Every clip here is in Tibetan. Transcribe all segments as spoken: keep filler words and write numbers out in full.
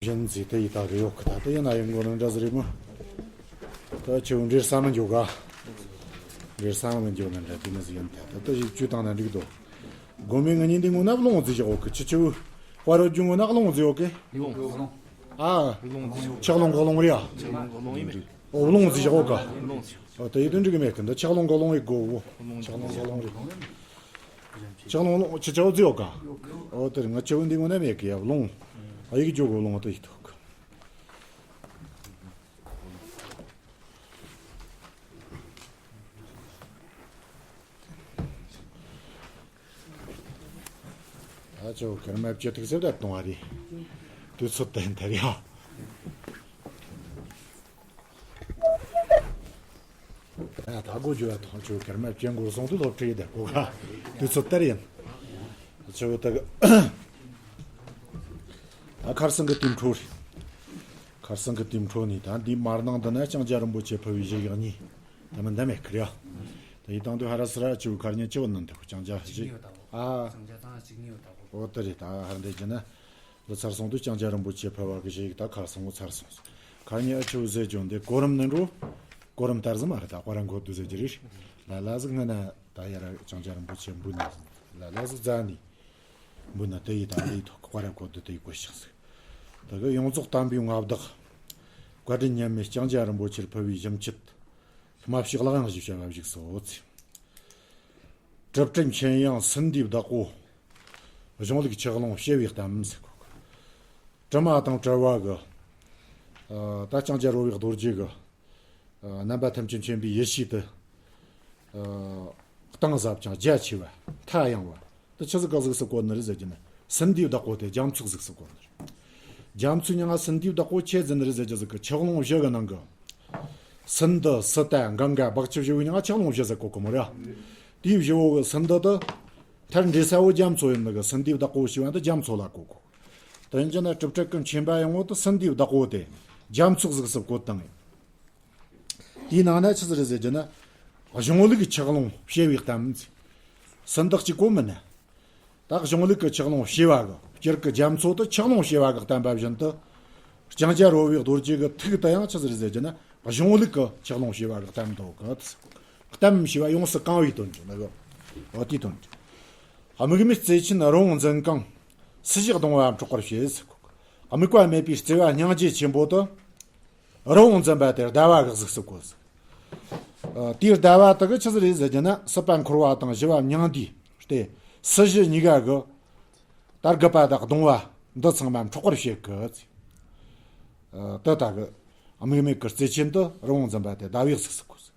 གཞན་ཟིག་དེ་ཡི་ད་གི་ཡོད་གི། ད་དེ་ཡིན་ན་ཡིན་དགོས་ན་འདྲ་ཟིག་རེད་མོ། ད་ཁྱེད་འདྲེར་ས་མི་འཇོག་ག་འདྲེར་ས་མི་འཇོག་ན་འདྲ་དེ་ནི་ཟིག་ཡིན། ད་ད་ད་ཞིག་བཅུ་བཏང་ན་འགྲིག་དོ། དགོན་པའི་ང་གཉིས་འདི་ངོ་ན་རླུང་རྫི་བཞག་ཡོད་གི། ཆུ་ཆུ་དཔའ་རོལ་རྒྱུ་ངོ་ན་རླུང་རྫི་ཡོད་གི། རླུང་རྫི། ཨ། རླུང་རྫི། ཆག་རླུང་གོ་རླུང་རེད་ཡ། ཆག་རླུང་གོ་རླུང་ཡིན་པས། ཨོ་རླུང་རྫི་བཞག་ཡོད་ག་རླུང་རྫི། ཨོ་དེ་ཡི་དོན་འགྲིག་གི་མེད་གི། འདི་ཆག་རླུང་གོ་རླུང་ཡི་གོ་བོ། ཆག་རླུང་གོ་རླུང་རེད། ཆག་རླུང་རླུང་ཆུ་ཆག་རྫི་ཡོད་ག་ཨོ་དེ་རེད། ང་ཆུ་བོ་འདི་ངོ་ན་མེད་གི་ཡ། རླུང་ཨ་ཡིག་ཇོ་གོ་རླུང་དེ་ཡི་ཐོག་གི། ད་ཆོ་ཁེར་མ་བཅད་ཐུག་སེ་བསྡད་གཏོང་བ་རེད། དུས་ཚོད་ཏན་ཏན་རེད་ཨ། ད་ད་གོ་རྒྱུ་བ་ཐོང་ཆོ་ཁེར་མ་བཅད་འགོར་སོང་དུས་སློབ་ཁྲིད་ཡེ་བསྡད་གོ་ག་དུས་ཚོད་ལྟར་ཡིན། ཆོ་ད་ག་ད་ཁར་སང་གི་དེའི་འཕྲོ་རེད། ཁར་སང་གི་དེའི་འཕྲོ་ནས་ད་འདིའི་མར་ནང་འདི་ན་ལྕང་སྐྱ་རིན་པོ་ཆེ་ཕུལ་བའི་བཞེས་ཡག་གཉིས། ད་མི་འདའ་མེད་ཁི་རེད་ཨ། ད་ཡི་དང་དུ་ཧ་ར་སི་ར་ཆུ་ཁར་ཉན་ཅི་བ་ནང་དུ་ལྕང་སྐྱ་བཞེས། ཨ། ལྕང་སྐྱ་དང་གཅིག་གཉིས་ཡོད་ད་གོ་ཨོ་དེ་རེད། ད་ཧར་འདི་ཅི་ན་འདི་ཚར་སོང་དུས་ལྕང་སྐྱ་རིན་པོ་ཆེ་ཕུལ་བ་གི་བཞེས་ཡག་ད་ཁར་སང་ངོ་ཚར་སོང་། ཁར་ཉན་ཨ་ཆུ་ཟེ་ཅུང་འདི་གོ་རིམ་ནི་འགྲོ། གོ་རིམ་ལྟར་ཟིན་མ་རེད། ད་ཁོ་རང་གོ་དུ་ཟེ་ཅི་རེད། ལ་ལ་ཟིག་སྔ་ན་ད་ཡ་ར་ལྕང་སྐྱ་རིན་པོ་ཆེ་འབུ་ནི་ལ་ལ་ཟིག་རྫ་ནི། འབུ་ན་དེ་ཡི་དང་དེའི་ཐོག་ཀ་ར་གོ་དུ་དེ་ཡི་གོ་ཤག་ཟིག་ད་གི་ཡོངས་རྫོགས་དམ་པའི་མངའ་བདག་བཀའ་དྲིན་མཉམ་མེད་ལྕང་སྐྱ་རིན་པོ་ཆེར་ཕུལ་བའི་ཞིམ་མཆུད། ཐུ་མ་ཕྱི་ལག་ཡང་ཞིབ་བྱ་བ་བཞུགས་སོ་ཚེ། གྲུབ་སྤྲུལ་མཁྱེན་ཡངས་སིན་དིའི་བདག་པོ། གཞུང་ལུགས་ཆག་ལོང་བྱེ་བའི་གཏམ་ཟེར་གོ། དྲི་མ་དང་བྲལ་བ་གི། ད་ལྕང་སྐྱ་རོལ་བའི་རྡོ་རྗེ་གི། རྣམ་པ་ཐམས་ཅད་མཁྱེན་པའི་ཡེ་ཤེས་དེ། གཏིང་ཟབ་ཅིང་རྒྱ་ཆེ་བ། མཐའ་ཡངས་པ། དེ་ཆི་ཟིག་ག་གཟུགས་སུ་བཀོད་ནི་རེད་ཟེར་གྱི་ན། སིན་དིའི་བདག་པོ་དེ་རྒྱ་མཚོ་གཟུགས་སུ་བཀོད་ནི་རེད། རྒྱ་མཚོའི་མྱིང་ང་སིན་དིའི་བདག་པོ་ཆི་ཟེར་ནི་རེད་ཟེར་གྱི་ཟིག་གི་ཆག་ལོང་བཞི་གི་ནང་གི། སིན་དི་སི་ཏ་གངྒཱ་བག་ཆུ་བཞི་བོའི་མྱིང་ང་ཆག་ལོང་བཞི་ཟེར་གོ་གི་མོ་རེད། དེའི་བཞི་བོ་གི་སིན་དི་དེ། མཐར་འབྲེལ་ས་བོ་རྒྱ་མཚོ་ཡིན་ནི་གི་སིན་དིའི་བདག་པོ་ཞེས་པ་འདི་རྒྱ་མཚོ་ལ་གོ་གོ། དོན་གྱི་ན་གྲུབ་སྤྲུལ་གྱི་མཁྱེན་པ་ཡོངས་དུ་སིན་དིའི་བདག་པོ་དེ་རྒྱ་མཚོ་གཟུགས་སུ་བཀོད་དང་། དེའི་ནང་ན་ཆི་ཟིག་རེད་ཟེར་རྒྱུ་ན། གཞུང་ལུགས་ཀྱི་ཆག་ལོང་བྱེ་བའི་གཏམ། སིན་དི་གཅིག་པོ་མིན་ན། ད་གཞུང་ལུགས་ཀྱི་ཆག་ལོང་བྱེ་བ་གི་སྤྱིར་གྱི་རྒྱ་མཚོ་དེ་ཆག་ལོང་བྱེ་བ་གི་བསྟན་པ་བཞིན་དུ། ལྕང་སྐྱ་རོལ་བའི་རྡོ་རྗེ་གི་ཐུགས་དེ་ཡང་ཆི་ཟིག་རེད་ཟེར་རྒྱུ་ན། གཞུང་ལུགས་ཀྱི་ཆག་ལོང་བྱེ་བ་གི་གཏམ་དོ་གི། གཏམ་བྱེ་བ་ཡོངས་སུ་གང་བའི་དོན་གྱི་ནི་གི། འོ་དེའི་དོན་གྱི། དམིགས་མེད་བརྩེ་ཆེན་རི་བོང་འཛིན་གང་། སྲིད་ཞི་གདུང་བ་འཕྲོག་པར་བྱེད། དམིགས་པ་མེད་པའི་བརྩེ་བ་སྙིང་རྗེ་ཆེན་པོ་དེ། རི་བོང་འཛིན་པ་དེ་ཟླ་བ་གི་གཟུགས་སུ་བཀོད། ཨ། དེའི་ཟླ་བ་དེ་གི་ཆི་ཟིག་རེད་ཟེར་རྒྱུ་ན། སྲིད་པ་འཁོར་བ་དང་ཞི་བ་མྱང་འདས་ཏེ། སྲིད་ཞི་གཉིས་ཀ་གི་ད་རྒུད་པ་དང་གདུང་བ་འདི་ཚང་མ་འཕྲོག་པར་བྱེད་གི། ཨ། དེ་ལྟ་གི་དམིགས་མེད་ཀྱི་བརྩེ་ཆེན་དེ་རི་བོང་འཛིན་པ་དེ་ཟླ་བའི་གཟུགས་སུ་བཀོད།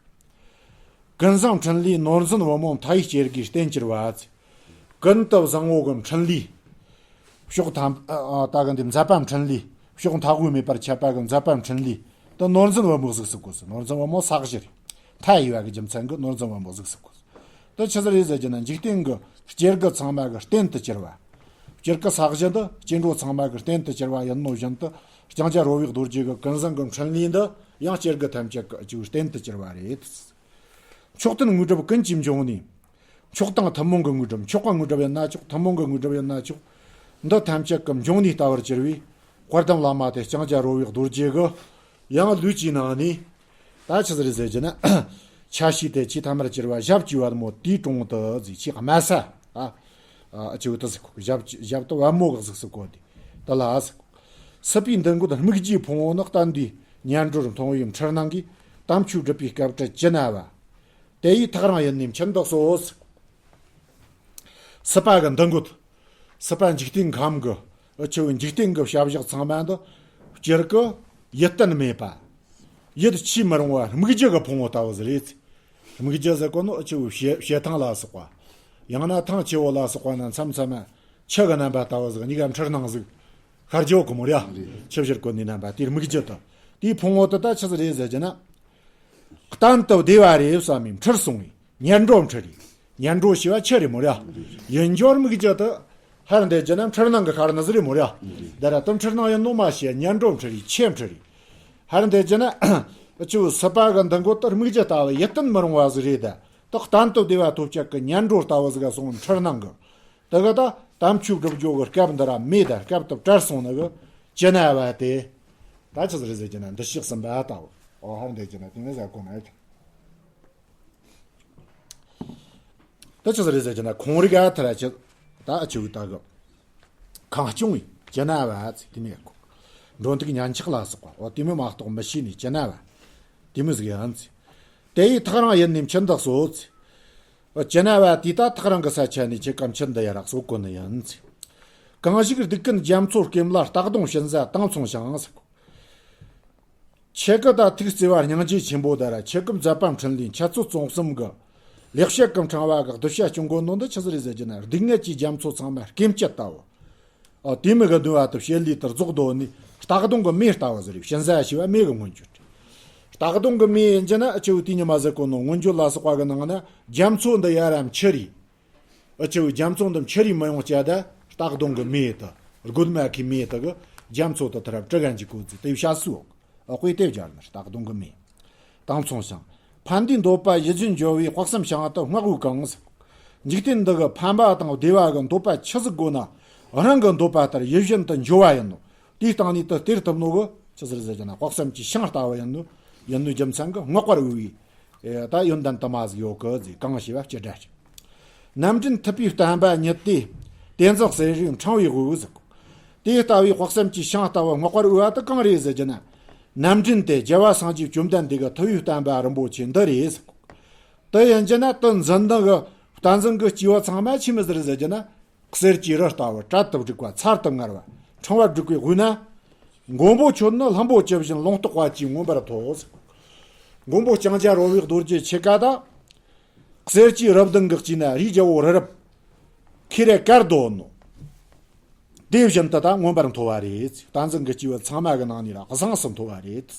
ཀུན་བཟང་འཕྲིན་ལས་ནོར་འཛིན་བུ་མོ་མཐའ་ཡས་སྐྱེ་རྒུའི་རྟེན་གྱུར་པ། ཀུན་ཏུ་བཟང་བོ་གི་འཕྲིན་ལས། ཕྱོགས་མཐའ། ཨ། ད་གི་འདི་མཛད་པ་འཕྲིན་ལས། ཕྱོགས་མཐའ་དབུས་མེད་པར་ཁྱབ་པ་གི་མཛད་པ་འཕྲིན་ལས། དེ་ནོར་འཛིན་བུ་མོ་གཟུགས་སུ་བཀོད་ཟེར། ནོར་འཛིན་བུ་མོ་ས་གཞི་རེད། མཐའ་ཡས་པ་གི་རྒྱུ་མཚན་གི་ནོར་འཛིན་བུ་མོ་གཟུགས་སུ་བཀོད་ཟེར། དེ་ཆི་ཟིག་རེད་ཟེར་རྒྱུ་ན། འཇིག་རྟེན་གི་སྐྱེ་རྒུ་ཚང་མ་གི་རྟེན་དུ་གྱུར་པ། སྤྱིར་གི་ས་གཞི་འདི་སྐྱེ་འགྲོ་ཚང་མ་གི་རྟེན་དུ་གྱུར་པ་ཡིན་ནོ་བཞིན་དུ། ལྕང་སྐྱ་རོལ་བའི་རྡོ་རྗེ་གི་ཀུན་བཟང་གི་འཕྲིན་ལས་འདི་ཡང་སྐྱེ་རྒུ་ཐམས་ཅད་ཀྱི་རྟེན་དུ་གྱུར་པ་རེད། མཆོག་ཐུན་དངོས་གྲུབ་ཀུན་གྱི་འབྱུང་གནས། མཆོག་དང་ཐུན་མོང་གི་དངོས་གྲུབ། མཆོག་གི་དངོས་གྲུབ་ཡིན་ན་ཆོག་ཐུན་མོང་གི་དངོས་གྲུབ་ཡིན་ན་ཆོག་འདི་ཐམས་ཅད་ཀྱི་འབྱུང་གནས་ལྟ་བུར་གྱུར་པའི་དཔལ་ལྡན་བླ་མ་དེ་ལྕང་སྐྱ་རོལ་བའི་རྡོ་རྗེ་གི་ཡང་ལུས་ཀྱི་ནང་ནས། ད་ཆི་ཟིག་རེད་ཟེར་རྒྱུ་ན། ཆ་ཤས་དེ་ཆེས་ཐ་མར་གྱུར་པ་ཞབས་ཀྱི་པད་མོ་དེའི་དྲུང་དུ་གཟིགས། ཆེས་དམའ་ས། ཨ། ཨ། ཆེ་བོ་དེ་ཟེར་གོ། ཞབས་ཀྱི། ཞབས་དེ་པད་མོ་གི་གཟུགས་སུ་བཀོད་དེ། དེ་ལ་ཟེར་གོ། སྲིད་པའི་མདུན་བཀོད་སྨིག་རྒྱུའི་ཕུང་པོ་ནི། གཏན་དུ་ཉལ་འགྲོར་མཐོང་བའི་འཁྲུལ་སྣང་གིས། དམ་ཆོས་སྒྲུབ་པའི་སྐབས་བྲལ་ཅི་ན་བ། དེ་ཡི་ཐག་རིང་ཡིན་ནས་མཆི་མ་འདི་གསོ། སྲིད་པ་གི་མདུན་བཀོད། སྲིད་པ་འཇིག་རྟེན་ཁམས་གི། འུ་ཆོའི་འཇིག་རྟེན་གི་བྱ་བཞག་ཚང་མ་འདི། སྤྱིར་གི་ཡིད་བརྟན་མེད་པ། ཡིད་ཆེས་མི་རུང་བ་སྨིག་རྒྱུ་གི་ཕུང་པོ་ལྟ་བུ་ཟིག་རེད། སྨིག་རྒྱུ་ཟེར་གོ་ནོ་འུ་ཆོའི་བྱེ་བྱེ་ཐང་ལ་སོགས་པ། ཡང་ན་ཐང་ཆེ་བོ་ལ་སོགས་པ་ན་མཚམས་མཚམས་མ་ཆུ་གི་རྣམ་པ་ལྟ་བུ་ཟིག་གཉིས་ཀ་འཁྲུལ་སྣང་ཟིག་ཤར་རྒྱུ་གི་མོ་རེད། ཆུ་བཞུར་གོ་ནི་རྣམ་པ་དེའི་སྨིག་རྒྱུ་དེ། དེའི་ཕུང་པོ་དེ་ད་ཆི་ཟིག་རེད་ཟེར་རྒྱུ་ན། གཏན་དུ་བདེ་བ་རེད་བསམ་མི་འཁྲུལ་སོང་བས། ཉལ་འགྲོ་འཁྲུལ་རེད། ཉལ་འགྲོ་ཞེས་པ་ཆུ་རེད་མོ་ར། ཡིན་རྒྱུར་སྨིག་རྒྱུ་དེ། ཧར་འདེད་རྒྱུ་ན་འཁྲུལ་སྣང་གི་ཤར་ནི་ཟིག་རེད་མོ་ར། འདི་ར་དེ་འཁྲུལ་སྣང་ཡིན་ནོ་མ་ཤེས། ཉལ་འགྲོ་འཁྲུལ་རེད། ཆུ་འཁྲུལ་རེད། ཧར་འདེད་རྒྱུ་ན། ཆུ་སྲིད་པ་གི་མདུན་བཀོད་དེ་སྨིག་རྒྱུ་ལྟ་བུ་ཡིད་བརྟན་མི་རུང་བ་ཟིག་རེད་ད། དེ་གཏན་དུ་བདེ་བ་ཐོབ་ཅེས་གི་ཉལ་འགྲོ་ལྟ་བུ་ཟིག་ག་སོང་འཁྲུལ་སྣང་གི། དེ་གི་ད་དམ་ཆོས་སྒྲུབ་རྒྱུ་གི་སྐབས་འདི་ར་མེད་ད། སྐབས་དེ་བྲལ་སོང་ནི་གི། ཅི་ན་བ་དེ། ད་ཆི་ཟིག་རེད་ཟེར་གྱི་ན་འདི་ཕྱོགས་གསུམ་པ་ལྟ་བུ། ཨོ་ཧར་འདེད་ཀྱི་ན་དེ་ནས་ཟ་གོ་ན་ཡོད། ད་ཆི་ཟིག་རེད་ཟེར་གྱི་ན་ཁོང་རིག་ཨ་ཐ་ར་ཆི། ད་ཨ་ཆི་བུ་ད་གི། ཁང་སྐྱོང་བའི་ཅི་ན་བ་ཚེ་དེ་ནས་གོ། འགྲོ་འདུག་ཉན་ཆག་ལ་སོགས་པ། ཨོ་དེ་མོ་མ་གཏོགས་མི་ཤེས་ནས་ཅི་ན་བ། དེ་མོ་ཟིག་ཡིན་ཚེ། དེ་ཡི་ཐག་རང་ཡིན་ནས་མཆུ་འདེགས་སོ་ཚེ། ཅི་ན་བ་དེ་ད་ཐག་རང་གི་ས་ཆ་ནས་ཁྱེད་ཀ་མཆུ་འདི་ཡ་རག་སོ་གོ་ནི་ཡིན་ཚེ། གང་ཞིག་སྡིག་ཀུན་རྒྱ་མཚོ་སྐེམ་ལ་སྟག་གདོང་གཤིན་ཟ་དང་མཚུངས་ཤིང་ཟེར་གོ། ཁྱེད་ཀ་ད་ཐུགས་བརྩེ་བ་སྙིང་རྗེ་ཆེན་པོ་ད་ར་ཁྱེད་ཀ་མཛད་པ་འཕྲིན་ལས་འཆད་རྩོད་རྩོམ་གསུམ་གི་ལེགས་བཤད་ཀྱི་ཕྲེང་བ་གི་གདུལ་བྱ་སྐྱོང་གོ་ནོ་འདི་ཆི་ཟིག་རེད་ཟེར་གྱི་ན་སྡུག་བསྔལ་གྱི་རྒྱ་མཚོ་ཚང་མ་སྐེམ་བྱེད་ལྟ་བུ། ཨ་དེ་མི་གི་འདུལ་བ་དུ་བྱེད་ལས་དུ་རྫོགས་དོ་ནི་སྟག་གདོང་གི་མེ་ལྟ་བུ་ཟེར་བའི་གཤིན་ཟ་ཞི་བ་མེ་གི་མངོན་གྱུར་ཏེ། སྟག་གདོང་གི་མེ་ཡིན་གྱི་ན་ཨ་ཆི་བུ་དེ་ཉི་མ་ཟེར་གོ་ནོ་མངོན་བརྗོད་ལ་སོགས་པ་གི་ནང་ན་རྒྱ་མཚོ་འདི་ཡ་ར་མཆུ་རེད། ཨ་ཆི་བུ་རྒྱ་མཚོ་འདི་མཆུ་རེད་མི་ཡོང་བྱ་ད་སྟག་གདོང་གི་མེ་དུ་རྒོད་མ་ཁའི་མེ་དུ་གི་རྒྱ་མཚོ་དུ་ཐར་བྲི་གན་གྱི་གོ་ཚེ་དེ་བྱ་སུ་འོག་ཨ་དཔེ་དེ་སྦྱར་ནི་སྟག་གདོང་གི་མེ། དང་མཚུངས་ཤིང་། ཕན་བདེའི་འདོད་པ་ཡིད་བཞིན་འཇོ་བའི་དཔག་བསམ་ཤིང་རྟ་བསྔགས་པའི་གང་ཟེར། འཇིག་རྟེན་འདི་གི་ཕན་པ་དང་བདེ་བ་གི་འདོད་པ་ཆི་ཟིག་དགོས་ན། རང་གི་འདོད་པ་ལྟར་ཡིད་བཞིན་དུ་འཇོ་བ་ཡིན་ནོ། དེའི་སྟེང་ནས་དུ་སྟེར་ཐུབ་ནོ་གི་ཆི་ཟིག་ཟེར་གྱི་ན་དཔག་བསམ་གྱི་ཤིང་ལྟ་བུ་ཡིན་ནོ། ཡིན་ནོ་རྒྱུ་མཚན་གི་བསྔགས་པར་འོས་པའི། ད་ཡོན་ཏན་དུ་མ་ཟིག་ཡོད་གི་ཟིག་གང་ཞེས་པ་སྤྱི་སྒྲ་ཞིག་རྣམ་འདྲེན་ཐུབ་པའི་བསྟན་པ་ཉིད་དེ། དེ་འཛིན་གསེར་རིའི་ཕྲེང་བའི་དབུས་ཟིག་དེ་ལྟ་བུའི་དཔག་བསམ་གྱི་ཤིང་ལྟ་བུ་བསྔགས་པར་འོས་པ་དེ་གང་རེད་ཟེར་གྱི་ན། རྣམ་འདྲེན་དེ་རྒྱལ་བ་སངས་རྒྱས་བཅོམ་ལྡན་འདས་ཀྱི་ཐུབ་པའི་བསྟན་པ་རིན་པོ་ཆེ་འདི་རེད་ཟེར། དེ་ཡིན་གྱི་ན་དེ་འཛིན་སྟངས་ཀྱི་བསྟན་འཛིན་གྱི་སྐྱེས་བུ་ཚང་མ་ཆི་མོ་ཟིག་རེད་ཟེར་གྱི་ན། གསེར་གྱི་རི་ལྟ་བུ་གྲལ་དུ་བསྒྲིགས་པ་ཚར་དུ་དངར་བ་ཕྲེང་བར་བསྒྲིགས་པའི་དབུས་ན། མགོན་པོ་ཁྱོད་ནི་ལྷུན་པོ་ཇི་བཞིན་ལུང་རྟོགས་པ་ཅིས་མངོན་པར་མཐོ། མགོན་པོ་ལྕང་སྐྱ་རོལ་བའི་རྡོ་རྗེ་ཁྱེད་ཀ་ད། གསེར་གྱི་རི་བདུན་གྱི་དཀྱིལ་ན་རིའི་རྒྱལ་པོ་རི་རབ། ཁེ་རེ་དཀར་རྡོ་ནོ། དེ་བཞིན་དུ་ད་མངོན་པར་མཐོ་བ་རེད། བསྟན་འཛིན་གྱི་སྐྱེས་བུ་ཚང་མ་གི་ནང་ནས་ར་བཟང་སུ་མཐོ་བ་རེད།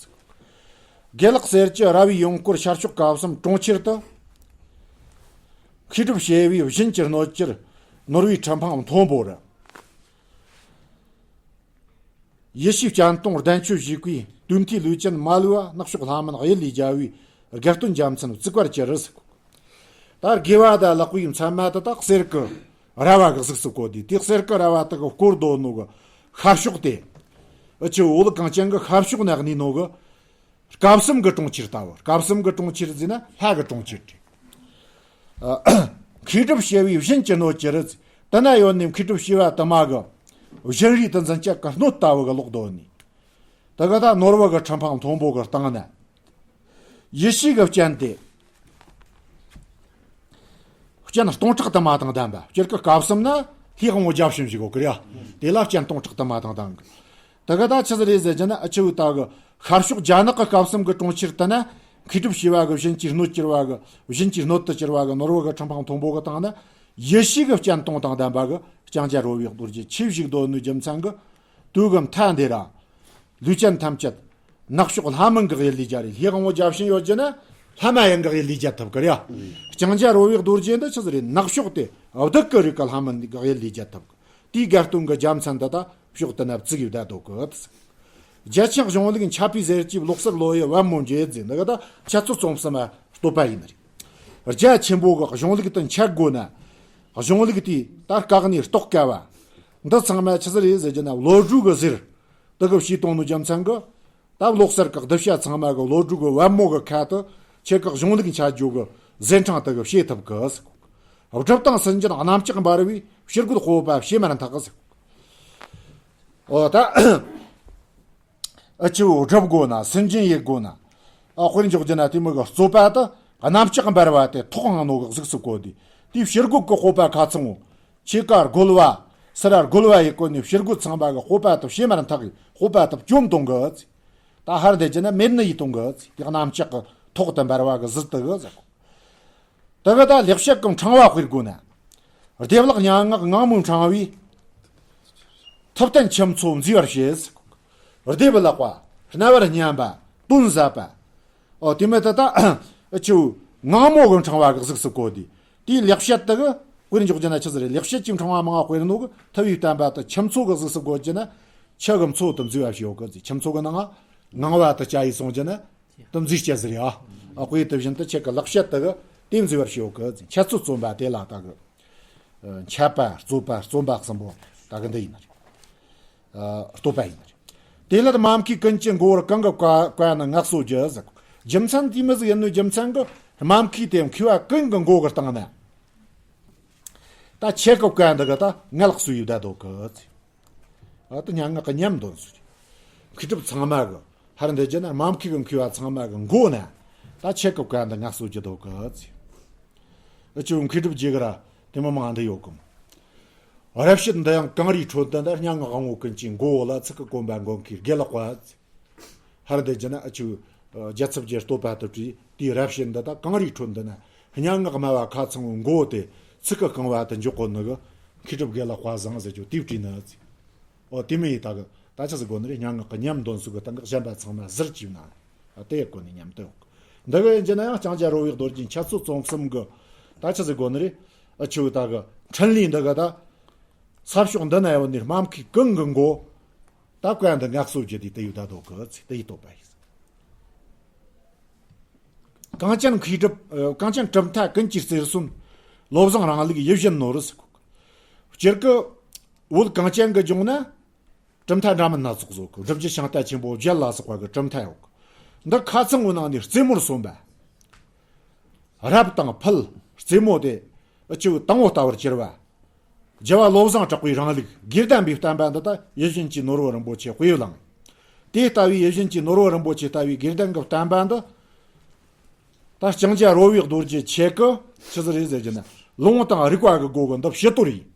དགེ་ལེགས་གསེར་གྱི་ར་བའི་ཡུལ་འཁོར་ཤར་ཕྱོགས་ཀ་གསུམ་གྲོང་ཁྱེར་དུ། མཁས་གྲུབ་བྱེ་བའི་བཞིན་གྱི་སྣོད་གྱུར། ནོར་བུའི་ཁྲི་འཕང་མཐོན་པོ་རུ། ཡེ་ཤེས་སྤྱན་སྟོང་གདན་ཆོས་བཞུགས་པའི་དུས་མཐའི་ལུས་ཅན་མ་ལུས་པ་ནག་ཕྱོགས་ལྷ་མིན་གཡུལ་ལས་རྒྱལ་བའི་དགའ་སྟོན་རྒྱལ་མཚན་བརྩིགས་པར་གྱུར་ཟེར། ད་དགེ་བ་དང་ལེགས་པའི་མཚན་མ་དེ་དག་གསེར་གྱི་ར་བ་གི་གཟུགས་སུ་བཀོད་དེ་དེ་གསེར་གྱི་ར་བ་དེ་གི་བསྐོར་དོ་ནོ་གི་ཤར་ཕྱོགས་དེ། ཨ་ཆུ་འོ་ལུ་གངས་ཅན་གྱི་ཤར་ཕྱོགས་ན་གནས་ནོ་གི་སྐབས་གསུམ་གྱི་གྲོང་ཁྱེར་ལྟ་བུ། སྐབས་གསུམ་གྱི་གྲོང་ཁྱེར་ཟེར་ན་ལྷ་གི་གྲོང་ཁྱེར་ཏེ། མཁས་གྲུབ་བྱེ་བའི་བཞིན་གྱི་སྣོད་ཀྱི་རི། དེ་ན་ཡོད་ནི་མཁས་གྲུབ་བྱེ་བ་དུ་མ་གི་བཞིན་རས་དུ་འཛིན་བྱེད་ཀྱི་སྣོད་ལྟ་བུ་གི་ལོག་དོ་ནི། དེ་ག་ད་ནོར་བུ་གི་ཁྲི་འཕང་མཐོན་པོ་གི་སྟེང་ན། ཡེ་ཤེས་ཀྱི་སྤྱན་ཏེ། སྤྱན་སྟོང་ཕྲག་དུ་མ་དང་ལྡན་པ། སྤྱིར་གྱི་སྐབས་གསུམ་ན་ལྷའི་དབང་པོ་བརྒྱ་བྱིན་ཞིག་ཡོད་ཀྱི་རེད། དེ་ལ་སྤྱན་སྟོང་ཕྲག་དུ་མ་དང་ལྡན་གི། དེ་ག་ད་ཆི་ཟིག་རེད་ཟེར་གྱི་ན་ཨ་ཆུ་བོ་ད་གི་ཤར་ཕྱོགས་རྒྱ་ནག་གི་སྐབས་གསུམ་གྱི་གྲོང་ཁྱེར་དེ་ན་མཁས་གྲུབ་བྱེ་བ་གི་བཞིན་གྱི་སྣོད་གྱུར་བ་གི་བཞིན་གྱི་སྣོད་དུ་གྱུར་བ་གི་ནོར་བུ་གི་ཁྲི་འཕང་མཐོན་པོ་གི་སྟེང་ན་ཡེ་ཤེས་ཀྱི་སྤྱན་སྟོང་དང་ལྡན་པ་གི་ལྕང་སྐྱ་རོལ་བའི་རྡོ་རྗེ་ཆོས་བཞུགས་དོ་ནི་རྒྱུ་མཚན་གི། དུས་གི་མཐའ་འདི་ར། ལུས་ཅན་ཐམས་ཅད། ནག་ཕྱོགས་ལྷ་མིན་གྱི་གཡུལ་ལས་རྒྱལ་རེད། ལྷའི་དབང་པོ་བརྒྱ་བྱིན་ཡོད་རྒྱུ་ན་ལྷ་མ་ཡིན་གྱི་གཡུལ་ལས་རྒྱལ་ཐུབ་ཀྱི་རེད། ལྕང་སྐྱ་རོལ་བའི་རྡོ་རྗེ་འདི་ཆི་ཟིག་རེད། ནག་ཕྱོགས་ཏེ་བདུད་ཀྱི་རིགས་ཀྱི་ལྷ་མིན་གྱི་གཡུལ་ལས་རྒྱལ་ཐུབ་ཀྱི། དེའི་དགའ་སྟོན་གྱི་རྒྱལ་མཚན་འདི་ད་ཕྱོགས་དེ་ན་བརྩིགས་ཡོད་ད་དོ་གི། རྒྱ་ཆེན་གཞུང་ལུགས་འཆད་པའི་ཟེར་གྱི་ལོག་སར་ལོ་ཡི་བན་མོ་འབྱེད་ཟེར་འདི་ག་ད་འཆད་རྩོད་རྩོམ་གསུམ་ལ་བསྟོད་པ་ཡིན་ནི་རེད། རྒྱ་ཆེན་པོ་གི་གཞུང་ལུགས་དེ་འཆད་དགོས་ན། གཞུང་ལུགས་དེ་ད་བཀག་ནས་རྟོགས་དཀའ་བ། འདི་ཚང་མ་ཆི་ཟིག་རེད་ཟེར་གྱི་ན་བློ་གྲོས་གི་ཟེར། དེ་གི་བྱས་བཏང་ནོ་རྒྱུ་མཚན་གི། ད་ལོག་སར་གི་གདུལ་བྱ་ཚང་མ་གི་བློ་གྲོས་གི་བན་མོ་གི་ཁ་དུ་ཁྱེད་གི་གཞུང་ལུགས་འཆད་རྒྱུ་གི་ཟན་འཕྲང་དེ་གི་བྱེད་ཐུབ་གི་ཟེར། སྒྲུབ་དང་སུན་འབྱིན་གནམ་ལྕགས་འབར་བའི་ཕྱིར་རྒོལ་སྤོབས་པ་བྱེ་མར་འཐག་གི་ཟེར། འོ་ད། ཨ་ཆུ་བོ་སྒྲུབ་དགོས་ན་སུན་འབྱིན་ཡེད་དགོས་ན། ཨ་དཔེར་འཇོག་རྒྱུ་ན་དེ་མོ་གི་རྩོད་པ་དེ་གནམ་ལྕགས་འབར་བ་དེ་ཐོག་ཧང་ནོ་གི་གཟུགས་སུ་བཀོད་དེ། དེའི་ཕྱིར་རྒོལ་གི་སྤོབས་པ་ཁ་ཚང་ངོ་། ཆེ་ཀ་རྒོལ་བ། སི་ར་རྒོལ་བ་ཡི་སྐོར་ནས་ཕྱིར་རྒོལ་ཚང་པ་གི་སྤོབས་པ་དེ་བྱེ་མར་འཐག་གི་སྤོབས་པ་དེ་བཅོམ་གཏོང་གི། ད་ཧར་འདེད་རྒྱུ་ན་མེད་ནི་ཡི་གཏོང་གི། དེ་གནམ་ལྕགས་གི་ཐོག་ཏུ་འབར་བ་གི་ཟིལ་དུ་གི་ཟེར་གོ། དེ་གི་ད་ལེགས་བཤད་གི་ཕྲེང་བ་དཔེར་དགོས་ན། བདེ་བླག་སྙན་ངག་ངང་མོའི་ཕྲེང་བས། ཐུབ་བསྟན་ཁྱུ་མཚོ་མཛེས་པར་བྱེད། བདེ་བླག་པ། རྣ་བར་སྙན་པ། དོན་ཟབ་པ། ཨོ་དེ་མོ་དེ་ད་ཨ་ཆུ་ངང་མོ་གི་ཕྲེང་བ་གི་གཟུགས་སུ་བཀོད་དེ། དེའི་ལེགས་བཤད་དེ་གི་དཔེར་འཇོག་རྒྱུ་ན་ཆི་ཟིག་རེད། ལེགས་བཤད་ཀྱི་ཕྲེང་བ་མང་བ་དཔེར་ནོ་གི་ཐུབ་པའི་བསྟན་པ་དེ་ཁྱུ་མཚོ་གི་གཟུགས་སུ་བཀོད་རྒྱུ་ན་ཁྱུ་གི་མཚོ་དེ་མཛེས་པ་ཞིག་ཡོད་གི་ཟེར། ཁྱུ་མཚོ་གི་ནང་ང་ངང་བ་དེ་བཅའ་ཡིས་སོང་རྒྱུ་ན་དེ་མཛེས་རྒྱུ་ཟེར་ཡ། ཨ་དཔེ་དེ་བཞིན་དུ་ཁྱེད་ཀྱི་ལེགས་བཤད་དེ་གི་དེ་མཛེས་པར་ཞིག་ཡོད་གི་ཟེར། འཆད་རྩོད་རྩོམ་པ་དེ་ལ་ད་གི། འཆད་པ་རྩོད་པ་རྩོམ་པ་གསུམ་པོ་ད་གི་འདི་ཡིན་ནི་རེད། ཨ་བསྟོད་པ་ཡིན་ནི་རེད། དེ་ལ་དམའ་མཁས་ཀུན་གྱི་མགོ་བོར་གང་གི་བཀའ་བཀའ་ནི་ངག་གསོ་རྒྱུ་ཟེར། རྒྱུ་མཚན་དེ་མོ་ཟིག་ཡིན་ནོ་རྒྱུ་མཚན་གི་དམའ་མཁས་དེ་མཁས་པ་ཀུན་གྱི་མགོ་གི་སྟེང་ན། ད་ཁྱེད་ཀྱི་བཀའ་འདི་གི་ད་ངལ་གསོ་ཡི་བསྡད་འདུག་གི་ཟེར། ཨ་ད་སྙན་ངག་གི་ཉམས་འདོན་སོ། མཁས་གྲུབ་ཚང་མ་གི་ཧར་འདི་རྒྱུ་ན་དམའ་མཁས་གི་མཁས་པ་ཚང་མ་གི་མགོ་ན། ད་ཁྱེད་ཀྱི་བཀའ་འདི་ངག་གསོ་རྒྱུ་འདུག་གི་ཟེར། ཨ་ཅོ་མཁས་གྲུབ་རྗེ་གི་ར་དེ་མི་མང་འདི་ཡོད་གི་མོ། རབ་བྱེད་འདི་ཡང་གངས་རིའི་ཁྲོད་དུ་འདི་སྙན་ངག་དབང་པོ་ཀུན་གྱི་མགོ་བོ་ལ་ཚིག་གི་གོམ་པ་མགོ་མཁས་དགེ་ལེགས་པ། ཧར་འདི་རྒྱུ་ན་ཨ་ཆུ་རྒྱལ་ཚབ་ཀྱི་བསྟོད་པ་དུ་བྲིས་དེའི་རབ་བྱེད་འདི་དག་གངས་རིའི་ཁྲོད་འདི་ན་སྙན་ངག་སྨྲ་བ་ཁ་ཚང་བོའི་མགོ་བོ་དེ་ཚིག་གི་རྐང་བ་དུ་འཇོག་གོ་ནི་གི་མཁས་གྲུབ་དགེ་ལེགས་པ་བཟང་ཟེར་རྒྱུ་དེ་བྲིས་ནི་ཟེར། ཨོ་དེ་མི་ཡི་ད་གི་ད་ཆ་ཟིག་གོ་ནི་རེད། སྙན་ངག་གི་ཉམས་འདོན་སུ་གི་སྟེང་གི་གཞན་པ་ཚང་མ་ཟུར་གྱིས་ན་ཨ་དེ་ཡི་གོ་ནི་ཉམས་དུ་ཡོད། འདི་གི་ཡིན་གྱི་ན་ཡང་ལྕང་སྐྱ་རོལ་བའི་རྡོ་རྗེ་འཆད་རྩོད་རྩོམ་གསུམ་གི་ད་ཆ་ཟིག་གོ་ནི་རེད། ཨ་ཆུ་ད་གི་འཕྲིན་ལས་འདི་གི་ད། ས་ཕྱོགས་འདི་ན་ཡོད་ནི་དམའ་མཁས་ཀུན་གྱི་མགོ། ད་བཀའ་འདི་ངག་གསོ་རྒྱུ་དེ་དེ་ཡུ་ད་དོ་གི་ཚིག་དེ་ཡི་བསྟོད་པ་ཡིན། གངས་ཅན་མཁས་གྲུབ་ཨ་གངས་ཅན་གྲུབ་མཐའ་ཀུན་གྱི་རྩེར་སོན། བློ་བཟང་རང་ལུགས་ཡིད་བཞིན་ནོར་བུ་ཟེར་གོ། སྤྱིར་གི་བོད་གངས་ཅན་གྱི་ལྗོངས་ན། གྲུབ་མཐའ་འདྲ་མིན་སྣ་ཚོགས་བཟོ་གི། སྒྲུབ་བརྒྱུད་ཤིང་རྟ་ཆེན་པོ་བརྒྱད་ལ་སོགས་པ་གི་གྲུབ་མཐའ་ཡོད་གི། འདི་ཁ་ཚང་བོ་ནང་ནས་རྩེ་མོར་སོན་པ། རབ་དང་ཕུལ། རྩེ་མོ་དེ་ཨ་ཆུ་དང་བོ་ལྟ་བུར་གྱུར་པ། རྒྱལ་བ་བློ་བཟང་གྲགས་པའི་རིང་ལུགས་དགེ་ལྡན་པའི་བསྟན་པ་འདི་དག་ཡིད་བཞིན་གྱི་ནོར་བུ་རིན་པོ་ཆེ་དཔེ་བླངས། དེ་ལྟ་བུའི་ཡིད་བཞིན་གྱི་ནོར་བུ་རིན་པོ་ཆེ་ལྟ་བུའི་དགེ་ལྡན་གྱི་བསྟན་པ་འདི། ད་ལྕང་སྐྱ་རོལ་བའི་རྡོ་རྗེ་ཁྱེད་ཀྱིས་ཆི་ཟིག་རེད་ཟེར་གྱི་ན། ལུང་དང་རིགས་པ་གི་སྒོ་གི་འདི་བྱི་དོར་ཡིན།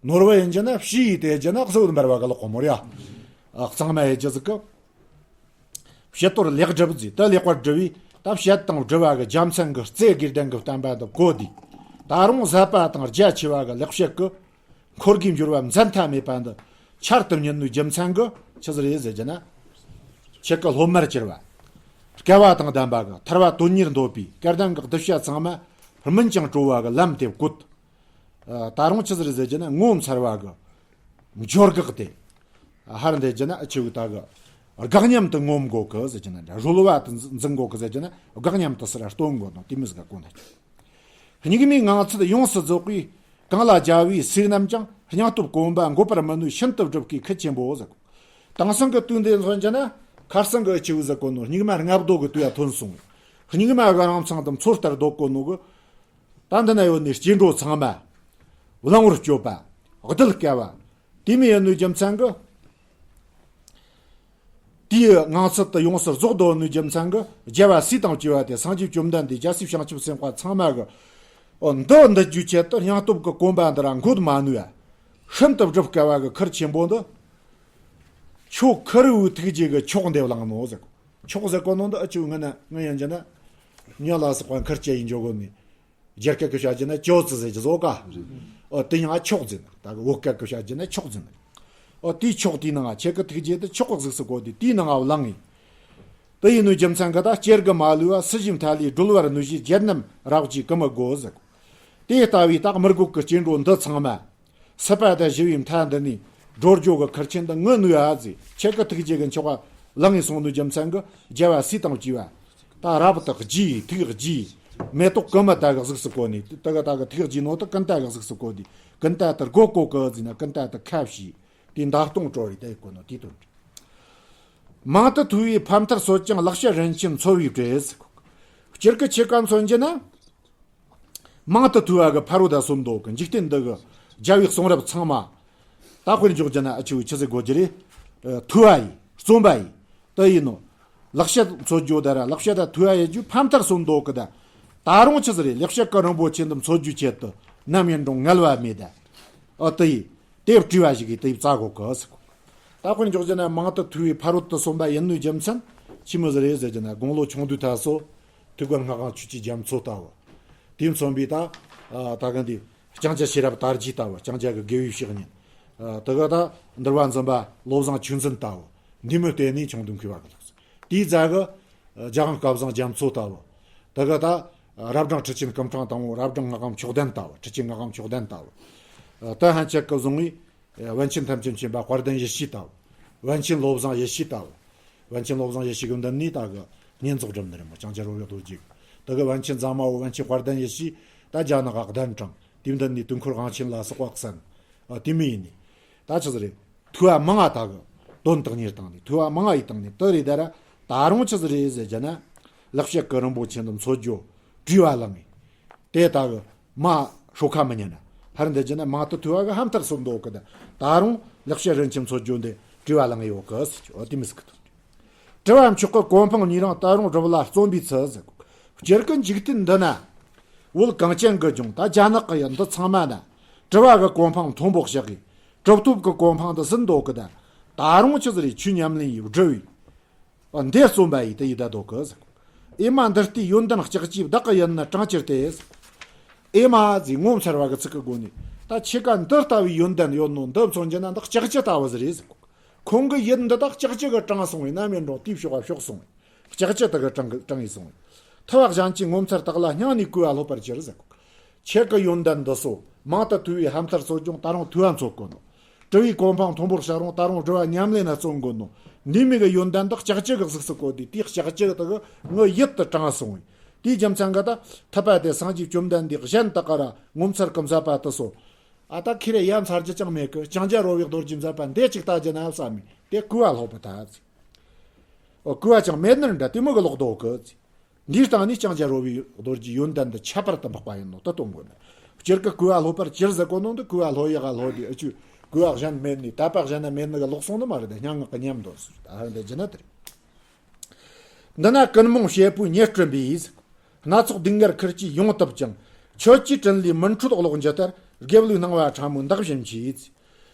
ནོར་བུ་ཡིན་གྱི་ན་བྱི་ཡིས་དེ་གྱི་ན་གསོད་འབར་བ་གི་ལོག་གོ་མོ་ར། ཨ་གཙང་མ་ཡི་རྒྱུ་ཟིག་གི། བྱི་དོར་ལེགས་སྒྲུབ་ཟིག་ད་ལེགས་པར་སྒྲུབ་བས་ད་བྱད་དང་སྒྲུབ་པ་གི་རྒྱལ་མཚན་གི་རྩེ་དགེ་ལྡན་གི་བསྟན་པ་འདི་གོ་དུས། ད་རུང་ཟབ་པ་དང་རྒྱ་ཆེ་བ་གི་ལེགས་བཤད་གི་འཁོར་གྱིས་འགྱུར་བ་འཛད་མཐའ་མེད་པ་འདི་ཆར་དུ་ཉན་ནུས་རྒྱུ་མཚན་གི་ཆི་ཟིག་རེད་ཟེར་གྱི་ན། ཁྱེད་ཀྱི་སློབ་མར་གྱུར་བ། སྐལ་བ་དང་ལྡན་པ་གི་ཐར་བ་དོན་གཉེར་འདོད་པའི་སྐལ་ལྡན་གི་གདུལ་བྱ་ཚང་མ་སྨིན་ཅིང་གྲོལ་བ་གི་ལམ་དེ་བཀོད། ད་རུང་ཆི་ཟིག་རེད་ཟེར་གྱི་ན་ངོ་མཚར་བ་གི་འབྱོར་འགག་དེ། ཧར་འདི་རྒྱུ་ན་ཨ་ཆུ་ད་གི་དགག་ཉམས་དུ་ངོམ་དགོ་གི་ཟེར་གྱི་ན་འདྲ། རོལ་བ་དུ་འཛིན་དགོ་གི་ཟེར་གྱི་ན་དགག་ཉམས་དུ་སི་ར་སྟོན་དགོ་ནོ་དེ་མི་ཟིག་ག་གོ་ན། སྙིགས་མའི་ངང་ཚུལ་ཡོངས་སུ་རྫོགས་པའི་གང་ལ་རྒྱལ་བའི་སྲས་རྣམས་ཀྱང་སྙིང་སྟོབས་གོམས་པ་འགོད་པར་མི་ནུས་ཤིན་ཏུ་སྒྲུབ་དཀའི་ཁུར་ཆེན་པོ་ཟེར། དེང་སང་གི་དུས་འདི་མཚོན་གྱི་ན་ཁ་སང་གི་ཨ་ཆུ་ཟེར་གོ་ནོ་སྙིགས་མ་ལྔ་བདོ་གི་དུས་ཡ་ཐོན་སོང་། སྙིགས་མ་གི་རང་མཚང་དུ་མཚོ་ལྟར་བཟློག་གོ་ནོ་གི། ད་འདི་ན་ཡོད་ནི་སྐྱེ་འགྲོ་ཚང་མ་བླང་བར་སྤྱོད་པ། གདུལ་དཀའ་བ། དེ་མི་ཡོད་ནི་རྒྱུ་མཚན་གི། དེའི་ངང་ཚུལ་དུ་ཡོངས་སུ་རྫོགས་འདོད་ནི་རྒྱུ་མཚན་གི་རྒྱལ་བ་སྲས་དང་བཅས་པ་དེ་སངས་རྒྱས་བཅོམ་ལྡན་འདས་རྒྱལ་སྲས་བྱང་ཆུབ་སེམས་དཔའ་ཚང་མ་གི། འོ་འདི་འདི་རྒྱུ་ཆེད་དུ་སྙིང་སྟོབས་ཀྱི་གོམ་པ་འདི་ར་འགོད་མ་ནུས་པ། ཤིན་ཏུ་སྒྲུབ་དཀའ་བ་གི་ཁུར་ཆེན་པོ་འདི། ཁྱོད་ཁུར་བོའི་ཐུགས་རྗེ་གི་མཆོག་འདེབས་བླངས་ནོ་ཟེར། མཆོག་ཟེར་གོ་ནོ་འདི་ཨ་ཆུ་ངི་ན་ངི་ཡན་གྱི་ན། ཉ་ལ་སོགས་པ་ཁུར་ཆེ་ཡིན་འཇོག་གོ་ནི། རྒྱ་སྐད་ཀྱི་བཤད་རྒྱུ་ན་ཅོ་ཙི་ཟེར་གྱི་བཟོ་ག་ཨོ་དེ་ཡང་མཆོག་ཟེར་ནི། ད་གི་བོད་སྐད་ཀྱི་བཤད་རྒྱུ་ན་མཆོག་ཟེར་ནི། ཨོ་དེའི་མཆོག་དེའི་ནང་ང་ཁྱེད་ཀྱི་ཐུགས་རྗེ་དེ་མཆོག་གཟིགས་སུ་བཀོད་དེ་དེའི་ནང་ང་བླངས་ངེ། དེ་ཡིན་ནོ་རྒྱུ་མཚན་གི་ད་སྐྱེ་རྒུ་མ་ལུས་པ་སྲིད་ཞིའི་མཐའ་ལས་སྒྲོལ་བར་ནུས་ཤེས་བརྒྱད་རྣམས་རབ་ཀྱིས་གུ་མི་དགོ་ཟེར། དེ་ལྟ་བུའི་ད་མི་རྒོད་ཀྱི་སྐྱེ་འགྲོ་འདི་ཚང་མ། སྲིད་པ་དང་ཞི་བའི་མཐའ་འདི་ནས་སྒྲོལ་རྒྱུ་གི་ཁུར་ཆེན་འདི་ངི་ནུས་ཨ་ཟེར། ཁྱེད་ཀྱི་ཐུགས་རྗེ་གི་མཆོག་བླངས་ངེ་སོང་ནོ་རྒྱུ་མཚན་གི་རྒྱལ་བ་སྲས་དང་བཅས་པ། ད་རབ་ཏུ་རྒྱས་ཐུགས་རྒྱས། མེ་ཏོག་གི་མི་ད་གི་གཟིགས་སུ་བཀོད་ནས་ད་གི་ད་གི་ཐུགས་རྒྱས་ནོ་ད་ཀུན་ད་གི་གཟིགས་སུ་བཀོད་དེ་ཀུན་ད་ད་སྒོ་བཀོད་གི་ཟིན་ན་ཀུན་ད་ད་ཁ་བྱས་དེ་མདའ་ལྟོང་སྤྲོ་བའི་ད་གི་བཀོད་ནོ་དེ་དོན། མང་དུ་ཐོས་པའི་ཕ་མཐར་སོན་ཀྱང་ལེགས་བཤད་རིན་ཆེན་འཚོལ་བའི་གྲས། སྤྱིར་གི་ཆེ་ཀ་མཚོན་གྱི་ན། མང་དུ་ཐོས་པ་གི་ཕ་རོལ་ཏུ་སོན་མདོ་གི་འཇིག་རྟེན་འདི་གི་རྒྱལ་བའི་གསུང་རབ་ཚང་མ། ད་དཔེར་འཇོག་རྒྱུ་ན་ཨ་ཆུ་ཆི་ཟེར་དགོས་རྒྱུ་རེད། ཐོས་པ་ཡིས་རྩོམ་པ་ཡིས། དེ་ཡིན་ནོ། ལེགས་བཤད་འཚོལ་རྒྱུ་ད་ར་ལེགས་བཤད་ད་ཐོས་པ་ཡིས་རྒྱུ་ཕ་མཐར་སོན་མདོ་གི་ད། ད་རུང་ཆི་ཟེར་རེད། ལེགས་བཤད་གི་རིན་པོ་ཆེ་འདི་འཚོལ་རྒྱུའི་ཆེད་དུ་ནམ་ཡིན་རུང་ངལ་བ་མེད་ད། ཨ་དེ་ཡིས། དེ་བྲིས་པ་ཞིག་གིས་དེ་བཙལ་གོ་གི་ཟེར་གོ། ད་དཔེར་འཇོག་རྒྱུ་ན་མང་དུ་ཐོས་པའི་ཕ་རོལ་ཏུ་སོན་པ་ཡིན་ནོའི་རྒྱུ་མཚན་ཆི་མོ་ཟིག་རེད་ཟེར་རྒྱུ་ན་དགུང་ལོ་ཆུང་དུས་ད་སོ། ཐུགས་ཀར་སྔགས་ཁང་ཆོས་ཀྱི་རྒྱ་མཚོ་ལྟ་བུ། དེ་མཚོན་པའི་ད། ད་ག་འདི། ལྕང་སྐྱ་ཤེས་རབ་དར་རྒྱས་ལྟ་བུ་ལྕང་སྐྱ་གི་དགེ་བའི་བཤེས་གཉེན། དེ་ག་ད་འདུལ་བ་འཛིན་པ་བློ་བཟང་ཆོས་འཛིན་ལྟ་བུ། འདི་མོ་བལྟས་ནས་ཆུང་དུས་མཁས་པ་གི་ལགས་སོ། དེའི་རྗེས་གི། རྒྱལ་དབང་སྐལ་བཟང་རྒྱ་མཚོ་ལྟ་བུ། དེ་ག་ད། རབ་འབྲིང་ཁྲི་ཆེན་སྐུ་ཕྲེང་དང་པོ་རབ་འབྲིང་སྔགས་པ་མཆོག་ལྡན་ལྟ་བུ་ཁྲི་ཆེན་སྔགས་པ་མཆོག་ལྡན་ལྟ་བུ། ད་ཧན་ཆད་གི་བཟུང་བའི། པཎ་ཆེན་ཐམས་ཅད་མཁྱེན་པ་དཔལ་ལྡན་ཡེ་ཤེས་ལྟ་བུ། པཎ་ཆེན་བློ་བཟང་ཡེ་ཤེས་ལྟ་བུ། པཎ་ཆེན་བློ་བཟང་ཡེ་ཤེས་ཀྱི་མདུན་ནས་ད་གི་བསྙེན་རྫོགས་སྒྲུབ་ནི་རེད་མོ་ལྕང་སྐྱ་རོལ་བའི་རྡོ་རྗེ་གི། ད་གི་པཎ་ཆེན་ཛ་མ་བོ་པཎ་ཆེན་དཔལ་ལྡན་ཡེ་ཤེས་ད་རྒྱ་ནག་ག་གདན་དྲངས་དེའི་མདུན་ནས་དུས་འཁོར་དབང་ཆེན་ལ་སོགས་པ་གསན། ཨ་དེ་མི་ཡིན་ནི། ད་ཆི་ཟིག་རེད། ཐོས་པ་མང་ང་ད་གི། དོན་དག་གཉེར་བཏང་ནས་ཐོས་པ་མང་བ་ཡིས་བཏང་ནས་དེ་རེད། ད་ར་ད་རུང་ཆི་ཟིག་རེད་ཟེར་རྒྱུ་ན། ལེགས་བཤད་ཀྱི་རིན་པོ་ཆེ་འདི་འཚོལ་རྒྱུ་བྲེལ་བ་ལངས་ངེས། དེ་ལྟ་གི་མ་ཤོ་ཁ་མི་ཉན་ན། ཧར་འདི་རྒྱུ་ན་མང་དུ་ཐོས་པ་གི་ཧམ་ཐར་སོ་འདོག་གི། ད་ད་རུང་ལེགས་བཤད་རིན་ཆེན་འཚོལ་རྒྱུ་འདི་བྲེལ་བ་ལངས་ངེས་ཡོད་གི་ཟེར་གི། འོ་དེ་མི་ཟིག་གི་དོན། དྲི་བ་མཆོག་གི་གོ་འཕང་གཉིས་རིང་ད་རུང་སྒྲུབ་ལ་བརྩོན་པའི་ཚུལ་ཟེར་གི། སྤྱིར་གི་འཇིག་རྟེན་འདི་ན། བོད་གངས་ཅན་གི་ལྗོངས་ད་རྒྱ་ནག་གི་ཡུལ་འདི་ཚང་མ་ན། དྲི་བ་གི་གོ་འཕང་མཐོན་པོ་བཤགས་གི། གྲུབ་ཐོབ་ཀྱི་གོ་འཕང་དུ་ཟིན་འདོད་གི། ད་ད་རུང་ཆི་ཟིག་རེད། ཆོས་ཉམས་ལེན་ཡིས་བསྒྲུབས་པའི་འདིར་བརྩོན་པ་ཡིས་དེ་ཡི་བདག་འདོད་གི་ཟེར། ཨེ་མ་འདི་ལྟའི་ཡོན་ཏན་ལྕགས་ཀྱུའི་བདག་གི་ཡུལ་ན་གྲངས་ཅི་སྟེ་ཟེར། ཨེ་མ་ཟེར་ངོ་མཚར་བ་གི་ཚིག་གི་སྒོ་ནས། ད་ཁྱེད་ཀ་འདི་ལྟ་བུའི་ཡོན་ཏན་ཡོད་ནོ་འདི་མཚོན་རྒྱུ་ན་འདི་ལྕགས་ཀྱུ་ལྟ་བུ་ཟིག་རེད་ཟེར། ཁོང་གི་ཡུལ་འདི་དག་ལྕགས་ཀྱུ་གིས་དྲངས་སོང་བས། ནམ་ཡིན་རུང་དེའི་ཕྱོགས་ལ་ཕྱོགས་སོང་བས། ལྕགས་ཀྱུ་དེ་གིས་དྲངས་གི་དྲངས་ཡི་སོང་བས། ཐུབ་པ་གཞན་གྱི་ངོ་མཚར་དག་ལ་སྙིང་ནས་གུས་པ་སློབ་པར་གྱུར་ཟེར། ཁྱེད་ཀྱི་ཡོན་ཏན་འདི་ཚོ་མང་དུ་ཐོས་པའི་ཧམ་ཐར་སོ་ཀྱང་ད་རུང་ཐོས་པ་འཚོལ་དགོས་ནོ། དྲི་བའི་གོ་འཕང་མཐོན་པོར་བཤགས་རུང་ད་རུང་དྲི་བ་ཉམས་ལེན་ན་བརྩོན་དགོས་ནོ། འདི་མོ་གི་ཡོན་ཏན་དག་ལྕགས་ཀྱུ་གིས་གཟིགས་སུ་བཀོད་དེ། དེའི་ལྕགས་ཀྱུ་དེ་གིས་ངའི་ཡུལ་དུ་དྲངས་སོང་བས། དེའི་རྒྱུ་མཚན་གྱིས་ད་ཐུབ་པ་དེ་སངས་རྒྱས་བཅོམ་ལྡན་འདས་གཞན་དག་ག་ར་ངོ་མཚར་གྱི་མཛད་པ་དེ་ཚོ། ཨ་ད་ཁྱེད་ར་ཡ་མཚར་རྒྱུ་ཅང་མེད་གི། ལྕང་སྐྱ་རོལ་པའི་རྡོ་རྗེའི་མཛད་པ་འདི་ཅིག་ལྟ་རྒྱུ་ན་བསམ་མི་དེ་གུས་པ་སློབ་པ་ད་ཟེར། ཨོ་གུས་པ་ཅང་མེད་ནི་འདྲ་དེ་མོ་གི་ལོག་འདོད་གི་ཟེར། འདིའི་སྟེང་ནས་ལྕང་སྐྱ་རོལ་པའི་རྡོ་རྗེའི་ཡོན་ཏན་འདི་ཁྱད་པར་དུ་འཕགས་པ་ཡིན་ནོ་དེ་སྟོན་དགོས་ནི། སྤྱིར་གི་གུས་པ་སློབ་པར་གྱུར་ཟེར་གོ་ནོ་འདི་གུས་པ་སློབ་ཡག་ག་སློབ་དེ། ཨ་ཅུ་གུས་པ་གཞན་མེད་ནི། དད་པ་གཞན་ན་མེད་ནི་གི་ལོག་སོང་ནི་མ་རེད། ད་སྙན་ངག་གི་ཉམས་འདོན་ཟེར། ད་ཧར་འདི་རྒྱུ་ན་དེ་རེད། འདི་ན་ཀུན་རྨོངས་བྱེད་པོའི་ཉེར་སྤྲིན་པས། སྣ་ཚོགས་སྡུག་བསྔལ་ཁུར་གྱིས་ཡོང་བཏབ་ཀྱང་། ཁྱོད་ཀྱི་དྲིན་ལས་མི་འཕྲོད་གློག་འགྱུ་ལྟར། དགེ་བློའི་སྣང་བ་ཕྲ་མོའི་མདངས་བཞིན་གྱིས།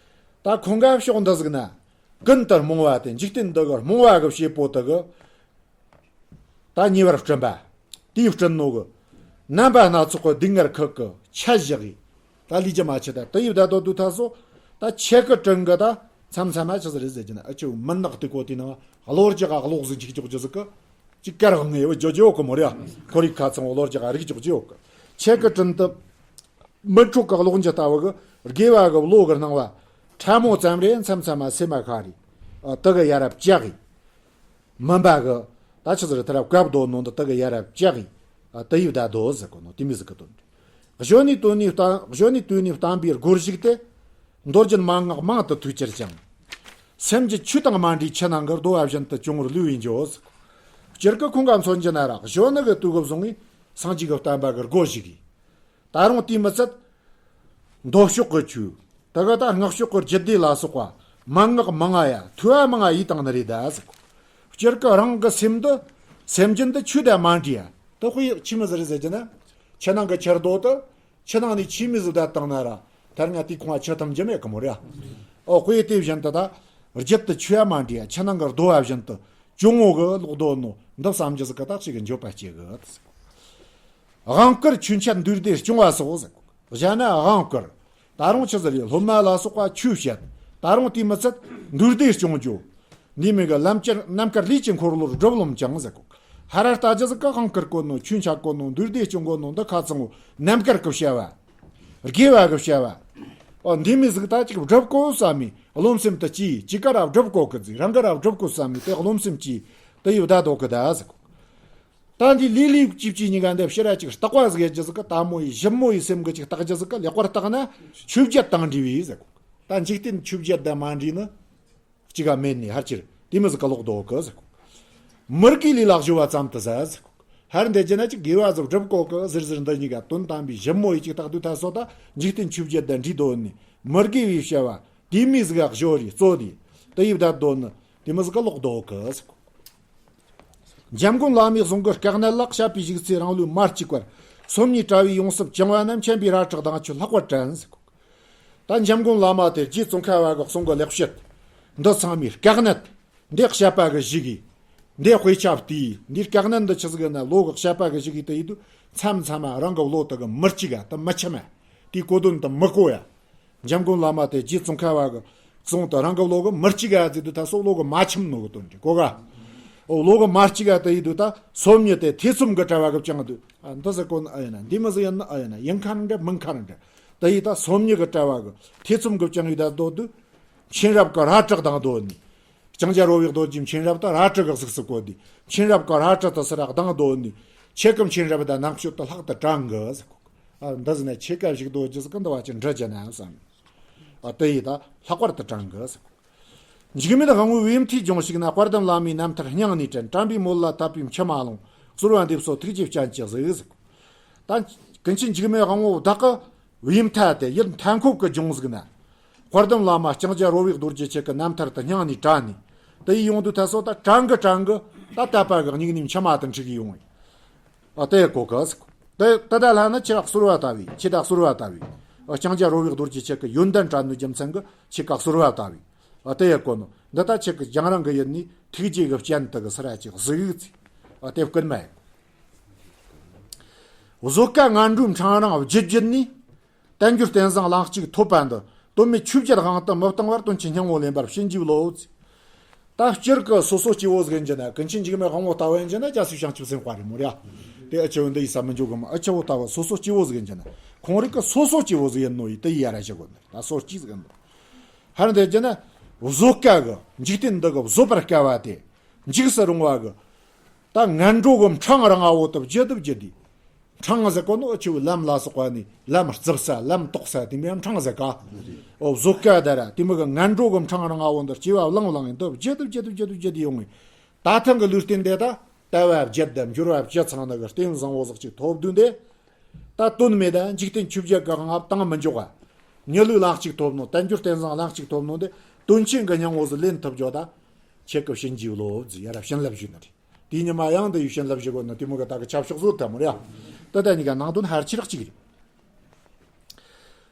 ད་ཁོང་ག་ཕྱོགས་འདི་ཟིག་ན། ཀུན་ཏུ་རྨོངས་པ་དེ། འཇིག་རྟེན་འདི་གི་རྨོངས་པ་གི་བྱེད་པོ་དེ་གིས། ད་ཉེ་བར་སྤྲིན་པ། དེའི་སྤྲིན་ནོ་གི། རྣམ་པ་སྣ་ཚོགས་ཀྱི་སྡུག་བསྔལ་ཁུར་གི་ཆ་བཞག་གི། ད་ལུས་ཀྱི་མ་ཆུ་ད་དེ་ཡི་བདག་འདོད་དུས་ད་སོ། ད་ཁྱེད་ཀྱི་དྲིན་གི་ད་མཚམས་མཚམས་མ་ཆི་ཟིག་རེད་ཟེར་རྒྱུ་ན། ཨ་ཅོ་མུན་ནག་དེ་གོ་དེ་ནང་གློ་རྒྱག་ག་གློག་ཟིག་འཁྱུག་འཁྱུག་རྒྱུ་ཟིག་གི། ཅིག་དཀར་ངེ་བ་ཇོ་ཇོ་གི་མོ་རེད། ཁོར་ཡུག་ཁ་ཚང་བ་གློ་རྒྱག་ག་རིག་འཁྱུག་རྒྱུ་ཡོད་གི། ཁྱེད་ཀྱི་དྲིན་དུ་མི་འཕྲོད་གི་གློག་འགྱུ་ལྟ་བུ་གི་དགེ་བ་གི་བློ་གི་སྣང་བ་ཕྲ་མོ་ཙམ་རེ་མཚམས་མཚམས་མ་སེམས་མ་ཁ་རེ། ཨ་དེ་གི་ཡ་རབས་བཅག་གི། མུན་པ་གི། ད་ཆི་ཟེར་ཐལ་བཀབ་རྡོ་ནང་དུ་དེ་གི་ཡ་རབས་བཅག་གི། ཨ་དེ་ཡི་བདག་འདོད་ཟེར་གོ་ནོ་དེ་མོ་ཟིག་གི་དོན་རེད། གཞོན་ནུའི་དུས་ནས་བསྟན། གཞོན་ནུའི་དུས་ནས་བསྟན་པའི་སྒོར་ཞུགས་ཏེ། མདོ་རྒྱུད་མན་ངག་མང་དུ་ཐོས་གྱུར་ཀྱང་། སེམས་ཀྱི་ཆོས་དང་མ་འདྲེས་ཆུ་ནང་གི་རྡོ་བ་བཞིན་དུ་གྱོང་བུར་ལུས་པས་འགྱོ་ཟེར། སྤྱིར་གི་ཁོང་ག་མཚོན་རྒྱུ་ན་ར་གཞོན་ནུ་གི་དུས་སྐབས་བཟུང་བའི་སངས་རྒྱས་ཀྱི་བསྟན་པ་གི་སྒོ་ཞུགས་གི། ད་རུང་དེ་མི་ཚད། མདོ་ཕྱོགས་ཀྱི་ཆོས། དེ་ག་ད་སྔགས་ཕྱོགས་ཀྱི་རྒྱུད་སྡེ་ལ་སོགས་པ་མན་ངག་མང་ང་ཡ་ཐོས་པ་མང་ང་ཡིས་བཏང་ནི་རེད་ད་ཟེར་གོ། སྤྱིར་གི་རང་གི་སེམས་འདི། སེམས་རྒྱུད་འདི་ཆོས་དང་མ་འདྲེས་ཡ། དེ་དཔེ་ཆི་མོ་ཟིག་རེད་ཟེར་རྒྱུ་ན། ཆུ་ནང་གི་ཆུ་རྡོ་དེ་ཆུ་ནང་ནས་ཆུ་མིག་ཟིག་བཏང་ན་ར། ད་རུང་དེ་ཁོང་ཆུ་ཐུམ་རྒྱུ་མེད་གི་མོ་རེད། ཨོ་དཔེ་དེ་བཞིན་དུ་ད་རྒྱུད་དུ་ཆོས་པ་མ་འདྲེས་ཡ་ཆུ་ནང་གི་རྡོ་བ་བཞིན་དུ་གྱོང་བུ་གི་ལོག་རྡོ་ནོ་འདི་བསམ་རྒྱུ་ཟིག་གི་ད་ཅིག་གི་འགྱོད་པ་སྐྱེ་གི། དབང་བསྐུར་ཆོས་འཆད་འདུས་སྡེ་སྐྱོང་བ་སོགས་ཟེར། གཞན་ན་དབང་བསྐུར། ད་རུང་ཆི་ཟེར་ཡོད། སློབ་མ་ལ་སོགས་པ་ཆོས་བཤད། ད་རུང་དེ་མི་ཚད་འདུས་སྡེ་སྐྱོང་རྒྱུ། འདི་མོ་གི་ལམ་ཁྱེར་རྣམ་དཀར་ལུས་ཀྱི་འཁོར་ལོར་སྒྲུབ་རློམ་ཅིང་ཟེར་གོ། ཧ་ར་ལྟ་རྒྱུ་ཟིག་གི་དབང་བསྐུར་གོ་ནོ། ཆོས་འཆད་གོ་ནོ། འདུས་སྡེ་སྐྱོང་གོ་ནོ། འདི་ཁ་ཚང་བོ་རྣམ་དཀར་གི་བྱ་བ། དགེ་བ་གི་བྱ་བ། ཨོ་འདི་མོ་ཟིག་ད་ཅིག་སྒྲུབ་དགོས་བསམ་མི་རློམ་སེམས་དེ་སྐྱེས། ཅིག་ག་ར་སྒྲུབ་དགོས་གི་ཟིག་རང་ག་ར་སྒྲུབ་དགོས་བསམ་མི་དེ་རློམ་སེམས་སྐྱེས། དེ་ཡི་བདག་འདོད་གི་ད་ཟེར་གོ། ད་འདི་ལས་ལས་ཀྱིས་ཀྱིས་གཉིས་ཀ་འདི་ཕྱིར་ར་ཅིག་བརྟག་པ་ཟིག་ཡེད་རྒྱུ་ཟིག་གི། དལ་མོ་ཡི་ཞིབ་མོ་ཡི་སེམས་གི་ཅིག་བརྟག་རྒྱུ་ཟིག་གི། ལེགས་པར་བརྟག་ན་ཆོས་བརྒྱད་དང་འདྲིས་པས་ཟེར་གོ། ད་འཇིག་རྟེན་ཆོས་བརྒྱད་དང་མ་འདྲིས་ནི་གཅིག་ག་མེད་ནི། ཧར་ཅིར་དེ་མོ་ཟིག་གི་ལོག་འདོད་གི་ཟེར་གོ། མི་དགེ་ལས་ལ་སྦྱོར་བ་ཙམ་དུ་ཟད་ཟེར་གོ། ཧར་འདི་རྒྱུ་ན་ཅིག་དགེ་བ་ཟིག་སྒྲུབ་དགོས་གི་ཟེར་ཟེར། འདི་གཉིས་ཀ་དོན་དམ་པའི་ཞིབ་མོ་ཡི་ཅིག་བརྟག་དུས་ད་སོ་ད་འཇིག་རྟེན་ཆོས་བརྒྱད་དང་འདྲིས་འདོད་ནི། མི་དགེ་བའི་བྱ་བ་དེ་མོ་ཟིག་ག་སྦྱོར་རེ་རྩོད་དེ། དེ་ཡི་བདག་འདོད་ནི་དེ་མོ་ཟིག་གི་ལོག་འདོད་གི་ཟེར་གོ། འཇམ་མགོན་བླ་མའི་གསུང་གི་སྐལ་གནད་ལ། བཤད་པའི་བཞུགས་ཚེ་རང་ལུས་མ་གཅིག་པར། སོམ་ཉིའི་དྲ་བས་ཡོངས་སུ་བཅིང་བ་ན། མཁྱེན་པའི་རལ་གྲི་གདེང་ཁྱོད་ལྷག་པར་དྲན་ཟེར་གོ། ད་འཇམ་མགོན་བླ་མ་དེ་རྗེ་ཙོང་ཁ་བ་གི་གསུང་གི་ལེགས་བཤད་འདི་ཚང་མའི་སྐལ་གནད། འདི་བཤད་པ་གི་གཞི་གི། འདི་དཔེ་ཆ་བལྟས། འདི་སྐལ་གནད་འདི་ཆི་ཟིག་ན་བློ་གི་བཤད་པ་གི་གཞི་གི་དེ་ཡིན་དུས། མཚམས་མཚམས་མ་རང་གི་བློ་དེ་གི་མི་གཅིག་ག་དེ་མི་འཆམ་མ། དེའི་གོ་དོན་དེ་མི་གོ་ཡ། འཇམ་མགོན་བླ་མ་དེ་རྗེ་ཙོང་ཁ་བ་གི་གསུང་དེ་རང་གི་བློ་གི་མི་གཅིག་ག་ཟེར་དུས་ད་སོ་བློ་གི་མ་འཆམ་ནོ་གི་དོན་རེད་གོ་ག། ཨོ་བློ་གི་མ་གཅིག་ག་དེ་ཡིན་དུས་ད་སོམ་ཉི་དེ་ཐེ་ཚོམ་གི་དྲ་བ་གི་བཅིངས་དུས། ཨ་འདི་ཟེར་གོ་ནི་ཨ་ཡིན་ན། འདི་མོ་ཟིག་ཡིན་ནི་ཨ་ཡིན་ན། ཡིན་ཁ་ར་འདྲ་མིན་ཁ་ར་འདྲ། དེ་ཡིན་ད་སོམ་ཉི་གི་དྲ་བ་གི་ཐེ་ཚོམ་གི་བཅིངས་ཡི་ད་འདོད་དུས། མཁྱེན་རབ་ཀྱི་རལ་གྲི་གདེང་འདོད་ནི། ལྕང་སྐྱ་རོལ་པའི་རྡོ་རྗེ་མཁྱེན་རབ་དེ་རལ་གྲི་གི་གཟུགས་སུ་བཀོད་དེ། མཁྱེན་རབ་ཀྱི་རལ་གྲི་དེ་ཚུར་གདེང་འདོན་ནས། ཁྱེད་ཀྱི་མཁྱེན་རབ་དེ་རྣམ་དཔྱོད་དེ་ལྷག་ཏུ་དྲང་གི་ཟེར་གོ། ཨ་འདི་ཟེར་ན་ཁྱེད་ཀ་ཞིག་རྡོ་རྗེ་ཟེར་གི་འདི་བ་ཅིག་འདྲི་རྒྱུ་ན་བསམ། ཨ་དེ་ཡིས་ད་ལྷག་པར་དུ་དྲང་གི་ཟེར་གོ། འཇིགས་མེད་དབང་པོའི་བུ་ཡུམ་མཐའི་སྦྱོང་ཞིག་ན། དཔལ་ལྡན་བླ་མའི་རྣམ་ཐར་སྙིང་ནས་དྲན། དྲན་པའི་མོད་ལ་དད་པའི་མཆི་མ་ལྷུང་། གསོལ་བ་འདེབས་སོ་ཐུགས་རྗེའི་སྤྱན་གྱིས་གཟིགས། ད་ཀུན་མཁྱེན་འཇིགས་མེད་དབང་པོ་བདག་གི་བུ་ཡུམ་མཐའ་དེ་ཡུལ་མཐའ་འཁོབ་ཀྱི་ལྗོངས་ཟིག་ན། དཔལ་ལྡན་བླ་མ་ལྕང་སྐྱ་རོལ་བའི་རྡོ་རྗེ་ཁྱེད་ཀྱི་རྣམ་ཐར་དུ་སྙིང་ནས་དྲན་ནས། དེ་ཡི་ཡོང་དུས་ཐ་སོ་ད་དྲན་གི་དྲན་གི་ད་དད་པ་གི་སྙིང་ནས་མཆི་མ་དེ་འཁྲིགས་ཡོང་བས། ཨ་དེ་ཡི་གོ་གི་ཟིག་དེ་དེ་ད་ལྷ་ནི་ཁྱེད་ལ་གསོལ་བ་བཏབ་བས། ཁྱེད་ད་གསོལ་བ་བཏབ་བས། ཨ་ལྕང་སྐྱ་རོལ་བའི་རྡོ་རྗེ་ཁྱེད་ཀྱི་ཡོན་ཏན་དྲན་ནོ་རྒྱུ་མཚན་གི་ཁྱེད་ཀ་གསོལ་བ་བཏབ་བས། ཨ་དེ་ཡི་གོ་ནོ་འདི་ད་ཁྱེད་ཀྱི་རྒྱང་རིང་གི་ཡུལ་ནས་ཐུགས་རྗེ་གི་སྤྱན་དེ་གི་སེར་བ་ཅིག་གཟིགས་ཟིག་ཨ་དེ་བསྐུལ་མ་ཡིན། བཟོད་དཀའ་ངན་འགྲོའི་འཕྲང་རིང་བརྒྱུད་བརྒྱུད་ནས། དལ་འབྱོར་རྟེན་བཟང་གླིང་གཅིག་ཐོབ་པ་འདི། དོན་མེད་ཆོས་བརྒྱད་དབང་དུ་མི་གཏོང་བར། དོན་ཆེན་སྙིང་པོ་ལེན་པར་བྱིན་གྱིས་རློབས། ད་སྤྱིར་གི་སོ་སོ་སྐྱེ་བོ་ཟིག་ཡིན་གྱི་ན། ཀུན་མཁྱེན་འཇིགས་མེད་དབང་པོ་ལྟ་བུ་ཡིན་གྱི་ན། རྒྱལ་སྲས་བྱང་ཆུབ་སེམས་དཔའ་རེད་མོ་ར། དེ་ཨ་ཆེ་བོ་འདི་ཡི་ས་མི་འཇོག་གི་མོ། ཨ་ཆེ་བོ་ལྟ་བུ་སོ་སོ་སྐྱེ་བོ་ཟིག་ཡིན་གྱི་ན། ཁོང་རིགས་ཀྱི་སོ་སོ་སྐྱེ་བོ་ཟིག་ཡིན་ནོ་ཡི་དེ་ཡི་ཡ་ར་བྱེད་དགོས་ནི་ད་སོ་སྐྱེ་ཟིག་ཡིན་ནོ། ཧར་འདི་གྱི་ན་བཟོད་དཀའ་གི་འཇིག་རྟེན་འདི་གི་བཟོད་པར་དཀའ་བ་དེ། འཇིགས་སུ་རུང་བ་གི། ད་ངན་འགྲོ་གི་འཕྲང་རིང་བ་བོ་དེ་བརྒྱུད་དུ་བརྒྱུད་དེ། འཕྲང་ཟེར་གོ་ནོ་ཨ་ཆེ་བོའི་ལམ་ལ་སོགས་པ་ནི་ལམ་རྩིབས་ས་ལམ་ཏོག་ས་དེ་མོ་ཡང་འཕྲང་ཟེར་ག་ཨོ་བཟོད་དཀའ་ད་ར་དེ་མོ་གི་ངན་འགྲོ་གི་འཕྲང་རིང་བ་བོ་འདི་སྐྱེ་བ་བླང་བླང་ཡིན་དུ་བརྒྱུད་དུ་བརྒྱུད་དུ་བརྒྱུད་དུ་བརྒྱུད་དུ་ཡོང་ངེ། ད་ཐེངས་གི་ལུས་རྟེན་དེ་ད་ལྟ་བ་བརྒྱད་དང་འབྱོར་བ་བཅུ་ཚང་ནི་གི་རྟེན་བཟང་བོ་ཟིག་ཅིག་ཐོབ་དུས་འདི། ད་དོན་མེད་ད་འཇིག་རྟེན་ཆོས་བརྒྱད་གི་དབང་བཏང་མི་འཇོག་ག་མྱི་ལུས་ལམ་གཅིག་ཐོབ་ནོ། དལ་འབྱོར་རྟེན་བཟང་ལམ་གཅིག་ཐོབ་ནོ་འདི་དོན་ཆེན་གི་སྙིང་བོ་ཟིག་ལེན་ཐུབ་རྒྱུ་ད། ཁྱེད་ཀྱི་བྱིན་གྱིས་རློབས་ཟེར་ཡ་ར་བྱིན་རླབས་ཞུ་ནི་རེད། དེའི་ཉི་མ་ཡང་འདི་ཡི་བྱིན་རླབས་ཞུ་དགོས་ན་དེ་མོ་གི་ད་གི་ཆབ་ཤོག་བཟོ་ཐབས་མོ་རེད་ཡ། ད་ལྟ་གཉིས་ཀ་ནང་དོན་ཕལ་ཆེར་གཅིག་རེད།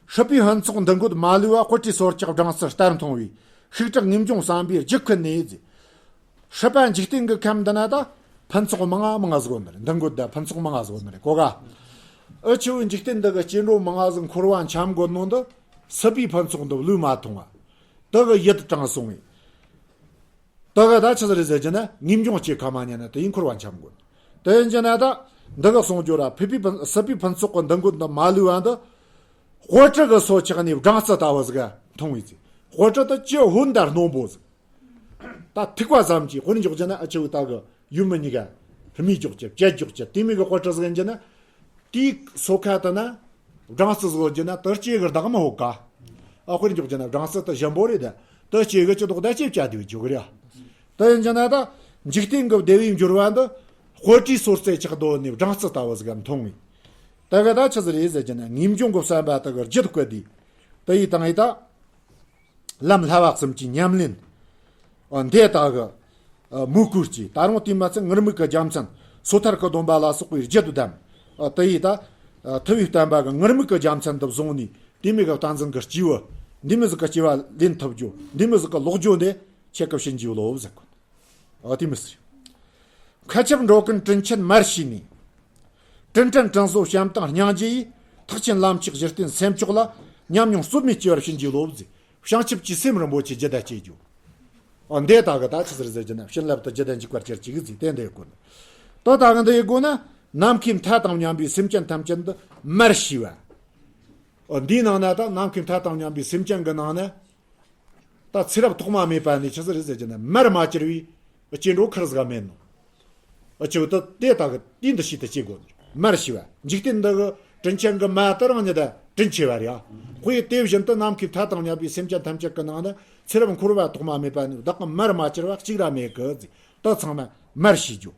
སྲིད་པའི་ཕུན་ཚོགས་འདུ་འགོད་མ་ལུས་པ། དཔེ་ཁྲིད་སོར་ཆགས་སྦྲང་རྩི་ལྟར་མཐོང་བའི། ཤུགས་དྲག་ངེས་འབྱུང་བསམ་པའི་རྒྱུད་ཁུ་ནས་ཟེར། སྲིད་པ་འཇིག་རྟེན་གྱི་ཁམས་འདི་ན་ད་ཕུན་ཚོགས་མང་ང་མང་ང་ཟིག་ཡོད་ནི་རེད། འདུ་འགོད་ད་ཕུན་ཚོགས་མང་ང་ཟིག་ཡོད་ནི་རེད་གོ་ག་ཨ་ཆེ་བོའི་འཇིག་རྟེན་འདི་གི་སྐྱེ་འགྲོ་མང་ང་ཟིག་འཁོར་བ་འཁྱམ་དགོས་ནོ་འདི། སྲིད་པའི་ཕུན་ཚོགས་འདི་བློས་མ་ཐོངས་པ། དེ་གི་ཡིད་དྲངས་སོང་བས། དེ་གི་ད་ཆི་ཟིག་རེད་ཟེར་གྱི་ན་ངེས་འབྱུང་སྐྱེ་ཁ་མ་ཉན་ན་དེ་ཡིན་འཁོར་བ་འཁྱམ་དགོས། དེ་ཡིན་གྱི་ན་ད་འདི་གི་གསུང་སྦྱོར་ར་ཕུད་པའི་ཕུན་སྲིད་པའི་ཕུན་ཚོགས་ཀྱི་འདུ་འགོད་འདི་མ་ལུས་པ་འདི། དཔེ་ཁྲིད་གི་སོ་ཆགས་ནས་སྦྲང་རྩི་ལྟ་བུ་ཟིག་མཐོང་བས་ཟེར། དཔེ་ཁྲིད་དེ་ཅི་ཧོན་དར་རྣོན་པོ་ཟིག་ད་ཐིགས་པ་ཙམ་གྱིས་དཔེར་འཇོག་རྒྱུ་ན་ཨ་ཆེ་བོ་ད་གི་ཡུམ་མི་གཉིས་ཀ་རྨས་འཇོག་རྒྱུ་བཅད་འཇོག་རྒྱུ་དེ་མོ་གི་དཔེ་ཁྲིད་ཟིག་ཡིན་གྱི་ན། དེའི་སོ་ཁ་དེ་ན་སྦྲང་རྩི་ཟིག་ཡོད་གྱི་ན་དེ་ལྕེ་གི་བདག་མི་ཕོད་ག་ཨ་དཔེར་འཇོག་རྒྱུ་ན་སྦྲང་རྩི་དེ་ཞིམ་པོ་རེད་ད། དེ་ལྕེ་གི་ཅི་ལྡོག་ད་ལྕེ་བཅད་དེ་བཅུག་གི་རེད། དེ་ཡིན་གྱི་ན་ད་འཇིག་རྟེན་གི་བདེ་བའི་འབྱོར་བ་འདི་དཔེ་ཁྲིད་སོར་རྩེ་ཆགས་རྡོ་ནས་སྦྲང་རྩི་ལྟ་བུ་ཟིག་མཐོང་བས། དེ་གི་ད་ཆི་ཟིག་རེད་ཟེར་གྱི་ན་ངེས་འབྱུང་གི་བསམ་པ་དེ་གི་རྒྱུད་བསྐུལ་དེ། དེ་ཡི་དང་ཡི་ད། ལམ་བསླབ་པ་གསུམ་གྱི་ཉམས་ལེན། ཨ་འདི་དག་གི་ཨ་མོས་གུས་ཀྱིས་ད་རུང་དེ་མ་ཚད་ངུར་སྨྲིག་གི་རྒྱལ་མཚན་སོ་ཐར་གྱི་སྡོམ་པ་ལ་སོགས་པའི་རྒྱུད་དུ་བསྡམས། ཨ་དེ་ཡིས་ད་ཨ་ཐུབ་པའི་བསྟན་པ་གི་ངུར་སྨྲིག་གི་རྒྱལ་མཚན་དུ་བཟུང་ནས་དེ་མོ་གི་བསྟན་འཛིན་གྱི་སྐྱེས་བུ་འདི་མོ་ཟིག་གི་སྐྱེ་བ་ལེན་ཐུབ་རྒྱུ། འདི་མོ་ཟིག་གི་ལོག་རྒྱུ་འདི་ཁྱེད་ཀྱི་བྱིན་གྱིས་རློབས་ཟེར་གོ། ཨ་དེ་མོ་ཟིག་མཁའ་ཁྱབ་འགྲོ་ཀུན་དྲིན་ཆེན་མར་ཞུས་ནས། དྲིན་དྲན་དྲིན་གཟོ་བྱམས་དང་སྙིང་རྗེ་ཡིས། ཐེག་ཆེན་ལམ་གཅིག་གཞི་རྟེན་སེམས་མཆོག་ལ། ཉམས་མྱོང་རྩོལ་མེད་སྐྱེ་བར་བྱིན་གྱིས་རློབས་ཟེར། བྱང་ཆུབ་ཀྱི་སེམས་རིན་པོ་ཆེ་ཇི་ལྟར་སྐྱེ་རྒྱུ། ཨོ་འདི་དག་གི་ད་ཆི་ཟེར་ཟེར་གྱི་ན་བྱིན་རླབས་དེ་ཇི་ལྟར་འཇུག་པར་གྱུར་ཅིག་ཟེར་དེ་འདི་ཡོད་གོ་ནི། ད་ད་གི་འདི་ཡི་སྒོ་ན་ནམ་མཁའི་མཐའ་དང་མཉམ་པའི་སེམས་ཅན་ཐམས་ཅད་འདི་མར་ཞུས་པ། ཨོ་འདིའི་ནང་ན་ད་ནམ་མཁའི་མཐའ་དང་མཉམ་པའི་སེམས་ཅན་གྱི་ནང་ན། ད་ཚེ་རབས་ཐོག་མ་མེད་པ་ནས་ཆི་ཟིག་རེད་ཟེར་གྱི་ན་མར་མ་གྱུར་བའི་སྐྱེ་འགྲོ་ཁེར་ཟིག་མེད་ནོ། ཨ་ཆེ་བོ་དེ་དེ་དག་གི་དེ་འདི་ཞིག་ཏུ་སྐྱེ་དགོས་ནོ། མར་ཞུས་པ་འཇིག་རྟེན་འདི་གི་དྲིན་ཆེན་གྱི་མ་དེ་རང་ཉིད་ད་དྲིན་ཆེ་བ་རེད་ཨ། དཔེ་དེ་བཞིན་དུ་ནམ་མཁའི་མཐའ་དང་མཉམ་པའི་སེམས་ཅན་ཐམས་ཅད་ཀྱི་ནང་ན་ཚེ་རབས་འཁོར་བ་ཐོག་མ་མེད་པ་ནས་བདག་གི་མར་མ་གྱུར་བ་གཅིག་ར་མེད་གི་ཟེར། དེ་ཚང་མ་མར་ཞུས་རྒྱུ།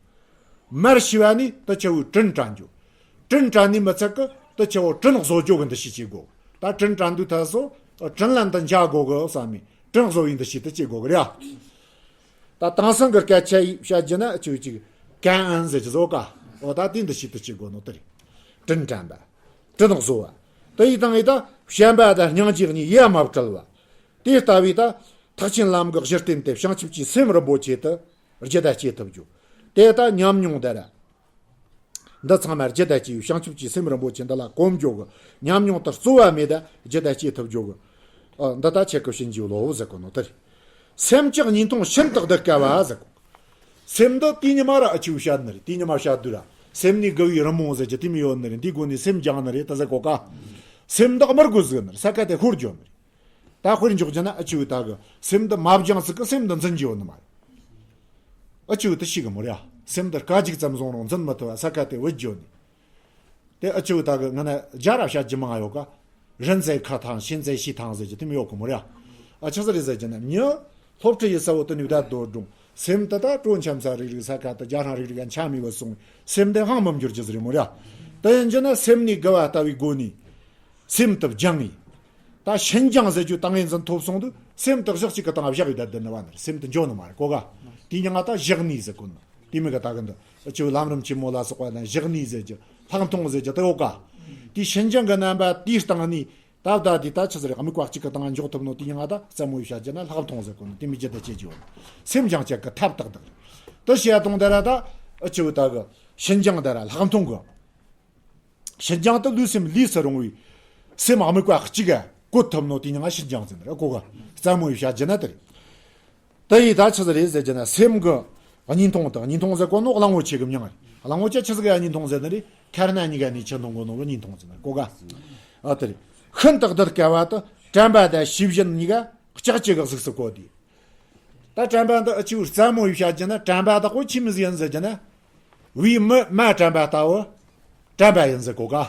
མར་ཞུས་པ་ནི་དེ་ཆེ་བོའི་དྲིན་དྲན་རྒྱུ། དྲིན་དྲན་ནི་མི་ཚད་ཀི་དེ་ཆེ་བོ་དྲིན་གཟོ་རྒྱུ་གི་འདུ་ཤེས་བྱེད་དགོས། ད་དྲིན་དྲན་དུས་ད་སོ། དྲིན་ལན་དུ་འཇལ་དགོས་གི་བསམ་མི་དྲིན་གཟོ་བའི་འདུ་ཤེས་དེ་བྱེད་དགོས་གི་རེད། ད་དེང་སང་གི་སྐད་ཆ་ཡིས་བཤད་རྒྱུ་ན་ཆུ་གཅིག་ཀན་ཨན་ཟེར་གྱི་བཟོ་ག་ཨོ་ད་དེ་འདུ་ཤེས་དེ་བྱེད་དགོས་ནོ་དེ་རེད། དྲིན་དྲན་པ། དྲིན་གཟོ་བ། དེ་ཡི་དང་ཡི་ད་བྱམས་པ་དང་སྙིང་རྗེ་གཉིས་ཡ་མ་བྲལ་བ། དེ་ལྟ་བུའི་ད་ཐེག་ཆེན་ལམ་གྱི་གཞི་རྟེན་དེ་བྱང་ཆུབ་ཀྱི་སེམས་རིན་པོ་ཆེ་དེ་རྒྱུད་ད་སྐྱེ་ཐུབ་རྒྱུ། དེ་ད་ཉམས་མྱོང་དེ་ར། འདི་ཚང་མ་རྒྱུད་ད་སྐྱེ་བའི་བྱང་ཆུབ་ཀྱི་སེམས་རིན་པོ་ཆེ་འདི་ལ་གོམས་འཇོག་གི་ཉམས་མྱོང་དེ་རྩོལ་བ་མེད་ད་རྒྱུད་ད་སྐྱེ་ཐུབ་རྒྱུ་གི། ཨ་འདི་ད་ཁྱེད་ཀྱི་བྱིན་གྱིས་རློབས་ཟེར་གོ་ནོ་དེ་རེད། སེམས་ཀྱི་གཉིས་མཐོང་ཤིན་ཏུ་གདུལ་དཀའ་བ་ཟེར་གོ། སེམས་འདི་དེའི་ཉི་མ་ར་ཨ་ཆེ་བོ་བཤད་ནི་རེད། དེའི་ཉི་མ་བཤད་དུས་ར་སེམས་ནི་དགུ་བའི་རི་མོ་ཟེར་གྱི་དེ་མོ་ཡོད་ནི་རེད། འདིའི་སྒོ་ནས་སེམས་སྦྱངས་ནི་རེད་ད་ཟེར་གོ་ཀ་སེམས་འདི་དམུ་རྒོད་ཟིག་ནི་རེད། ས་ཁ་དེ་ཤོར་འགྱོ་ནི་རེད། ད་དཔེར་འཇོག་རྒྱུ་ན་ཨ་ཆེ་བོ་ད་གི་སེམས་འདི་མ་སྦྱངས་ཟིག་གི་སེམས་འདི་འཛིན་རྒྱུ་ཡོད་ནི་མ་རེད། ཨ་ཆེ་བོ་དེ་ཤེས་གི་མོ་རེད་ཨ། སེམས་འདི་སྐད་ཅིག་ཙམ་བཟུང་རུང་འཛིན་མི་ཐུབ་པ་ས་ཁ་དེ་བུད་འགྱོ་ནི། དེ་ཨ་ཆེ་བོ་ད་གི་ང་ན་རྒྱ་ར་བཤད་རྒྱུ་མང་ཡོད་ཀ་རིན་ཙེ་ཁ་ཐང་ཤིན་ཙེ་ཤི་ཐང་ཟེར་གྱི་དེ་མོ་ཡོད་གི་མོ་རེད་ཨ། ཨ་ཆི་ཟིག་རེད་ཟེར་གྱི་ན་མྱི། སློབ་ཁྲིད་ཡི་ས་བོ་དུ་ནི་བདག་རྡོ་སྒྲུང་། སེམས་དུ་ད་སྤྲོ་འཆམ་ས་རིག་རིག་ས་ཁ་དུ་རྒྱ་ཧང་རིག་རིག་ག་འཆམ་མི་བ་སོང་། སེམས་དེ་ཧང་མམ་འགྱུར་གྱི་ཟིག་རེད་མོ་ར། དུ་ཡིན་གྱི་ན་སེམས་ནི་དགུ་བ་ལྟ་བུའི་སྒོ་ནས། སེམས་དུ་སྦྱང་ངེས། ད་ཤིན་སྦྱང་ཟེར་རྒྱུ་ད་ངས་འཛིན་ཐོབ་སོང་དུས་སེམས་དུ་ཞག་གཅིག་གི་སྟེང་བཞག་ཡོད་ད་དུ་ནི་བ་ནི་སེམས་དུ་འཇོ་ནི་མ་རེད་གོ་ག་དེ་ཉིན་ང་ད་བཞག་ནི་ཟེར་གོ་ནི། དེ་མི་ག་ད་གི་འདི་ཨ་ཆུ་ལམ་རིམ་ཆེན་མོ་ལ་སོགས་པ་ན་བཞག་ནི་ཟེར་རྒྱུ་ལྷག་མཐོང་ཟེར་རྒྱུ་དེ་ཡོད་ག་དེ་ཤིན་སྦྱང་གི་རྣམ་པ་དེའི་སྟེང་ནི། ད་ད་དེ་ད་ཆི་ཟེར་རེད། དམིགས་པ་གཅིག་གི་སྟེང་འཇོག་ཐུབ་ནོ་དེ་ཡིན་ང་ད་རྩ་མོ་ཡི་བཤད་རྒྱུ་ན་ལྷག་མཐོང་ཟེར་གོ་ནོ་དེ་མི་རྒྱུ་ད་ཅེས་བརྗོད་ནོ། སེམས་སྦྱང་བྱེད་ཀྱི་ཐབས་དག་དག་རེད། དེ་བཤད་གཏོང་དེ་ར་ད་ཨ་ཆུ་ད་གི་ཤིན་སྦྱང་དེ་ར་ལྷག་མཐོང་གི་ཤིན་སྦྱང་དེ་ལུས་སེམས་ལུས་སུ་རུང་བའི་སེམས་དམིགས་པ་གཅིག་ག་བཀོད་ཐུབ་ནོ་དེ་ཡིན་ང་ཤིན་སྦྱང་ཟེར་ནི་རེད་གོ་ག་རྩ་མོ་ཡི་བཤད་རྒྱུ་ན་དེ་རེད། དེ་ཡི་ད་ཆི་ཟིག་རེད་ཟེར་རྒྱུ་ན་སེམས་ཀྱི་གཉིས་མཐོང་དང་། གཉིས་མཐོང་ཟེར་གོ་ནོ་གླང་པོ་ཆེ་གི་མྱིང་རེད། གླང་པོ་ཆེ་ཆི་ཟིག་ཡ་གཉིས་མཐོང་ཟེར་ནི་རེད། ཁ་སྣ་གཉིས་ཀ་ནས་ཆུ་འཐུང་གོ་ནོ་གི་གཉིས་མཐོང་ཟེར་ནི་གོ་ག་ཨ་དེ་རེད། ཤིན་ཏུ་གདུལ་དཀའ་བ་དེ་དྲན་པ་དང་ཤེས་བཞིན་གཉིས་ཀ་ལྕགས་ཀྱུ་གི་གཟུགས་སུ་བཀོད་དེ། ད་དྲན་པ་འདི་ཨ་ཆུ་རྩ་མོ་ཡི་བཤད་རྒྱུ་ན་དྲན་པ་དག་པོ་ཆི་མོ་ཟིག་ཡིན་ཟེར་རྒྱུ་ན། བའི་མི་མ་དྲན་པ་ལྟ་བུ། དྲན་པ་ཡིན་ཟེར་གོ་ག་ཨ་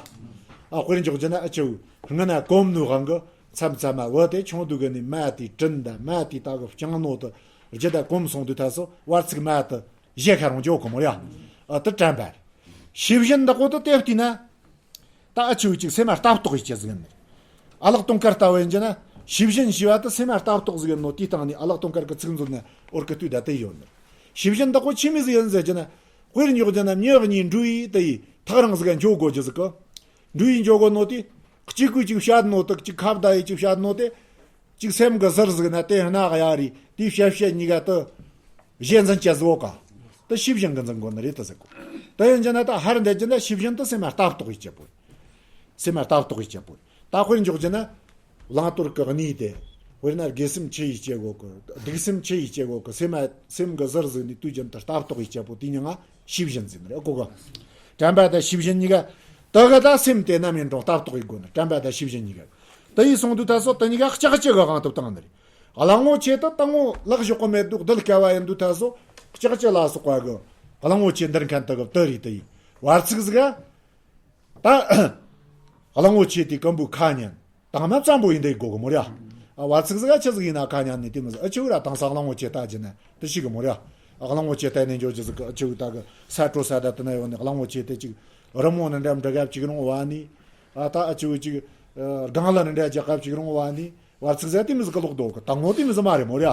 དཔེར་འཇོག་རྒྱུ་ན་ཨ་ཆུ་སྔ་ན་གོམ་ནུ་དབང་གི་མཚམས་མཚམས་མ་བུ་དེ་ཆུང་དུས་གི་ནི་མ་དེའི་དྲིན་དང་མ་དེའི་ལྟ་གི་ལྕང་ནོ་དུ་རྒྱུ་དང་གོམ་སོང་དུས་ད་སོ་བར་ཚིག་མ་དུ་བཞེས་ཁ་རང་འཇོག་གི་མོ་ར། ཨ་དུ་དྲན་པ་རེད། ཤེས་བཞིན་བདག་པོ་དུ་དེ་བལྟས་ན། ད་ཨ་ཆུ་གཅིག་སེམས་མ་ལྟ་རྟོག་ཡི་ཅེས་ཟིག་ཡིན་ནི། ཨ་ལགས་དུང་དཀར་ལྟ་བུ་ཡིན་རྒྱུ་ན་ཤེས་བཞིན་ཞི་བ་དུ་སེམས་མ་ལྟ་རྟོག་ཟིག་ཡིན་ནོ་དེའི་སྟེང་ནས་ཨ་ལགས་དུང་དཀར་གི་ཚིག་མཛོད་ན་འོར་གི་དུས་ད་དེ་ཡོད་ནི། ཤེས་བཞིན་བདག་པོ་ཆི་མོ་ཟིག་ཡིན་ཟེར་རྒྱུ་ན། དཔེར་འཇོག་རྒྱུ་ན་མྱི་གཉིས་འགྲོ་ཡི་དེ་ཡི་ཐག་རིང་ཟིག་ག་འཇོག་དགོས་རྒྱུ་ཟིག་གི་འགྲོ་ཡི་འཇོག་དགོས་ནོ་དེ། གཅིག་གིས་གཅིག་བཤད་ནོ་དེ་གཅིག་ཁ་བརྡ་ཡི་གཅིག་བཤད་ནོ་དེ། གཅིག་སེམས་གི་ཟུར་ཟིག་ན་དེ་སྣ་གཡའ་རི་དེའི་བཤད་བཤད་གཉིས་ཀ་དུ། གཞན་འཛིན་བྱེད་ཟོ་ག་དུ་ཤེས་བཞིན་གི་འཛིན་དགོས་ནི་རེད་དུ་ཟེར་གོ་དུ་ཡིན་རྒྱུ་ན་ད་ཧར་འདེད་རྒྱུ་ན་ཤེས་བཞིན་དུ་སེམས་མ་ལྟ་རྟོག་ཡི་བྱེད་པོ། སེམས་མ་ལྟ་རྟོག་ཡི་བྱེད་པོ། ད་དཔེར་འཇོག་རྒྱུ་ན། བླང་དོར་གི་གནས་དེ། དཔེར་ན་དགེ་སེམས་ཆི་ཡི་བྱེད་དགོས་གི་སྡིག་སེམས་ཆི་ཡི་བྱེད་དགོས་གི་སེམས་མ་སེམས་གི་ཟུར་ཟིག་ནས་དུས་རྒྱུན་དུ་ལྟ་རྟོག་ཡི་བྱེད་པོ་དེ་ཉིད་ང་ཤེས་བཞིན་ཟིན་རེད་གོ་གི་དྲན་པ་དང་ཤེས་བཞིན་གཉིས་ཀ་དུ་གི་ད་སེམས་དེ་ནམ་ཡིན་རུང་ལྟ་རྟོག་ཡི་དགོས་ནི་དྲན་པ་དང་ཤེས་བཞིན་གཉིས་ཀ་དུ་ཡི་སོང་དུས་ད་སོ་དུ་གཉིས་ཀ་ལྕགས་ཀྱུ་གི་དབང་དུ་བཏང་ནི་རེད། གླང་པོ་ཆེ་དུ་དང་པོ་ལག་ཞོག་གི་མེད་འདུག་གདུལ་དཀའ་བ་ཡིན་འདུག་ད་སོ་ལྕགས་ཀྱུ་ལ་སོགས་པ་གི་གླང་པོ་ཆེ་འདུལ་མཁན་དུ་གི་དུ་རེད་དུ་ཡི་བར་ཚིག་ཟིག་ག་ད། གླང་པོ་ཆེ་དེ་སྐམ་པོའི་ཁ་ཉན། དྭངས་མ་ཙམ་པོ་ཡིན་དེ་དགོས་གི་མོ་ར། ཨ་བར་ཚིག་ཟིག་ཨ་ཆི་ཟིག་ཡིན་ན་ཁ་ཉན་ནི་དེ་མི་ཟིག་ཨ་ཆུ་ར་དྭངས་ས་གླང་པོ་ཆེ་ལྟ་རྒྱུ་ན་དེ་ཞིག་གི་མོ་ར། ཨ་གླང་པོ་ཆེ་ལྟ་ནས་འཇོག་རྒྱུ་ཟིག་ཨ་ཆུ་ད་གི་ས་དྲོ་ས་ད་དེ་ན་ཡོད་ནི་གླང་པོ་ཆེ་དེ་ཅིག་རི་མོ་ནི་འདྲ་འདྲ་གབ་ཅིག་རུང་བ་ནི། ཨ་ད་ཨ་ཆུ་ཅིག་སྒང་ལ་ནི་འདྲ་རྒྱག་གབ་ཅིག་རུང་བ་ནི། བར་ཚིག་ཟ་དེ་མི་ཟིག་ག་ལོག་འདུག་གི་དང་ངོ་དེ་མི་ཟིག་མ་རེད་མོ་ར།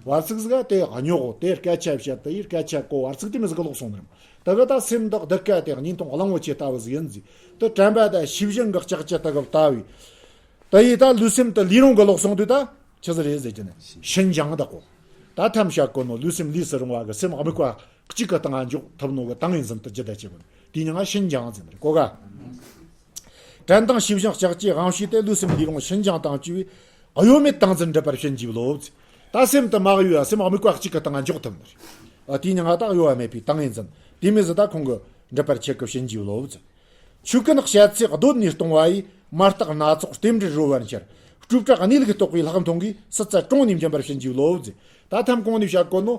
བར་ཚིག་ཟིག་དེ་རྙོག་དེ་སྐད་ཆ་བཤད་དེ་ཡི་སྐད་ཆ་གོ་བར་ཚིག་དེ་མི་ཟིག་ག་ལོག་སོང་ནི་རེད། ད་གི་ད་སེམས་དག་དུ་སྐད་དེ་གཉིས་མཐོང་གླང་པོ་ཆེ་ལྟ་བུ་ཟིག་ཡིན་ཟིག་དུ་དྲན་པ་དང་ཤེས་བཞིན་གི་ལྕགས་ཀྱུ་དུ་གི་ལྟ་བུའི། དེ་ཡི་ད་ལུས་སེམས་དུ་ལུས་རུང་གི་ལོག་སོང་དུས་ད་ཆི་ཟིག་རེད་ཟེར་གྱི་ནི་ཤིན་སྦྱང་དག་གོ་ད་ཐམས་ཅད་གོ་ནོ་ལུས་སེམས་ལུས་སུ་རུང་བ་གི་སེམས་དམིགས་པ་གཅིག་གི་སྟེང་འཇོག་ཐུབ་ནོ་གི་ཏིང་ངེ་འཛིན་དུ་ཇི་ལྟར་བྱེད་དགོས་དེ་ཉིད་ང་ཤིན་སྦྱང་ཟེར་ནི་རེད་གོ་ག་དྲན་དང་ཤེས་བཞིན་ལྕགས་ཀྱུའི་དབང་ཕྱུག་སྟེ་ལུས་སེམས་ལུས་རུང་ཤིན་སྦྱངས་དང་བཅས་པའི་གཡོ་མེད་ཏིང་འཛིན་སྒྲུབ་པར་བྱིན་གྱིས་རློབས། ད་སེམས་དུ་མ་གཡོ་བ་སེམས་དམིགས་པ་གཅིག་གི་སྟེང་འཇོག་ཐུབ་ནི་རེད། དེའི་ཉིད་ང་ད་གཡོ་བ་མེད་པའི་ཏིང་ངེ་འཛིན་དེ་མོ་ཟིག་ད་ཁོང་གིས་སྒྲུབ་པར་ཁྱེད་ཀྱིས་བྱིན་གྱིས་རློབས། ཆོས་ཀུན་བཤད་ཚེ་གདོད་ནས་སྟོང་བ་ཡི། མ་བརྟགས་སྣ་ཚོགས་རྟེན་འབྲེལ་རོལ་བར་འཆར། སྤྲོས་བྲལ་གནས་ལུགས་རྟོགས་པའི་ལྷག་མཐོང་གིས། སྲིད་རྩ་དྲུང་ནས་འབྱིན་པར་བྱིན་གྱིས་རློབས། ད་ཐམ་གོང་ནས་བཤད་གོ་ནོ།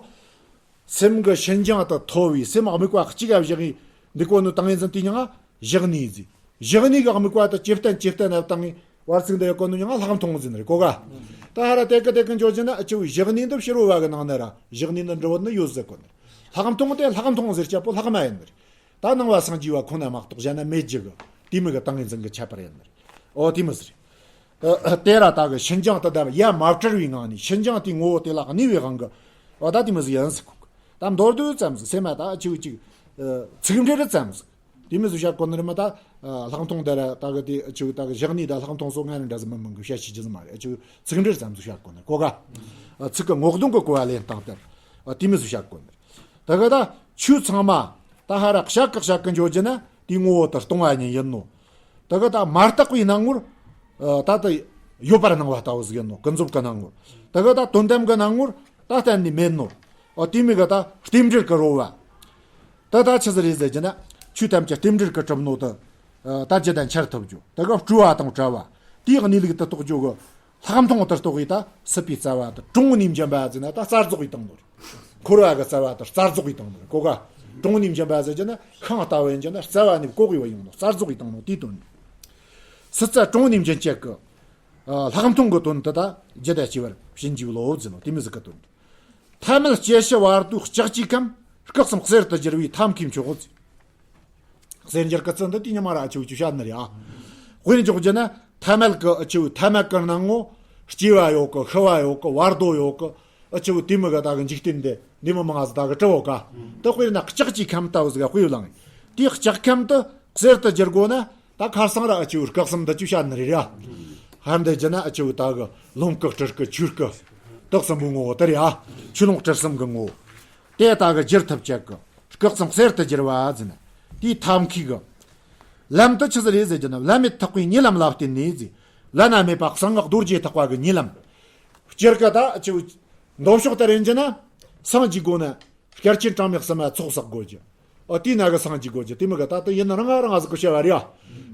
སེམས་ཀྱི་ཤིན་སྦྱངས་དུ་མཐོ་བའི་སེམས་དམིགས་པ་གཅིག་ག་བཞག་གི་འདི་གོ་ནོ་ཏིང་ངེ་འཛིན་དེ་ཉིད་ང་བཞག་ནས་ཟིག་བཞག་ནས་གི་དམིགས་པ་དུ་ཇི་བརྟན་ཇི་བརྟན་ན་བཏང་ངི་བར་ཚིག་འདི་གོ་ནོ་ཉིད་ང་ལྷག་མཐོང་ཟིན་རེད་གོ་ག་ད་ཧ་ར་དེ་ཀི་དེ་ཀི་འཇོག་རྒྱུ་ན་ཨ་ཅོ་བཞག་ནས་འདི་ཕྱི་རོལ་བ་གི་ནང་ན་ར་བཞག་ནས་འདི་འགྲོ་བ་ནི་ཡོད་ཟེར་གོ་ནི་ལྷག་མཐོང་དེ་ལྷག་མཐོང་ཟེར་ཅེས་པོ་ལྷག་མ་ཡིན་ནི་རེད། ད་ནང་བ་སངས་རྒྱས་བ་ཁོ་ན་མ་གཏོགས་གཞན་ན་མེད་རྒྱུ་གི་དེ་མི་གི་ཏིང་ངེ་འཛིན་གི་ཁྱད་པར་ཡིན་ནི་རེད། ཨོ་དེ་མི་ཟེར། ཨ་དེ་ར་ད་གི་ཤིན་སྦྱངས་དུ་བསྡམས་ཡ་མ་བྲལ་བའི་ངང་ནས་ཤིན་སྦྱངས་དེའི་ངོ་བོ་དེ་ལ་གནས་པའི་དབང་གིས་ཨོ་ད་དེ་མི་ཟིག་ཡིན་ཟིག་གོ། ད་མདོར་བསྡུས་ཙམ་ཟིག་སེམས་མ་ད་ཆུ་ཅིག་ཚིག་འགྲེལ་ཙམ་ཟིག་དེ་མི་ཟིག་བཤད་གོ་ནི་རེད་མ་ད་ལྷག་མཐོང་དེ་ར་ད་གི་དེ་ཆུ་ད་གི་བཞག་ནས་ད་ལྷག་མཐོང་སོགས་ང་ནི་འདྲ་ཟིག་མི་མང་གི་བཤད་ཤེས་ཀྱི་ཟིག་མ་རེད་ཆུ་ཚིག་འགྲེལ་ཙམ་ཟིག་བཤད་གོ་ནི་གོ་ག་ཚིག་གི་ངོ་གདོང་གི་གོ་བ་ལེན་སྟངས་དེ་དེ་མི་ཟིག་བཤད་གོ་ནི་ད་གི་ད་ཆོས་ཚང་མ་ད་ཧ་ར་བཤད་གི་བཤད་གི་འཇོག་རྒྱུ་ན་དེའི་ངོ་བོ་དེ་སྟོང་བ་ཉིད་ཡིན་ནོ། དེ་གི་ད་མ་བརྟགས་པའི་སྣང་ངོར། ཨ་ད་ལྟ་ཡོད་པར་སྣང་བ་ལྟ་བུ་ཟིག་ཡིན་ནོ་ཀུན་རྫོབ་ཀྱི་སྣང་ངོར། དེ་གི་ད་དོན་དམ་གྱི་སྣང་ངོར་ད་གཏན་ནས་མེད་ནོ། ཨ་དེ་མི་གི་ད་རྟེན་འབྲེལ་གྱི་རོལ་བ། ད་ད་ཆི་ཟིག་རེད་ཟེར་རྒྱུ་ན་ཆོས་ཐམས་ཅད་རྟེན་འབྲེལ་གྱིས་གྲུབ་ནོ་དེ། ཨ་ད་ཇི་ལྟར་འཆར་ཐུབ་རྒྱུ་དེ་གི་སྤྲོས་པ་དང་བྲལ་བ། དེའི་གནས་ལུགས་དེ་རྟོགས་རྒྱུ་གི་ལྷག་མཐོང་དུ་རྟོགས་པའི་ད་སྲིད་པའི་རྩ་བ་དེ་དྲུང་ནས་འབྱིན་པ་ཟེར་ན་ད་རྩ་རྫོགས་པའི་སྟེང་ནོ་རེད། འཁོར་བ་གི་རྩ་བ་དེ་རྩ་རྫོགས་པའི་སྟེང་ནོ་རེད་གོ་ག་དྲུང་ནས་འབྱིན་པ་ཟེར་རྒྱུ་ན་ཤིང་ལྟ་བུ་ཡིན་རྒྱུ་ན་རྩ་བ་ནས་བཀོག་གི་བ་ཡོང་ནོ་རྩ་རྫོགས་པའི་སྟེང་ནོ་དེའི་དོན་རེད། སྲིད་རྩ་དྲུང་ནས་འབྱིན་བྱེད་ཀྱི། ཨ་ལྷག་མཐོང་གི་དོན་དེ་ད་ཇི་ལྟར་སྐྱེ་བར་བྱིན་གྱིས་རློབས་ཟེར་ནོ་དེ་མི་ཟིག་གི་དོན་རེད། ཐ་མལ་སྐྱེ་ཤི་བར་དུ་ལྕགས་ཀྱི་ཁམས། སྐུ་གསུམ་གསེར་དུ་བསྒྱུར་བའི་ཐབས་མཁས་མཆོག་ཟེར། གསེར་འགྱུར་གི་ཚུལ་འདི་དེ་ཉི་མ་ར་ཨ་ཆུ་ཆུ་བཤད་ནི་རེད་ཨ། དཔེར་འཇོག་རྒྱུ་ན་ཐ་མལ་གི་ཨ་ཆུ་ཐ་མལ་གི་སྣང་ངོ་། སྐྱེ་བ་ཡོད་གི། ཤི་བ་ཡོད་གི། བར་དོ་ཡོད་གི། ཨ་ཆུ་དེ་མི་གི་ད་གི་འཇིག་རྟེན་འདི་འདི་མི་མང་ཟིག་ད་གི་བྲི་བོ་ག། དེ་དཔེར་ན་ལྕགས་ཀྱི་ཁམས་ལྟ་བུ་ཟིག་དཔེ་བླངས། དེའི་ལྕགས་ཁམས་དེ་གསེར་དུ་བསྒྱུར་དགོས་ན། ད་ཁར་སང་ར་ཨ་ཆུ་སྐུ་གསུམ་འདི་ཆུ་བཤད་ནི་རེད་ཨ། ཧར་འདི་རྒྱུ་ན་ཨ་ཆུ་ད་གི་རླུང་སྐུ་སྤྲུལ་སྐུ་ཆོས་སྐུ། དེ་གསུམ་པོའི་ངོ་བོ་དེ་རེད་ཨ། ཆོས་རླུང་སྤྲུལ་གསུམ་གི་ངོ་བོ། དེ་ལྟ་གི་བསྒྱུར་ཐུབ་ཅེས་གི། སྐུ་གསུམ་གསེར་དུ་བསྒྱུར་བ་ཟེར་ན། དེའི་ཐབས་མཁས་གི། ལམ་དུ་ཆི་ཟིག་རེད་ཟེར་རྒྱུ་ན། བླ་མེད་ཐེག་པའི་ཉེ་ལམ་ལ་བརྟེན་ནས་ཟེར། བླ་ན་མེད་པ་གསང་སྔགས་རྡོ་རྗེ་ཐེག་པ་གི་ཉེ་ལམ། སྤྱིར་གི་ད་ཆི། མདོ་ཕྱོགས་ལྟར་ཡིན་རྒྱུ་ན། སངས་རྒྱས་དགོས་ན། སྐར་ཆེན་གྲངས་མེད་གསུམ་མ་ཚོགས་བསགས་དགོས་རྒྱུ། ཨ་དེའི་ནང་གི་སངས་རྒྱས་དགོས་རྒྱུ་དེ་མི་གི་ད་ལྟ་ཡིན་རང་རང་ཟིག་གི་བྱ་བ་རེད་ཨ།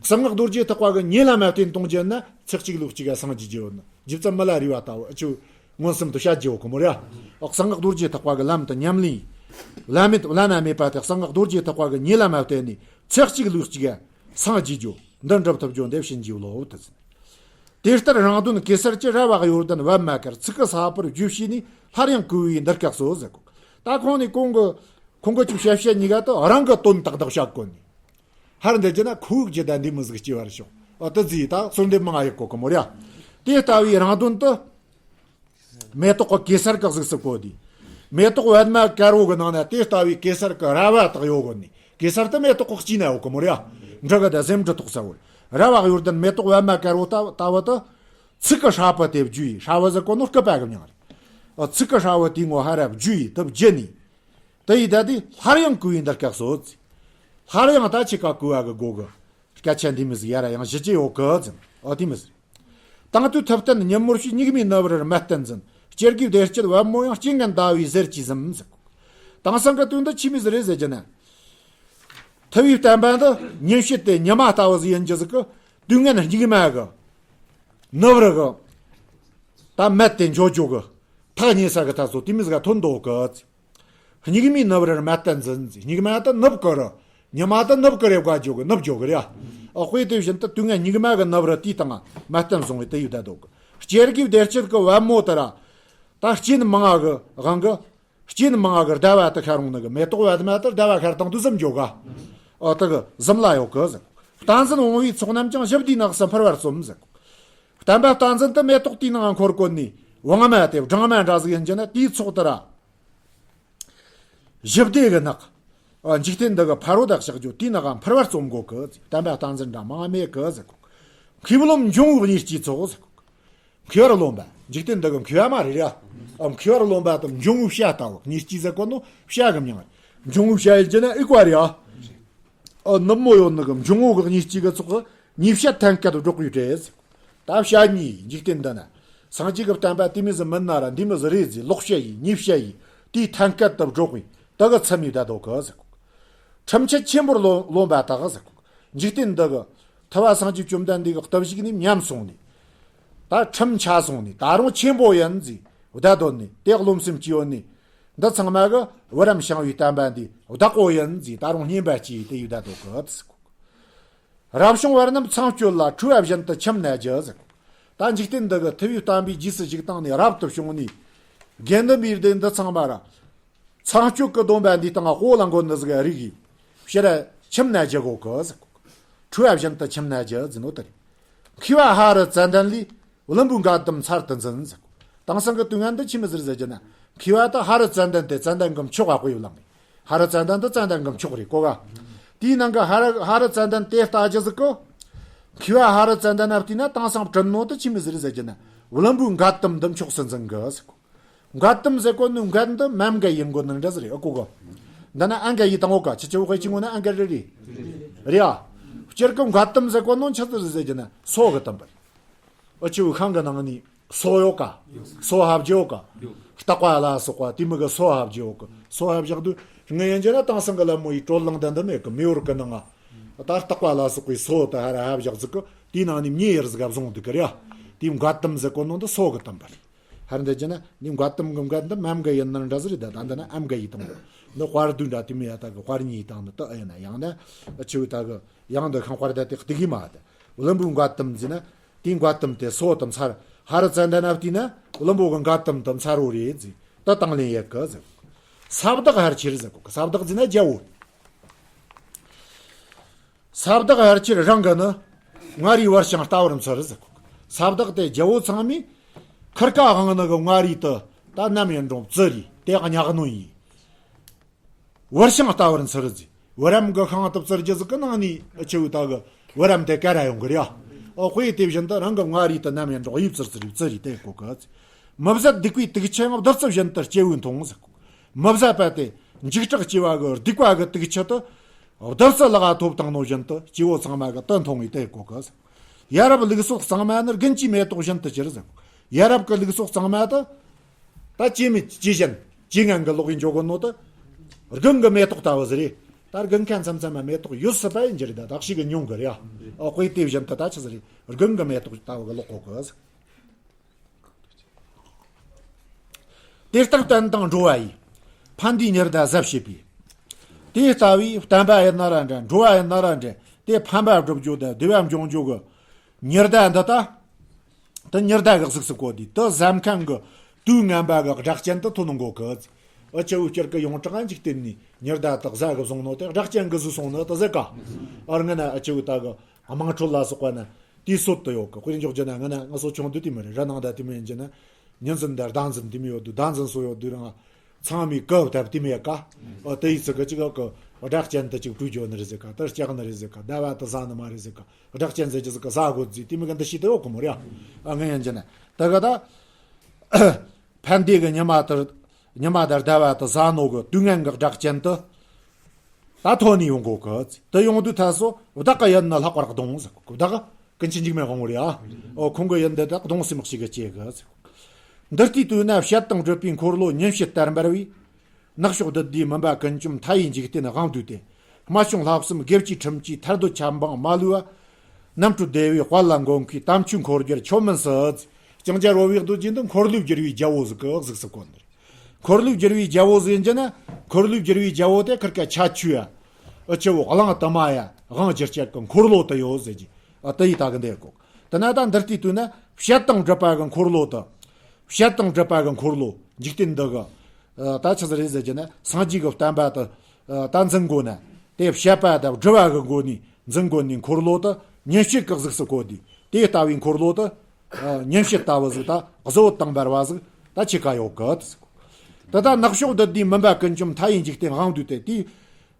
གསང་སྔགས་རྡོ་རྗེ་ཐེག་པ་གི་ཉེ་ལམ་མ་བརྟེན་གཏོང་རྒྱུ་ན་ཚེ་གཅིག་ལུས་གཅིག་ག་སངས་རྒྱས་རྒྱུ་ཡོད་ན། རྗེ་བཙུན་མི་ལ་རས་པ་ལྟ་བུ་ཨ་ཆུ་མངོན་སུམ་དུ་བཤད་རྒྱུ་ཡོད་གི་མོ་རེད་ཨ། གསང་སྔགས་རྡོ་རྗེ་ཐེག་པ་གི་ལམ་དུ་ཉམས་ལེན། བླ་མེད་བླ་ན་མེད་པ་དེ་གསང་སྔགས་རྡོ་རྗེ་ཐེག་པ་གི་ཉེ་ལམ་མ་བརྟེན་ནས་ཚེ་གཅིག་ལུས་གཅིག་ག་སངས་རྒྱས་རྒྱུ་འདི་འགྲུབ་ཐུབ་རྒྱུ་འདི་བྱིན་གྱིས་རློབས་དུ་ཟིན། དེ་ལྟར་རང་དོན་གེ་སར་གྱི། ར་བ་གཡོ་ལྡན་པདྨ་དཀར། ཚིག་གི་ས་བོན་རྒྱུ་བྱས་ནས། སླར་ཡང་བསྐུལ་བའི་འདི་སྐད་གསོལ་ཟེར་གོ། ད་ཁོང་ནས་གོང་གི་ཁོང་གི་ཅིག་བཤད་བཤད་གཉིས་ཀ་དེ་རང་གི་དོན་དག་དག་བཤད་གོ་ནས། ཧར་འདི་རྒྱུ་ན་ཁོ་བོའི་རྒྱུད་ད་འདི་མི་ཟིག་སྐྱེ་བར་ཤོག་ཨ་དེ་ཟིག་ད་གསོལ་འདེབས་མང་ཡོད་གོ་གི་མོ་ར། དེ་ལྟ་བུའི་རང་དོན་དེ། མེ་ཏོག་གི་གེ་སར་གི་གཟུགས་སུ་བཀོད་དེ། མེ་ཏོག་པདྨ་དཀར་པོ་གི་ནང་ན་དེ་ལྟ་བུའི་གེ་སར་གི་ར་བ་དག་ཡོད་གོ་ནི། གེ་སར་དེ་མེ་ཏོག་གི་སྤྱི་ན་ཡོད་གི་མོ་ར། འབྲུ་གི་ད་ཟེའུ་འབྲུ་ཏོག་ས་བོ། ར་བ་གཡོ་ལྡན་མེ་ཏོག་པདྨ་དཀར་པོ་ལྟ་ལྟ་བུ་དེ། ཚིག་གི་ཧྲ་བོ་དེ་བརྒྱུས་ཡི། ཧྲ་བོ་ཟེར་གོ་ནོ་སྐུད་པ་གི་མྱིང་རེད། ཨ་ཚིག་གི་ཧྲ་བོ་དེའི་ངོ་ཧ་ར་བརྒྱུས་ཡི་དེ་བརྒྱུད་ནས། དེ་ཡི་ད་དེ་སླར་ཡང་བསྐུལ་བའི་འདི་སྐད་གསོལ། སླར་ཡང་ད་ཆི་ཀ་བསྐུལ་བ་གི་སྒོ་གི། སྐད་ཆ་འདི་མི་ཟིག་ཡ་ར་ཡང་ཞུ་རྒྱུ་ཡོད་གི་ཟེར། ཨོ་དེ་མི་ཟིག་དང་དུས་ཐུབ་བསྟན་ཉིན་མོར་བྱོས། སྙིགས་མའི་ནུབ་རིར་མལ་སྟན་འཛིན། སྐྱེ་དགུའི་བདེ་སྐྱིད་པད་མོ་ཡང་། སྐྱེ་ངན་ཟླ་བའི་ཟེར་གྱིས་ཟིན་ཟེར། དེང་སང་གི་དོན་དུ་ཆི་མི་ཟིག་རེད་ཟེར་རྒྱུ་ན། ཐུབ་པའི་བསྟན་པ་འདི་ཉིན་བྱེད་དེ་ཉི་མ་ལྟ་བུ་ཟིག་ཡིན་རྒྱུ་ཟིག་གི། དུས་ངན་སྙིགས་མ་གི་ནུབ་རི་གི་ད་མལ་དེ་འཇོག་འཇོག་གི་ཐག་ཉེ་ས་གི་ཐག་ཚོ་དེ་མི་ཟིག་ག་ཐོན་འདུག་གི། སྙིགས་མའི་ནུབ་རིར་མལ་སྟན་འཛིན་ཟེར། སྙིགས་མ་དེ་ནུབ་གི་རི། ཉི་མ་དེ་ནུབ་གི་རི་བཀའ་འཇོག་གི་ནུབ་འཇོག་གི་རེད་ཨ། དཔེ་དེ་བཞིན་དུ་དུས་ངན་སྙིགས་མ་གི་ནུབ་རི་དེའི་སྟེང་མལ་སྟན་བཟུང་བའི་དེ་ཡོད་ད་འདུག་གི། སྐྱེ་དགུའི་བདེ་སྐྱིད་གི་པད་མོ་དེ་ར། ད་སྐྱེ་ནི་མང་ང་གི་དབང་གི། སྐྱེ་ནི་མང་ང་གི་ཟླ་བ་དེ་ཤར་འོང་ནི་གི། མེ་ཏོག་པདྨ་དེ་ཟླ་བ་ཤར་སྟངས་དེ་ཟིམ་འཇོག་ག་ཨ་དེ་གི་ཟིམ་ལ་ཡོད་གི་ཟེར། བསྟན་འཛིན་དབང་པོའི་ཚོགས་རྣམས་ཀྱང་། ཞི་བདེའི་ནགས་སུ་འཕུར་བར་རྩོམ་ཟེར། བསྟན་པ་བསྟན་འཛིན་དེ་མེ་ཏོག་དེའི་ནང་འཁོར་གོ་ནི། དབང་མ་དེ་སྦྲང་མ་འདྲ་ཟིག་ཡིན་རྒྱུ་ན་དེའི་ཚོགས་དེ་ར། ཞི་བདེ་གི་ནགས། ཨ་འཇིག་རྟེན་འདི་གི་ཕ་རོལ་ཏུ་ཕྱིན་རྒྱུ་དེའི་ནང་འཕུར་བར་རྩོམ་གོ་གི་ཟེར། བསྟན་པ་བསྟན་འཛིན་འདྲ་མང་མེད་གི་ཟེར་གོ། མཁས་པ་རློམ་འབྱུང་པོའི་གཉིས་ཀྱི་ཚོགས་ཟེར་གོ། མཁས་པར་རློམ་པ། འཇིག་རྟེན་འདི་གི་མཁས་པ་མ་རེད་ར། ཨ་མཁས་པར་རློམ་པ་དང་འབྱུང་པོའི་བྱ་ལྟ་བུ། གཉིས་ཀྱི་ཟེར་གོ་ནོ་བྱ་གི་མྱིང་། འབྱུང་པོའི་བྱ་ཡིན་རྒྱུ་ན་ཨི་ཀ་རེད་ཨ། ཨ་ནུབ་མོ་ཡོད་ནི་གི་འབྱུང་པོ་གི་གཉིས་ཀྱི་གི་ཚོགས་གཉིས་བྱ་ཐན་སྐད་དུ་སྒྲོག་པའི་གྲས། ད་བྱ་གཉིས་འཇིག་རྟེན་འདི་ན། སངས་རྒྱས་ཀྱི་བསྟན་པ་དེ་མི་ཟིག་མིན་ན་ར་འདི་མི་ཟིག་རེད་ཟེར། ལོག་བྱ་ཡིས་གཉིས་བྱ་ཡིས་དེའི་ཐན་སྐད་དུ་སྒྲོག་པའི་དེ་གི་ཚུལ་མི་བདག་དོ་གི་ཟེར། ཁྲིམས་ཆད་ཆེན་པོར་རློམ་རློམ་པ་དག་ཟེར། འཇིག་རྟེན་འདི་གི་ཐུབ་པ་སངས་རྒྱས་བཅོམ་ལྡན་འདས་ཀྱི་སྟབས་ཞིག་ནས་ཉམས་སོང་ནས། ད་ཁྲིམས་ཆད་སོང་ནས་ད་རུང་ཆེན་པོ་ཡིན་ཟེར་བདག་དོན་ནས་དེ་རློམ་སེམས་ཀྱི་ཡོད་ནས། འདི་ཚང་མ་གི་བུ་རམ་ཞང་བའི་བསྟན་པ་འདི་བདག་པོ་ཡིན་ཟེར་ད་རུང་བསྙེན་པ་སྐྱེས་ཏེ་ཡོད་ད་དོ་གི་ཟེར། རབ་བྱུང་བར་རྣམས་ཚངས་སྤྱོད་ལ། ཁྲོས་པ་བཞིན་དུ་ཁྱིམ་ན་རྒྱུ་ཟེར། ད་འཇིག་རྟེན་འདི་གི་ཐུབ་པའི་བསྟན་པའི་རྗེས་སུ་བཞུགས་སྟངས་ནས་རབ་ཏུ་བྱུང་ནས། དགེ་འདུན་པའི་སྡེ་འདི་ཚང་མ་ར། ཚངས་སྤྱོད་ཀྱི་སྡོམ་པ་འདིའི་སྟེང་དབུ་ལ་འགོད་ནི་ཟིག་རིག་གིས། ཕྱིར་ཁྱིམ་ན་རྒྱུ་གོ་གི་ཟེར། ཁྲོས་པ་བཞིན་དུ་ཁྱིམ་ན་རྒྱུ་ཟེར་ནོ་དེ་རེད། མཁས་པ་ཧ་རི་ཙན་དན་ལས། བླུན་པོའི་འགལ་དུམ་ཚར་དུ་འཛིན་ཟེར། དེང་སང་གི་དུས་ངན་འདི་ཆི་མི་ཟིག་ཟེར་རྒྱུ་ན། མཁས་པ་ད་ཧ་རི་ཙན་དན་དེ་ཙན་དན་གི་མཆོག་ག་དཔེ་ཡོད་ལང་། ཧ་རི་ཙན་དན་དེ་ཙན་དན་གི་མཆོག་རེད་གོ་ག་དེའི་ནང་གི་ཧ་རི་ཧ་རི་ཙན་དན་དེ་ལྟ་རྒྱུ་ཟིག་གི། མཁས་པ་ཧ་རི་ཙན་དན་ན་བལྟས་ན་དེང་སང་བྲིས་ནོ་དེ་ཆི་མི་ཟིག་ཟེར་རྒྱུ་ན། བླུན་པོའི་འགལ་དུམ་འདི་མཆོག་སུ་འཛིན་གི་ཟེར་གོ། འགལ་དུམ་ཟེར་གོ་ནི་འགལ་འདི་མ་འགལ་ཡིན་གོ་ནི་འདྲ་ཟིག་རེད་ཨ་གོ་ག་འདི་ན་ཨ་འགལ་ཡིན་དང་འོ་ག་ཁྱི་ཁྱི་འོ་ག་ཅི་ངོ་ན་ཨ་འགལ་རེ་རེད། རེད་ཨ། སྤྱིར་གི་འགལ་དུམ་ཟེར་གོ་ནོ་ཆི་ཟིག་ཟེར་རྒྱུ་ན་སོ་གི་དུམ་པ་རེད། ཨ་ཆུ་ཁང་གི་ནང་ནས་སོ་ཡོད་ཀ་སོ་ཧབ་རྒྱུ་ཡོད་ཀ་ལྟག་པ་ལ་སོགས་པ་དེ་མི་གི་སོ་ཧབ་རྒྱུ་ཡོད་ཀ་སོ་ཧབ་བཞག་དུས་ངས་ཡིན་རྒྱུ་ན་དེང་སང་གི་ལད་མོ་ཡི་དྲོད་རླངས་ལྡན་འདི་མེད་ཀི་མེ་འོར་གི་ནང་ང་། ད་ལྟག་པ་ལ་སོགས་པའི་སོ་དེ་ཧ་ར་ཧབ་བཞག་ཟིག་གི་དེའི་ནང་ནས་མྱེ་ཡར་ཟིག་ག་བཟུང་འདུག་གི་རེད་ཨ། དེའི་འགལ་དུམ་ཟེར་གོ་ནོ་འདི་སོ་གི་དུམ་པ་རེད། ཧར་འདི་རྒྱུ་ན་ནི་འགལ་དུམ་གི་འགལ་འདི་མ་འགལ་ཡིན་ནི་འདྲ་ཟིག་རེད་ད་ད་འདི་ན་ཨ་འགལ་ཡིན་དང་། འདི་དཔར་བསྡུས་འདྲ་དེ་མི་ཡ་ད་གི་དཔར་ཉིད་དང་ནི་དེ་ཨེ་ན་ཡང་ན་ཨ་ཆུ་ད་གི། ཡང་འདི་ཁང་དཔར་ད་དེ་སྟེ་གི་མ་ད། བླུན་པོའི་འགལ་དུམ་ཟེར་ན། དེའི་འགལ་དུམ་དེ་སོ་དུམ་ཚར། ཧ་རི་ཙན་དན་ན་བལྟས་ན། བླུན་པོ་གི་འགལ་དུམ་དུམ་ཚར་བོ་རེད་ཟེར། དེ་དང་ལེན་ཡེད་གི་ཟེར། ས་བདག་ཕལ་ཆེར་ཟེར་གོ་གི། ས་བདག་ཟེར་ན་རྒྱལ་པོ། ས་བདག་ཕལ་ཆེར་རང་གི་ནི་མངའ་རིས་བར་ཞིང་ལྟ་བར་འཚལ་ཟེར་གོ་གི། ས་བདག་དེ་རྒྱལ་པོ་ཚང་མས་ཁུར་ཀ་དབང་ནི་གི་མངའ་རིས་དེ་ད་ནམ་ཡིན་རུང་བཙིར་རེ་དེ་གཉའ་གནོན་ཡེད། བར་ཞིང་ལྟ་བར་འཚལ་ཟེར། བུ་རམ་གི་ཤིང་དེ་བཙིར་རྒྱུ་ཟིག་གི་ནང་ནས་ཨ་ཆེ་བོ་ད་གི་བུ་རམ་དེ་ཀ་ར་ཡོང་གི་རེད་ཨ། ཨོ་དཔེ་དེ་བཞིན་དུ་རང་གི་མངའ་རིས་དེ་ནམ་ཡིན་རུང་ཡེད་བཙིར་བཙིར་བཙིར་རེ་དེ་གོ་གི། མི་བཟད་སྡིག་པའི་དུག་ཆེན་བདུད་རྩི་བཞིན་དུ་སྐྱེ་བོས་འཐུང་ཟེར་གོ། མི་བཟད་པ་དེ་འཇིགས་སྐྲག་སྐྱེ་བ་གི་སྡིག་པ་གི་དུག་ཆེན་དེ་བདུད་རྩི་ལག་ཐོབ་བཏང་ནོ་བཞིན་དུ་སྐྱེ་བོ་ཚང་མ་གི་དེ་འཐུང་བའི་དེ་གོ་གི། ཡ་རབས་ལུགས་སྲོག་གཙང་མ་ནི་དགུན་གྱི་མེ་ཏོག་བཞིན་དུ་གྱུར་ཟེར་གོ། ཡ་རབས་ཀྱི་ལུགས་སྲོག་གཙང་མ་དེ། ད་སྐྱེ་མེད་སྐྱེ་གཞན་སྐྱེ་ངན་གྱི་ལོག་གི་འཇོག་གོ་ནོ་དེ། དགུན་གྱི་མེ་ཏོག་ལྟ་བུ་ཟིག་རེད། ད་དགུན་ཁ་མཚམས་མཚམས་མ་མེ་ཏོག་ཡོད་སྲིད་པ་ཡིན་གྱི་རེད། ད་དག་ཤེས་གི་ཉུང་གི་རེད་ཨ། ཨོ་དཔེ་དེ་བཞིན་དུ་ད་ཆི་ཟིག་རེད། དགུན་གྱི་མེ་ཏོག་ལྟ་བུ་གི་ལོག་གོ་གི། དེ་ལྟར་བསྟན་དང་འགྲོ་བ་ཡི། ཕན་བདེའི་ཉི་ཟླ་གཟབ་བྱེད་པའི། དེ་ལྟ་བུའི་བསྟན་པ་ཡིན་ན་ར་འདྲ། འགྲོ་བ་ཡིན་ན་ར་འདྲ། དེ་ཕན་པ་སྒྲུབ་རྒྱུ་དང་བདེ་བ་འབྱུང་རྒྱུ་གི་ཉི་ཟླ་འདི་ད། དེ་ཉི་ཟླ་གི་གཟུགས་སུ་བཀོད་དེ། དེ་གཟབ་མཁན་གྱི་དུས་ངན་པ་གི་སྒྲ་གཅན་དེ་ཐོན་གོ་གི། ཨ་ཆེ་བོ་སྤྱིར་གི་ཡོངས་གྲགས་འཇིག་རྟེན་ནས་ཉི་ཟླ་དེ་གཟའ་གི་བཟུང་ནོ་དེ་སྒྲ་གཅན་གི་གཟུགས་སོང་ནོ་དེ་ཟེར་ག། ཨར་ངན་ན་ཨ་ཆེ་བོ་ད་གི་དམངས་ཁྲོད་ལ་སོགས་པ་ན་དེའི་སྲོལ་དེ་ཡོད་གི། དཔེར་འཇོག་རྒྱུ་ན་ངན་ན་ང་ཚོ་ཆུང་དུས་དེ་མོ་རེད། ར་ནང་ད་དེ་མོ་ཡིན་རྒྱུ་ན། ཉི་འཛིན་དང་ཟླ་འཛིན་དེ་མོ་ཡོད་དུས། ཟླ་འཛིན་སོགས་ཡོད་དུས་རང་། ཚང་མས་གབ་བཏབ་དེ་མེད་ཀ། ཨོ་དེ་ཡི་ཚིག་གི་ཅིག་གི་སྒྲ་གཅན་དེ་ཅིག་བྲོས་འགྱོ་ནི་རེད་ཟེར་ཀ། དེ་ལྕགས་ནི་རེད་ཟེར་ཀ། ཟླ་བ་དེ་གཟའ་ནི་མ་རེད་ཟེར་ཀ། སྒྲ་གཅན་ཟེར་གྱི་ཟིག་གི་གཟའ་གོ་རྫི་དེ་མོ་གི་འདི་ཤེས་དེ་ཡོད་གི་མོ་རེད་ཨ། ཨ་ངན་ཡིན་རྒྱུ་ན་དེ་གི་ད། ཕན་བདེ་གི་ཉི་མ་དེར། ཉི་མ་དང་ཟླ་བ་དེ་གཟའ་ནོ་གི་དུས་ངན་གི་སྒྲ་གཅན་དེ། ད་ཐོན་ནས་ཡོང་གོ་གི། དེ་ཡོང་དུས་ད་སོ་བདག་གི་ཡིད་ནི་ལྷག་པར་གདུང་ཟེར་གོ། བདག་གི་ཀུན་མཁྱེན་འཇིགས་མེད་དབང་པོ་རེད་ཨ། ཨོ་ཁོང་གི་ཡིད་འདི་ད་གདུང་སེམས་ཤིག་གི་སྐྱེ་གི་ཟེར་གོ། འདི་ལྟའི་དུས་ན་བཤད་དང་སྒྲུབ་པའི་འཁོར་ལོ་ཉིན་བྱེད་ལྟར་འབར་བས། ནག་ཕྱོགས་བདུད་སྡེའི་མུན་པ་ཀུན་བཅོམ་མཐའ་ཡས་འཇིག་རྟེན་དབང་སྡུད་དེ། སྨད་བྱུང་ལྷག་བསམ་དགེ་བཅུའི་ཁྲིམས་ཀྱིས་ཐར་འདོད་ཆབ་འབངས་མ་ལུས་པ། རྣམ་གྲོལ་བདེ་བའི་དཔལ་ལ་མགོན་ཁུས་དམ་ཆོས་འཁོར་སྒྱུར་ཆོས་མིན་སྲིད། ཅིང་རྒྱལ་བོ་བག་རྡོ་རྗེ་འདི་འཁོར་ལོས་སྒྱུར་བའི་རྒྱལ་པོ་ཟིག་གི་གཟུགས་སུ་བཀོད་ནི་རེད། འཁོར་ལོས་སྒྱུར་བའི་རྒྱལ་པོ་ཟིག་ཡིན་རྒྱུ་ན། འཁོར་ལོས་སྒྱུར་བའི་རྒྱལ་པོ་དེ་ཁིར་ཀ་ཁྱད་ཆོས་ཡ། ཨ་ཆེ་བོ་གླང་དུ་མ་ཡ་དབང་བསྒྱུར་བྱེད་ཀྱི་འཁོར་ལོ་དེ་ཡོད་ཟེར་གྱི། ཨ་དེ་ཡི་ད་གི་འདི་གོ། དེ་ན་ད་འདི་ལྟའི་དུས་ན་བཤད་དང་སྒྲུབ་པ་གི་འཁོར་ལོ་དེ། བཤད་དང་སྒྲུབ་པ་གི་འཁོར་ལོ་འཇིག་རྟེན་འདི་གི། ཨ་ད་ཆི་ཟིག་རེད་ཟེར་གྱི་ན་སངས་རྒྱས་ཀྱི་བསྟན་པ་དེ། ཨ་ད་འཛིན་དགོས་ན། དེ་བཤད་པ་དང་སྒྲུབ་པ་གི་སྒོ་ནས་འཛིན་དགོས་ནས་འཁོར་ལོ་དེ་ཉིན་བྱེད་ཀྱི་གཟུགས་སུ་བཀོད་དེ། དེ་ལྟ་བུའི་འཁོར་ལོ་དེ། ཨ་ཉིན་བྱེད་ལྟ་བུ་ཟིག་ད་གཟི་འོད་དང་འབར་བ་ཟིག་ད་ཆེ་ཀ་ཡོད་གི། དེ་ད་ནག་ཕྱོགས་བདུད་སྡེའི་མུན་པ་ཀུན་བཅོམ་མཐའ་ཡས་འཇིག་རྟེན་དབང་སྡུད་དེ། དེའི་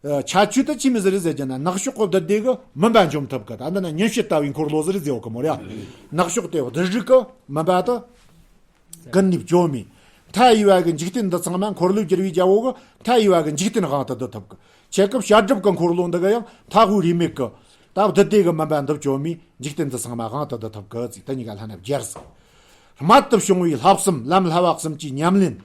ཨ་ཁྱད་ཆོས་དེ་ཆི་མོ་ཟིག་རེད་ཟེར་གྱི་ན། ནག་ཕྱོགས་ཀྱི་བདུད་སྡེ་གི་མུན་པ་འཇོམས་ཐུབ་གི། ད་འདི་ན་ཉིན་བྱེད་ལྟ་བུའི་འཁོར་ལོ་ཟིག་རེད་ཟེར་ཡོད་གི་མོ་རེད། ནག་ཕྱོགས་དེ་བདུད་རིགས་ཀྱི་མུན་པ་དེ་ཀུན་ནས་བཅོམ་མི། མཐའ་ཡས་པ་གི་འཇིག་རྟེན་འདི་ཚང་མ། འཁོར་ལོས་སྒྱུར་བའི་རྒྱལ་པོ་གི་མཐའ་ཡས་པ་གི་འཇིག་རྟེན་དབང་དུ་བསྡུ་ཐུབ་གི། ཁྱེད་ཀྱི་བཤད་སྒྲུབ་ཀྱི་འཁོར་ལོ་འདི་གི་ཡང་མཐའ་དབུས་རིས་མེད་གི། ད་བདུད་སྡེ་གི་མུན་པ་འདི་བཅོམ་མི་འཇིག་རྟེན་འདི་ཚང་མ་དབང་དུ་བསྡུ་ཐུབ་གི་ཟེར། དེ་གཉིས་ཀ་ལྷན་ནེ་སྦྱར་ཟེར། རྨད་དུ་བྱུང་བའི་བསླབ་གསུམ་ལམ་བསླབ་པ་གསུམ་གྱི་ཉམས་ལེན།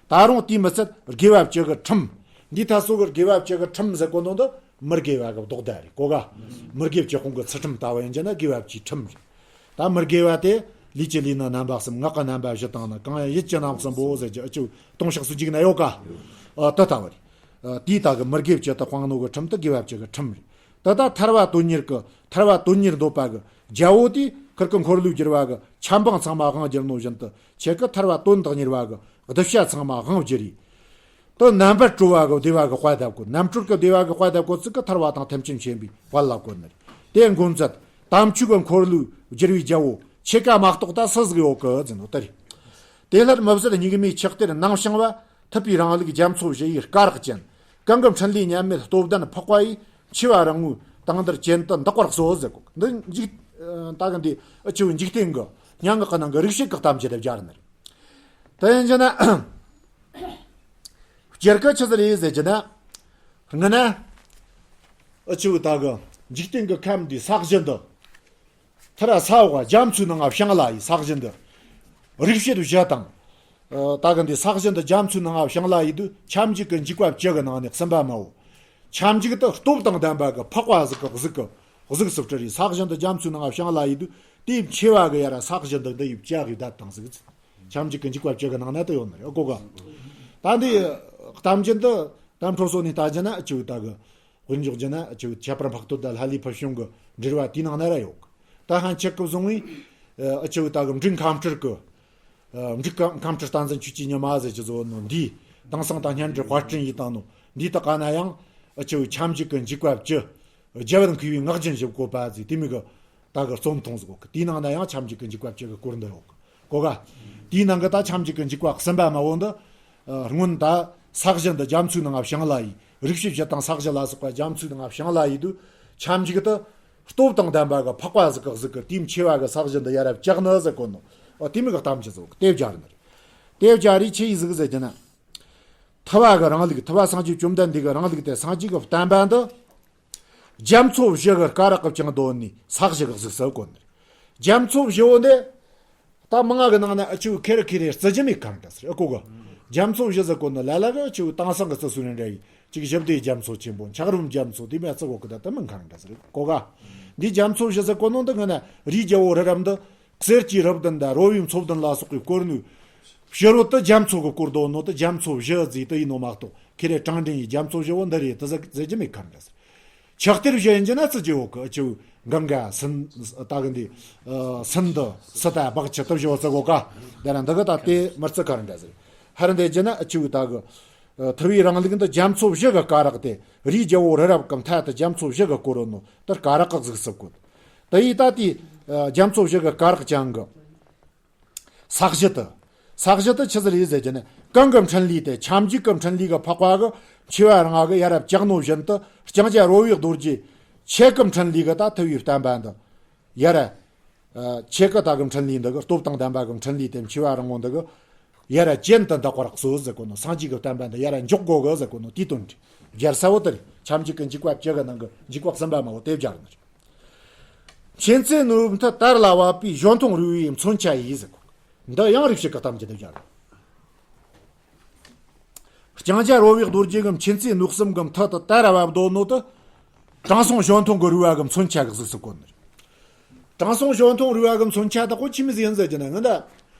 ད་རུང་དེས་མི་ཚད་དགེ་བ་བཅུ་གི་ཁྲིམས། འདི་ད་སོ་གི་དགེ་བ་བཅུ་གི་ཁྲིམས་ཟེར་གོ་ནོ་འདི་མི་དགེ་བ་གི་ལྡོག་ཟླ་རེད་གོ་ག། མི་དགེ་བཅུ་སྤོང་གི་ཚུལ་ཁྲིམས་ལྟ་བུ་ཡིན་རྒྱུ་ན་དགེ་བ་བཅུའི་ཁྲིམས་རེད། ད་མི་དགེ་བ་དེ། ལུས་ཀྱི་ལས་ནི་རྣམ་པ་གསུམ། ངག་གི་རྣམ་པ་བཞི་དང་ནི། གང་ཡིན་ཡིད་ཀྱི་རྣམ་གསུམ་པོ་ཟེར་གྱི། ཨ་ཅོ་དུང་ཞགས་སུ་འཇིག་ན་ཡོད་ཀ། ཨ་དེ་ལྟ་བུ་རེད། ཨ་དེའི་ད་གི་མི་དགེ་བཅུ་དེ་སྤང་ནོ་གི་ཁྲིམས་དེ་དགེ་བ་བཅུ་གི་ཁྲིམས་རེད། ད་ད་ཐར་པ་དོན་གཉེར་གི། ཐར་པ་དོན་གཉེར་འདོད་པ་གི་རྒྱལ་པོ་དེ་ཁིར་གི་འཁོར་ལོས་སྒྱུར་བ་གི་ཆབ་འབངས་ཚང་མ་དབང་བསྒྱུར་ནོ་བཞིན་དུ། ཁྱེད་ཀྱི་ཐར་པ་དོན་དང་གཉེར་བ་གི་གདུལ་བྱ་ཚང་མ་དབང་བསྒྱུར་རེ། དེ་རྣམ་པར་གྲོལ་བ་གི་བདེ་བ་གི་དཔལ་དེ་བཀོད། རྣམ་གྲོལ་གི་བདེ་བ་གི་དཔལ་དེ་བཀོད་ཚིག་གི་ཐར་པ་དང་ཐམས་ཅད་མཁྱེན་པའི་དཔལ་ལ་བཀོད་ནི་རེད། དེ་མགོན་མཛད་དམ་ཆོས་གི་འཁོར་ལོས་སྒྱུར་བའི་རྒྱལ་པོ་ཁྱེད་ཀ་མ་གཏོགས་ད་སུ་ཟིག་ཡོད་གི་ཟེར་ནོ་དེ་རེད། དེ་སླད་མི་བཟད་སྙིགས་མའི་ཆུ་གཏེར་ནང་བྱང་བ། ཐུབ་པའི་རིང་ལུགས་རྒྱ་མཚོ་བཞི་ཡི་སྐ་རགས་ཅན། གང་གི་འཕྲིན་ལས་ཉམས་མེད་སྟོབས་ལྡན་འཕགས་པ་ཡིས། འཆི་བ་རིང་མོའི་དུས་འདིར་གྱེན་དུ་འདེགས་པར་གསོལ་ཟེར་གོ། འདི་འཇིག་ད་གི་འདི་ཨ་ཆེ་བོ་འཇིག་རྟེན་གི་སྙན་ངག་གི་ནང་གི་རིག་བྱེད་ཀྱི་གཏམ་རྒྱུད་དེ་སྦྱར་ནི་རེད། དེ་ཡིན་རྒྱུ་ན། སྤྱིར་གི་ཆི་ཟིག་རེད་ཟེར་རྒྱུ་ན། སྔ་ན། ཨ་ཆེ་བོ་ད་གི་འཇིག་རྟེན་གི་ཁམས་འདི་ས་གཞི་འདི། ཐར་ས་འོག་རྒྱ་མཚོའི་ནང་ང་བྱང་ལ་ཡི་ས་གཞི་འདི། རིག་བྱེད་བཞི་དང་། ཨ་ད་གི་འདི་ས་གཞི་འདི་རྒྱ་མཚོའི་ནང་ང་བྱང་ལ་ཡི་དུས་ཁྱབ་འཇུག་གི་འཇུག་པ་བཅུ་གི་ནང་ནས་གསུམ་པ་མའོ། ཁྱབ་འཇུག་ཏུ་སྟོབས་དང་ལྡན་པ་གི་འཕགས་པ་ཟིག་གི་གཟུགས་ཀྱི་གཟུགས་སུ་སྤྲུལ་རེ། ས་གཞི་འདི་རྒྱ་མཚོའི་ནང་ང་བྱང་ལ་ཡི་དུས་དེའི་མཆེ་བ་གི་ཡ་ར་ས་གཞི་འདི་འདི་ཡི་བཅུ་གི་བརྡབས་བཏང་ཟིག། ཁྱབ་འཇུག་གི་འཇུག་པ་བཅུ་གི་ནང་ན་དུ་ཡོད་ནི་རེད། ཨ་གོ་ག། ད་འདི་གཏམ་རྒྱུད་འདི་གཏམ་འཕྲོ་སོ་ནས་ལྟ་རྒྱུ་ན་ཨ་ཆེ་བོ་ད་གི། དཔེར་འཇོག་རྒྱུ་ན་ཨ་ཆེ་བོ་ཁྱད་པར་འཕགས་བསྟོད་དང་ལྷ་ལས་ཕུལ་བྱུང་གི་འགྲེལ་བ་དེའི་ནང་ན་ར་ཡོད་གི། ད་ཧན་ཆད་གི་བཟུང་བའི་ཨ་ཆེ་བོ་ད་གི་འབྲིང་ཁམས་སྤྲུལ་གི་ འབྲུག་ཁམས་ཁམས་སྤྲུལ་བསྟན་འཛིན་ཆོས་ཀྱི་ཉི་མ་ཟེར་གྱི་བཟོ་ནོ་འདི་དེང་སང་ད་སྙན་འགྲེལ་དཔར་སྐྲུན་ཡིས་བཏང་ནོ་འདི་དག་ག་ན་ཡང་ཨ་ཆུ་ཆབ་འཇུག་གི་འཇུག་པ་བཅུ། རྒྱལ་བར་མཁས་པའི་ངག་རྒྱུན་ཞིག་བཀོད་པ་ཟིག་དེ་མིག་གི་ད་གི་རྩོམ་ཐུང་ཟིག་གོ་གི། དེའི་ནང་ན་ཡང་ཆབ་འཇུག་གི་འཇུག་པ་བཅུ་གི་སྐོར་འདི་ཡོད་གི་གོ་ག། དེའི་ནང་གི་ད་ཆབ་འཇུག་གི་འཇུག་པ་གསུམ་པ་མ་བོ་འདི། སྔོན་ད་ས་གཞི་འདི་རྒྱ་མཚོའི་ནང་བྱིང་ལ་ཡི། རིག་བྱེད་བཞི་དང་ས་གཞི་ལ་སོགས་པ་རྒྱ་མཚོའི་ནང་བྱིང་ལ་ཡི་དུས། ཆབ་འཇུག་ཏུ་སྟོབས་དང་ལྡན་པ་གི་འཕགས་པ་ཟིག་གི་གཟུགས་ཀྱི་དེའི་མཆེ་བ་གི་ས་གཞི་འདི་ཡར་བཀྱག་ནི་ཟེར་གོ་ནོ། ཨོ་དེ་མིག་གི་གཏམ་རྒྱུད་ཟིག་དེ་སྦྱར་ནི་རེད། དེ་སྦྱར་རི་ཆི་ཡི་ཟིག་ཟེར་གྱི་ན། ཐུབ་པ་གི་རིང་ལུགས་ཐུབ་པ་སངས་རྒྱས་བཅོམ་ལྡན་འདས་ཀྱི་རིང་ལུགས་དེ་སངས་རྒྱས་ཀྱི་བསྟན་པ་འདི། རྒྱ་མཚོ་བཞི་གི་སྐ་རགས་ཀྱིས་བཅིངས་དོན་ནི་ས་གཞི་གི་གཟུགས་སུ་བཀོད་ནི་རེད། རྒྱ་མཚོ་བཞི་བོ་འདི། ད་མང་ང་གི་ནང་ན་ཨ་ཆུ་ཁེ་རེ་ཁེ་རེ་བརྩི་རྒྱུ་མེད་གང་འདྲ་ཟེར་ཨ་གོ་གི། རྒྱ་མཚོ་བཞི་ཟེར་གོ་ནི་ལ་ལ་གི་ཨ་ཆུ་དེང་སང་གི་བརྩི་སྲོལ་རེ་འདྲ་ཡིན། གཅིག་ཞི་བདེའི་རྒྱ་མཚོ་ཆེན་པོ། འཁྱགས་རོམ་རྒྱ་མཚོ། དེ་མ་བརྩི་གོ་གི། ད་དེ་མིན་གང་འདྲ་ཟེར་གོ་ག། འདི་རྒྱ་མཚོ་བཞི་ཟེར་གོ་ནོ་འདི་ངི་ན་རིའི་རྒྱལ་པོ་རི་རབ་འདི། གསེར་གྱི་རི་བདུན་དང་རོལ་བའི་མཚོ་བདུན་ལ་སོགས་པས་བསྐོར་ནུས། ཕྱི་རོལ་དུ་རྒྱ་མཚོ་གིས་བསྐོར་དོ་ནོ་དུ་རྒྱ་མཚོ་བཞི་ཟེར་དུ་ཡིན་ནོ་མ་གཏོགས་ཁེ་རེ་གྲངས་འདྲེན་ཡིས་རྒྱ་མཚོ་བཞི་བོ་འདི་རེད་དུ་ཟེར་ཟེར་རྒྱུ་མེད་གར་འདྲ་ཟེར། ཕྱག་གཏེར་བཞི་ཡིན་རྒྱུ་ན་ཙི་ཅི་འོག་གི་ཨ་ཆུ་གང་ག་སིན་ད་གི་འདི་སིན་དུ་སི་ད་སྦག་ཆི་དུ་བཞི་བོ་ཙི་གོ་ག། དེ་ར་འདི་གི་ད་དེ་མི་ཙི་གར་འདྲ་ཟེར། ཧར་འདི་རྒྱུ་ན་ཨ་ཆུ་ད་གི་ཐུབ་པའི་རིང་ལུགས་འདི་རྒྱ་མཚོ་བཞི་གི་སྐ་རགས་ཏེ་རིའི་རྒྱལ་པོ་རི་རབ་གི་མཐའ་དུ་རྒྱ་མཚོ་བཞི་གིས་བསྐོར་རོ་ནོ་དུ་སྐ་རགས་གི་གཟུགས་སུ་བཀོད། དེ་ཡིས་ད་དེ་རྒྱ་མཚོ་བཞི་གི་སྐ་རགས་ཅན་གི་ས་གཞི་དུ། ས་གཞི་དུ་ཆི་ཟིག་རེད་ཟེར་གྱི་ནི་གང་གི་འཕྲིན་ལས་ཏེ་ཆབ་འཇུག་གི་འཕྲིན་ལས་གི་འཕགས་པ་གི་མཆེ་བ་རིང་བ་གི་ཡར་བཀྱག་ནོ་བཞིན་དུ་ལྕང་སྐྱ་རོལ་པའི་རྡོ་རྗེ་ཆེ་གི་འཕྲིན་ལས་གི་ད་ཐུབ་པའི་བསྟན་པ་འདི་ཡར། ཆེ་གི་ད་གི་འཕྲིན་ལས་འདི་གི་སྟོབས་དང་ལྡན་པ་གི་འཕྲིན་ལས་ཏེ་མཆེ་བ་རིང་བོ་འདི་གི་ཡར་གྱེན་དུ་འདེགས་པར་གསོལ་ཟེར་གོ་ནོ། སངས་རྒྱས་ཀྱི་བསྟན་པ་འདི་ཡར་འཇོག་དགོས་གི་ཟེར་གོ་ནོ་དེའི་དོན་དུ་སྦྱར་ས་བོ་དེ་རེད། ཆབ་འཇུག་གི་འཇུག་པ་བཅུ་གི་ནང་གི་འཇུག་པ་གསུམ་པ་མ་བོ་དེ་སྦྱར་ནི་རེད། མཁྱེན་བརྩེ་ནུས་མཐུ་དར་ལ་བབས་པའི་གཞུང་མཐོང་རོལ་པའི་མཚོན་ཆ་ཡིས་ཟེར་གོ། འདི་ཡང་རིག་བྱེད་ཀྱི་གཏམ་རྒྱུད་དུ་སྦྱར། ལྕང་སྐྱ་རོལ་པའི་རྡོ་རྗེ་གི་མཁྱེན་བརྩེ་ནུས་གསུམ་གི་མཐུ་དུ་དར་བབས་དོ་ནོ་དུ། དྲང་སྲོང་གཞུང་མཐོང་གི་རོལ་པ་གི་མཚོན་ཆ་གི་གཟུགས་སུ་བཀོད་ནི་རེད། དྲང་སྲོང་གཞུང་མཐོང་རོལ་པ་གི་མཚོན་ཆ་དག་པོ་ཆི་མོ་ཟིག་ཡིན་ཟེར་གྱི་ན་ངི་འདི།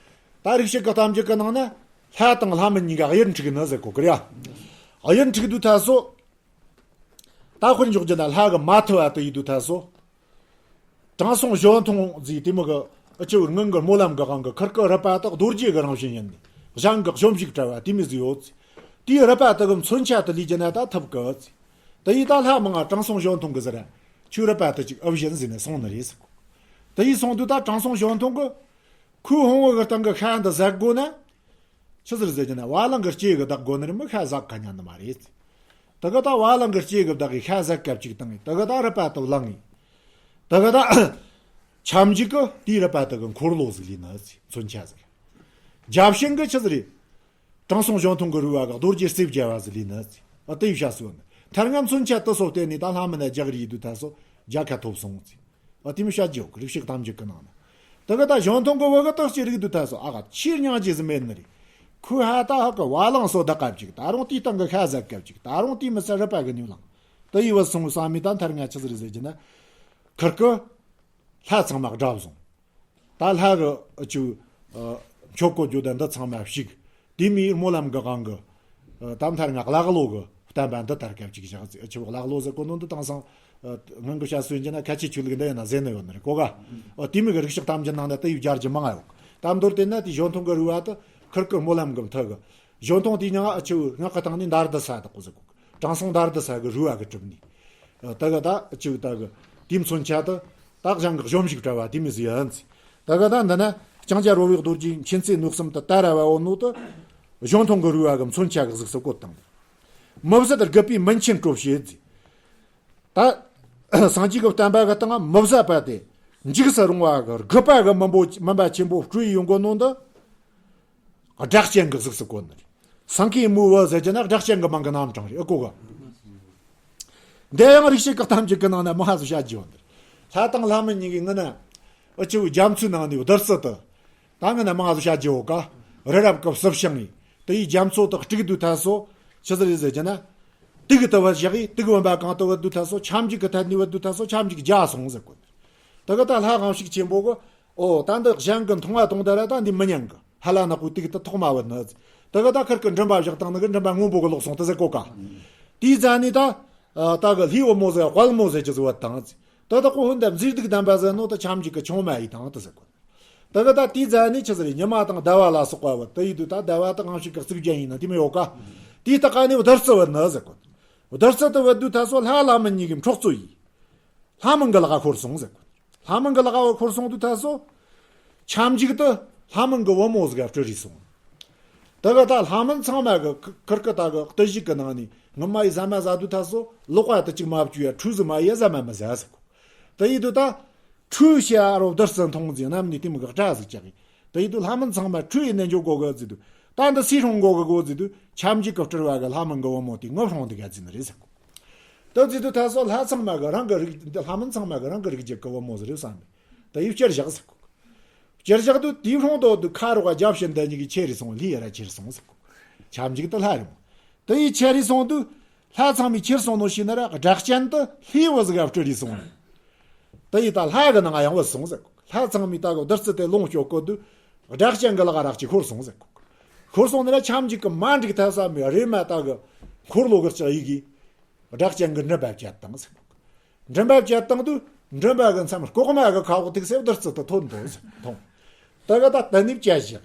ད་རིག་བྱེད་ཀྱི་གཏམ་རྒྱུད་ཀྱི་ནང་ན་ལྷ་དང་ལྷ་མིན་གཉིས་ཀ་གཡུལ་འཁྲུག་ནི་ཟེར་གོ་གི་རེད་ཡ། གཡུལ་འཁྲུག་དུས་ཐ་སོ། ད་དཔེར་འཇོག་རྒྱུ་ན་ལྷ་གི་མ་ཐུབ་པ་དུ་ཡིན་དུས་ཐ་སོ། དྲང་སྲོང་གཞུང་མཐོང་ཟིག་དེ་མོ་གི་ཨ་ཆུ་སྔོན་གི་སྨོན་ལམ་གི་དབང་གི་ཁིར་ཀི་རུས་པ་དག་རྡོ་རྗེ་གི་རང་བཞིན་ཡིན་ནི། གཞན་གི་གཞོམ་གཞིག་བྲལ་བ་དེ་མོ་ཟིག་ཡོད་ཟིག་དེའི་རུས་པ་དག་གི་མཚོན་ཆ་དུ་ལུས་རྒྱུ་ན་ད་ཐུབ་གི་ཟིག་དེ་ཡིས་ད་ལྷ་མང་ང་དྲང་སྲོང་གཞུང་མཐོང་གི་ཟེར། ཁྱོའི་རུས་པ་དུ་ཅིག་ཨུ་བཞིན་ཟིན་ནས་སོང་ནི་རེད་ཟེར་གོ། དེ་ཡིས་སོང་དུས་ད་དྲང་སྲོང་གཞུང་མཐོང་གི་ཁོའི་ཕུང་པོ་གི་སྟེང་གི་ཤ་འདི་ཟ་དགོས་ན། ཆི་ཟིག་རེད་ཟེར་གྱི་ན་བ་ལང་གི་ལྕེ་གིས་བདག་དགོས་ནི་རེད། མི་ཤ་ཟ་ག་ཉན་ནི་མ་རེད། དེ་གི་ད་བ་ལང་གི་ལྕེ་གིས་བདག་གི་ཤ་ཟ་སྐབས་ཅིག་བཏང་ངས་དེ་གི་ད་རུས་པ་དུ་བླངས་ངས། དེ་གི་ད་ཆབ་འཇུག་གི་དེའི་རུས་པ་དུ་གི་འཁོར་ལོ་ཟིག་ལས་ནི་ཟིག་མཚོན་ཆ་ཟིག་རྒྱབ་ཤིང་གི་ཆི་ཟིག་རེད། དྲང་སྲོང་གཞུང་མཐོང་གི་རུས་པ་གི་རྡོ་རྗེ་རྩེ་བརྒྱ་པ་ཟིག་ལས་ནི་ཟིག་ཨ་དེ་ཡི་ཤ་ཟོས་ནི་ཐར་ང་མཚོན་ཆ་དུ་སོ་བརྟེན་ནས་ད་ལྷ་མིན་ན་རྒྱག་རེས་ཡིན་དུས་ཐ་སོ་རྒྱལ་ཁ་ཐོབ་སོང་ཟིག་ཨ་དེ་མོ་བཤད་རྒྱུ་ཡོད་གི་རིག་བྱེད་གཏམ་རྒྱུད་ཀྱི་ནང་ན། དེ་གི་ད་གཞུང་མཐོང་གི་བུ་གི་དག་ཅིག་རིག་དུས་ཐ་སོ་ཨ་ག་ཆེས་སྙིང་རྗེ་ཟིག་མེད་ནི་རེད། ཁོས་ཧ་ད་ཧ་གི་བ་ལང་སོ་བདག་སྐབས་ཅིག་ད་རུང་དེའི་སྟེང་གི་ཤ་ཟ་སྐབས་ཅིག་ད་རུང་དེའི་མི་ཚད་རུས་པ་གི་ནུས་ལངས། དེ་ཡི་བུ་སོང་བསམ་མི་ད་ཐར་ང་ཆི་ཟིག་རེད་ཟེར་གྱི་ན། ཁིར་ཀི་ལྷ་ཚང་མ་དགྲ་བཟུང་། ད་ལྷ་གི་ཨ་ཆུ་ཆོས་གོ་རྒྱུ་དང་འདི་ཚང་མ་བཤིག་དེ་མིའི་སྨོན་ལམ་གི་དབང་གི་ད་མཐར་ང་ཀླ་ཀློ་གི་བསྟན་པ་འདི་དར་སྐབས་ཅིག་བཞག་ཨ་ཆུ་ཀླ་ཀློ་ཟེར་གོ་ནོ་འདི་དེང་སང་སྔོན་གི་བཤད་སྲོལ་ཡིན་གྱི་ན་ཁ་ཆེ་ཆོས་ལུགས་འདི་ཡིན་ན་ཟེར་ནི་ཡོད་ནི་རེད་གོ་ག་ཨ་དེ་མི་གི་རིག་བྱེད་གཏམ་རྒྱུད་ནང་ན་དེ་ཡི་སྦྱར་རྒྱུ་མང་ང་ཡོད། ད་མདོར་དེ་ན་དེ་གཞུང་མཐོང་གི་རུས་པ་དུ་ཁིར་ཀི་སྨོན་ལམ་གི་མཐུ་གི་གཞུང་མཐོང་དེ་མྱིང་ཨ་ཆུ་ང་ཁ་ཐང་ནས་འདར་དུ་ས་དག་གོ་ཟེར་གོ་དྲང་སྲོང་འདར་དུ་ས་གི་རུས་པ་གི་གྲུབ་ནི། ད་ག་ད་ཨ་ཆུ་ད་གི་དེའི་མཚོན་ཆ་དུ་ད་གཞན་གི་གཞོམ་གཞིག་བྲལ་བ་དེ་མོ་ཟིག་ཡིན། ད་ག་ད་འདི་ན་ལྕང་སྐྱ་རོལ་པའི་རྡོ་རྗེ་མཁྱེན་བརྩེ་ནུས་གསུམ་དུ་དར་བ་འོ་ནོ་དུ་གཞུང་མཐོང་གི་རུས་པ་གི་མཚོན་ཆ་གི་གཟུགས་སུ་བཀོད་དང་། མི་བཟད་རྒུད་པའི་མིན་ཆེན་གྲོ་བྱེད་ཟིག་ད་སངས་རྒྱས་ཀྱི་བསྟན་པ་གི་སྟེང་མི་བཟད་པ་དེ་འཇིགས་སུ་རུང་བ་གི་རྒུད་པ་གི་མུན་པོ་མུན་པ་ཆེན་པོ་སྤྲོ་ཡི་ཡོང་གོ་ནོ་འདི། སྒྲ་གཅན་གྱི་གཟུགས་སུ་བཀོད་ནི་རེད། སང་ཀའི་མོའི་བུ་ཟེར་གྱི་ན་སྒྲ་གཅན་གྱི་མིང་གི་རྣམ་གྲངས་རེད་ཨེ་གོ་ག་འདི་ཡང་རིག་བྱེད་ཀྱི་གཏམ་རྒྱུད་ཀྱི་ནང་ན་མང་ཟིག་བཤད་རྒྱུ་ཡོད་འདིར། ལྷ་དང་ལྷ་མིན་གཉིས་ཀྱི་ངི་ན། ཨ་ཆུ་རྒྱ་མཚོའི་ནང་ནས་བདུད་རྩི་དུ། ད་ངི་ན་མང་ཟིག་བཤད་རྒྱུ་ཡོད་ཀ་རི་རབ་ཀྱི་སྲིབ་ཤིང་ངི། དེ་ཡི་རྒྱ་མཚོ་དག་དཀྲུག་དུས་ཐ་སོ། ཆི་ཟིག་རེད་ཟེར་གྱི་ན། དུག་གི་དུ་བ་བཞག་གི་དུག་བུམ་པ་གང་དུ་བུད་དུས་ཐ་སོ་ཆབ་འཇུག་གི་ཐད་ནས་བུད་དུས་ཐ་སོ་ཆབ་འཇུག་རྒྱ་སོང་ཟེར་གོ་ནི། དེ་གི་ད་ལྷ་དབང་ཕྱུག་ཆེན་པོ་གི། ཨོ་ད་འདི་གཞན་གི་མཐོང་བ་གཏོང་ད་ར་ད་འདི་མི་ཉན་གི་ཧ་ལ་ནག་པོའི་དུག་དུ་ཐོག་མ་བུད་ནི། དེ་གི་ད་ཁིར་གི་མགྲིན་པ་བཞག་དང་ནི་གི་མགྲིན་པ་སྔོན་པོ་གི་ལོག་སོང་དུ་ཟེར་གོ་ཀ་དེའི་རྩ་ནས་ད། ད་གི་ལྷའི་བུ་མོ་ཟེར་དཔལ་མོ་ཟེར་གྱི་ཟེར་བ་དང་། ད་ད་ཁོ་ཧུན་ད་མཛེས་སྡུག་ལྡན་པ་ཟེར་ནོ་ད་ཆབ་འཇུག་གི་ཆུང་མ་ཡིས་དང་དུ་ཟེར་གོ། ད་ དེ་གི་ད་དེའི་རྫ་ནས་ཆི་ཟེར་རེད། ཉི་མ་དང་ཟླ་བ་ལ་སོགས་པ་བུད། དེ་ཡིན་དུས་ད་ཟླ་བ་དང་དབང་ཕྱུག་གི་གཙུག་རྒྱན་ཡིན་ན་དེ་མོ་ཡོད་ཀ། དེའི་སྟེང་ནས་བདུད་རྩི་བུད་ནི་ཟེར་གོ། བདུད་རྩི་དེ་བུད་དུས་ད་སོ་ལྷ་ལྷ་མིན་གཉིས་ཀྱི་འཕྲོག་རྩོད་ཡིས། ལྷ་མིན་གྱི་ལག་འཁོར་སོང་ཟེར་གོ། ལྷ་མིན་གྱི་ལག་འཁོར་སོང་དུས་ད་སོ། ཆབས་ཅིག་ཏུ་ལྷ་མིན་གྱི་བུ་མོ་ཟིག་ག་སྤྲུལ་རེ་སོང་། དེ་གི་ད་ལྷ་མིན་ཚང་མ་གི་ཁུར་གི་ད་གི་བརྟུལ་ཞུགས་ཀྱི་ནང་ནས་ངོ་མ་ཡི་ཟ་མ་ཟ་དུས་ད་སོ་ལག་པ་དེ་གཅིག་མ་བཅུག་ཡ་ཁྲུས་ཟིག་མ་ཡི་ཟ་མ་མི་ཟ་ཟེར་གོ། དེ་ཡིན་དུས་ད། ཁྲུས་བྱས་རོ་བདུད་རྩི་འཐུང་ཟེར་ནམ་ནས་དེ་མོ་གི་སྐྲ་ཟིག་བཅག་གི། དེ་ཡིན་དུས་ལྷ་མིན་ཚང་མ་ཁྲུས་ཡིན་ནས་འཇོག་གོ་གི་ཟེར་དུས། ད་འདི་སུས་སྲུང་གོ་གི་གོ་ཟེར་དུས། ཆབས་ཅིག་གི་སྤྲུལ་བ་གི་ལྷ་མིན་གི་བུ་མོ་དེ་ངོ་སྲུང་དེ་ག་ཟིན་ནི་རེད་ཟེར་གོ། དེ་ཟེར་དུས་ད་སོ་ལྷ་ཚང་མ་གི་རང་གི་རིགས། ལྷ་མིན་ཚང་མ་གི་རང་གི་རིགས་རྒྱུད་གི་བུ་མོ་ཟིག་རེད་བསམ་པས། དེ་ཡིས་བསྐྱུར་བཞག་ཟེར་གོ། བསྐྱུར་བཞག་དུས་དེའི་སྲུང་དོ་དུ་ཁ་རོག་རྒྱབ་བྱིན་དེ་གཉིས་ཀྱིས་ཁྱེར་རེ་སོང་། ལྷའི་ཡ་ར་ཁྱེར་སོང་ཟེར་གོ། ཆབས་ཅིག་ཏུ་ལྷ་རེད་མོ། དེ་ཡིས་ཁྱེར་རེ་སོང་དུས། ལྷ་ཚང་མས་ཁྱེར་སོང་ནོ་ཤེས་ན་ར་སྒྲ་གཅན་དུ་ལྷའི་བུ་ཟིག་ག་སྤྲུལ་རེ་སོང་། དེ་ཡིས་ད་ལྷ་གི་ནང་ཡང་བུད་སོང་ཟེར་གོ། ལྷ་ཚང་མས་ད་གི་བདུད་རྩི་དེ་ལོངས་སྤྱོད་གོ་དུས། སྒྲ་གཅན་གི་ལག་ར་གཅིག་ཤོར་སོང་ཟེར་གོ། ཤོར་སོང་ནི་ར་ཆབས་ཅིག་གི་མ་འགྲིག་ཐལ་བསམ་པའི་རེ་མ་ད་གི་འཁོར་ལོ་གི་ལྕགས་ཡིག་གིས། སྒྲ་གཅན་གི་མགྲིན་པ་བཅད་བཏང་ཟེར་གོ། མགྲིན་པ་བཅད་བཏང་དུས་མགྲིན་པ་གི་མཚམས་ལྐོག་མ་གི་ཁ་འོག་ཐིག་སེ་བདུད་རྩི་དེ་ཐོན་འདུག་ཟེར་མཐོང་། དེ་གི་ད་དེ་ནས་བཅད་བཞག།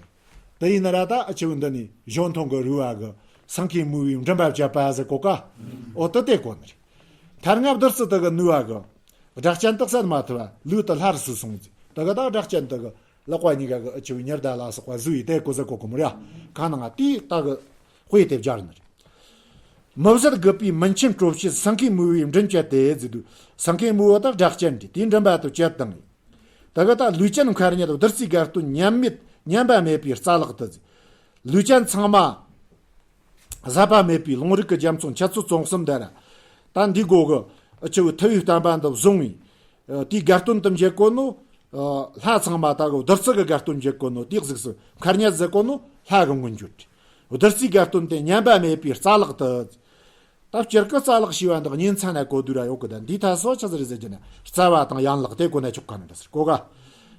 དེ་ཡིན་ན་ར་ད་ཨ་ཆུ་འདི་ནས་གཞོན་མཐོང་གི་རུས་པ་གི་སེང་གེ་དམུ་བའི་མགྲིན་པ་བཅད་པ་ཟེར་གོ་ཀ། འོ་དེ་དེ་གོ་ནི་རེད། ཐ་སྙད་བདུད་རྩི་དེ་གི་ནུས་པ་གི། སྒྲ་གཅན་དེ་བསད་མ་ཐུབ་པ་ལུས་དེ་ལྷ་རུ་སུ་སོང་ཟེར། དེ་གི་ད་སྒྲ་གཅན་དེ་གི་ལག་པ་གཉིས་ཀ་གི་ཨ་ཆུ་ཉི་ཟླ་ལ་སོགས་པ་བཟོས་ཡི་དེ་གོ་ཟེར་གོ་གི་མོ་ར། གང་ནང་དེའི་ད་གི་དཔེ་དེ་སྦྱར་ནི་རེད། མི་བཟད་རྒུད་པའི་མུན་ཆེན་དྲོ་བྱེད་སེང་གེ་དམུ་བའི་མགྲིན་བཅད་དེ་ཟེར་དུས། སེང་གེ་དམུ་བོ་དང་སྒྲ་གཅན་འདྲེས་དེའི་མགྲིན་པ་དེ་བཅད་བཏང་ངས། དེ་གི་ད་ལུས་ཅན་མཁར་ཉིད་བདུད་རྩིའི་དགའ་སྟོན་ཉམས་མེད་ཉམས་པ་མེད་པའི་རྩ་ལག་ཏུ་ཟེར། ལུས་ཅན་ཚང་མ་ཟད་པ་མེད་པའི་ལུང་རིགས་ཀྱི་རྒྱ་མཚོ་འཆད་རྩོད་རྩོམ་གསུམ་དེ་ར། ད་འདི་སྒོ་གི་ཨ་ཆུ་ཐུ་བའི་བསྟན་པ་འདི་བཟུང་བས། དེའི་དགའ་སྟོན་དུ་འབྱེད་གོ་ནོ། ལྷ་ཚང་མ་ད་གི་བདུད་རྩི་གི་དགའ་སྟོན་འབྱེད་གོ་ནོ་དེའི་གཟུགས་སུ་མཁར་ཉིད་ཟེར་གོ་ནོ་ལྷ་གི་མངོན་བརྗོད་རེད། བདུད་རྩིའི་དགའ་སྟོན་དེ་ཉམས་པ་མེད་པའི་རྩ་ལག་ཏུ། ད་སྤྱིར་གི་རྩ་ལག་ཞེས་པ་འདི་གཉིས་མཚན་ལ་གོ་དུས་ར་ཡོད་གི། ད་འདིའི་ཐད་སོ་ཆི་ཟིག་རེད་ཟེར་གྱི་ན་རྩ་བ་དང་ཡན་ལག་དེ་གོ་ན་ཆོག་ག་ནི་འདྲ་ཟེར་གོ་ག།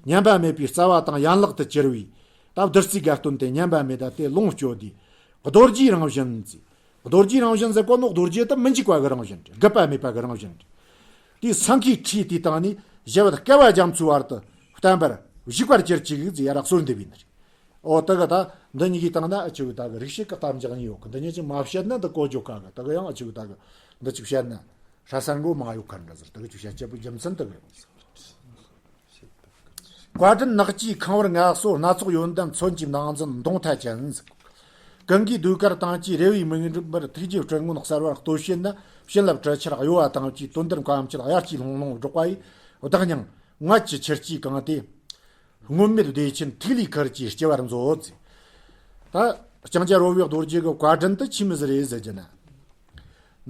ཉམས་པ་མེད་པའི་རྩ་བ་དང་ཡན་ལག་ཏུ་གྱུར་བའི། ད་བདུད་རྩིའི་དགའ་སྟོན་དེ་ཉམས་པ་མེད་ད་དེ་ལོངས་སྤྱོད་དེ། རྡོ་རྗེའི་རང་བཞིན་ཟེར། རྡོ་རྗེའི་རང་བཞིན་ཟེར་གོ་ནོ་རྡོ་རྗེ་དེ་མི་འཇིག་པ་གི་རང་བཞིན་རེད། རྒུད་པ་མེད་པ་གི་རང་བཞིན་རེད། དེའི་སེང་གེའི་ཁྲིའི་དེའི་སྟེང་ནས་ཞི་བ་དང་བསྐལ་པ་རྒྱ་མཚོའི་བར་དུ་བརྟན་པར་བཞུགས་པར་གྱུར་ཅིག་ཟེར་ཡ་ར་གསོལ་འདེབས་ཡིན་ནི་རེད། འོ་དེ་གི་ད་འདི་གཉིས་ཀྱི་སྟེང་ན་ཨ་ཆུ་གི་ད་གི་རིགས་ཤིག་གི་གཏམ་རྒྱག་གཉིས་ཡོད་གི། འདི་གཉིས་ཀྱི་མ་བཤད་ན་འདི་གོ་རྒྱུ་ག་གི། དེ་གི་ཡང་ཨ་ཆུ་གི་ད་གི་འདི་ཅིག་བཤད་ན་ཧྲ་སར་མགོ་མང་ཡོད་ག་འདྲ་ཟེར། དེ་གི་ཅིག་བཤད་སྤྱད་པོ་རྒྱུ་མཚན་དེ་གི་ཡོད་ཟེར། བཀའ་དྲིན་ནགས་ཀྱི་ཁང་བར་མངའ་གསོལ། སྣ་ཚོགས་ཡོན་ཏན་མཚོན་གྱིས་ནང་འཛིན་མདུང་ཐ་ཅན་ཟེར། ཀུན་གྱིས་ཟློས་གར་དང་བཅས་རེ་བའི་མིག་འབུར་ཐུགས་རྗེའི་སྤྲིན་མངོན་གསལ་བར་བསྟོད་བྱེད་ན། བྱིན་རླབས་དྲི་ཆར་གཡོ་བ་དང་བཅས་དོན་ལྡན་བཀའ་མཆིད་དབྱར་སྐྱེས་ལྷུང་ལྷུང་སྒྲོག་པ་ཡི། བདག་སྙིང་མངལ་གྱི་ཆུ་སྐྱེས་གང་སྟེ། སྔོན་མེད་བདེ་ཆེན་ཐིག་ལེའི་ཁུར་གྱིས་སྐྱེ་བར་མཛོད་ཟེར། ད་ལྕང་སྐྱ་རོལ་བའི་རྡོ་རྗེ་གི་བཀའ་དྲིན་དེ་ཆི་མོ་ཟིག་རེད་ཟེར་གྱི་ན།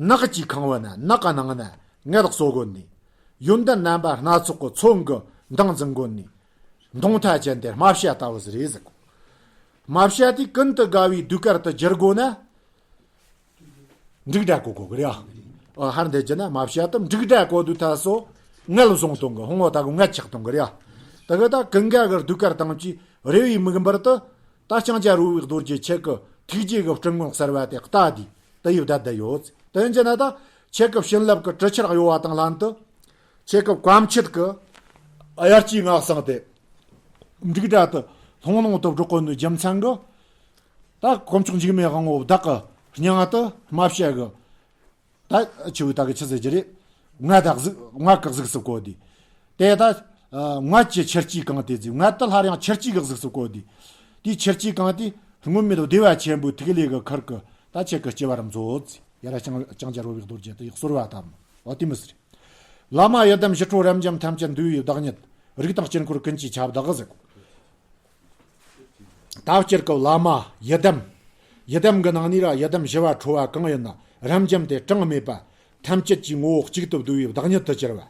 ནགས་ཀྱི་ཁང་བ་ན་ནགས་ཀྱི་ནང་ན་མངལ་གསོ་དགོས་ནས། ཡོན་ཏན་རྣམ་པ་སྣ་ཚོགས་ཀྱི་མཚོན་གྱིས་མདུང་འཛིན་དགོས་ནས། མདུང་ཐ་ཅན་དེ་རྨ་བྱ་ལྟ་བུ་ཟིག་རེད་ཟེར་གོ། རྨ་བྱ་དེ་ཀུན་ཏུ་དགའ་བའི་ཟློས་གར་དུ་བསྒྱུར་དགོས་ན། འབྲུག་སྒྲ་གོ་དགོས་གི་རེད་ཨ། ཨ་ཧར་འདེད་རྒྱུ་ན་རྨ་བྱ་དེ་འབྲུག་སྒྲ་གོ་དུས་ད་སོ་མངལ་བཟུང་གཏོང་གི། ཧོང་བོ་ད་གོ་མངལ་ཆགས་གཏོང་གི་རེད་ཨ། ད་གི་ད་ཀུན་དགའ་གི་ཟློས་གར་དང་བཅས་རེ་བའི་མིག་འབུར་དུ། ད་ལྕང་སྐྱ་རོལ་བའི་རྡོ་རྗེ་ཁྱེད་ཀྱི་ཐུགས་རྗེ་གི་སྤྲིན་མངོན་གསལ་བ་དེ་ལྟ་དུས་དེ་ཡི་བསྡད་བསྡད་ཡོད། དེ་ཡིན་རྒྱུ་ན་ད་ཁྱེད་ཀྱི་བྱིན་རླབས་ཀྱི་དྲི་ཆར་གཡོ་བ་དང་ལྷན་དུ། ཁྱེད་ཀྱི་བཀའ་མཆིད་ཀྱི་དབྱར་སྐྱེས་རྔ་གསང་དེ་འབྲུག་སྒྲ་དེ་ལྷུང་ལྷུང་དུ་སྒྲོག་གོ་ནོའི་རྒྱུ་མཚན་གྱིས། ད་དཀོན་མཆོག་འཇིགས་མེད་དབང་པོ་བདག་གི་སྙིང་དུ་རྨ་བྱ་གི། ད་ཆུ་བོའི་ད་གི་ཆི་ཟེར་གྱི་རེད། མངལ་ད་གཟུགས་མངལ་གི་གཟུགས་སུ་བཀོད་དེ། དེ་ད་མངལ་གྱི་ཆུ་སྐྱེས་གང་སྟེ་ཟེར། མངལ་དུ་སླར་ཡང་ཆུ་སྐྱེས་གི་གཟུགས་སུ་བཀོད་དེ། དེའི་ཆུ་སྐྱེས་གང་སྟེ་སྔོན་མེད་བདེ་བ་ཆེན་པོའི་ཐིག་ལེ་གི་ཁུར་གྱིས་ད་ཁྱེད་ཀྱི་སྐྱེ་བར་མཛོད་ཟེར། ཡ་ར་ལྕང་ལྕང་སྐྱ་རོལ་བའི་རྡོ་རྗེ་དེ་ཡི་གསོལ་བ་བཏབ་ནོ། འོ་དེ་མོ་ཟིག་རེད། བླ་མ་ཡི་དམ་ཞི་ཁྲོ་རབ་འབྱམས་ཐམས་ཅད་འདུས་པའི་བདག་ཉིད། རིགས་དང་དཀྱིལ་འཁོར་ཀུན་གྱི་ཁྱབ་བདག་ཟེར། ད་སྤྱིར་གྱི་བླ་མ་ཡི་དམ། ཡི་དམ་གྱི་ནང་ནས་ར་ཡི་དམ་ཞི་བ་ཁྲོ་བ་གང་ཡིན་ན་རབ་འབྱམས་ཏེ་གྲངས་མེད་པ། ཐམས་ཅད་ཀྱི་ངོ་བོ་གཅིག་ཏུ་བསྡུས་པའི་བདག་ཉིད་དུ་གྱུར་པ།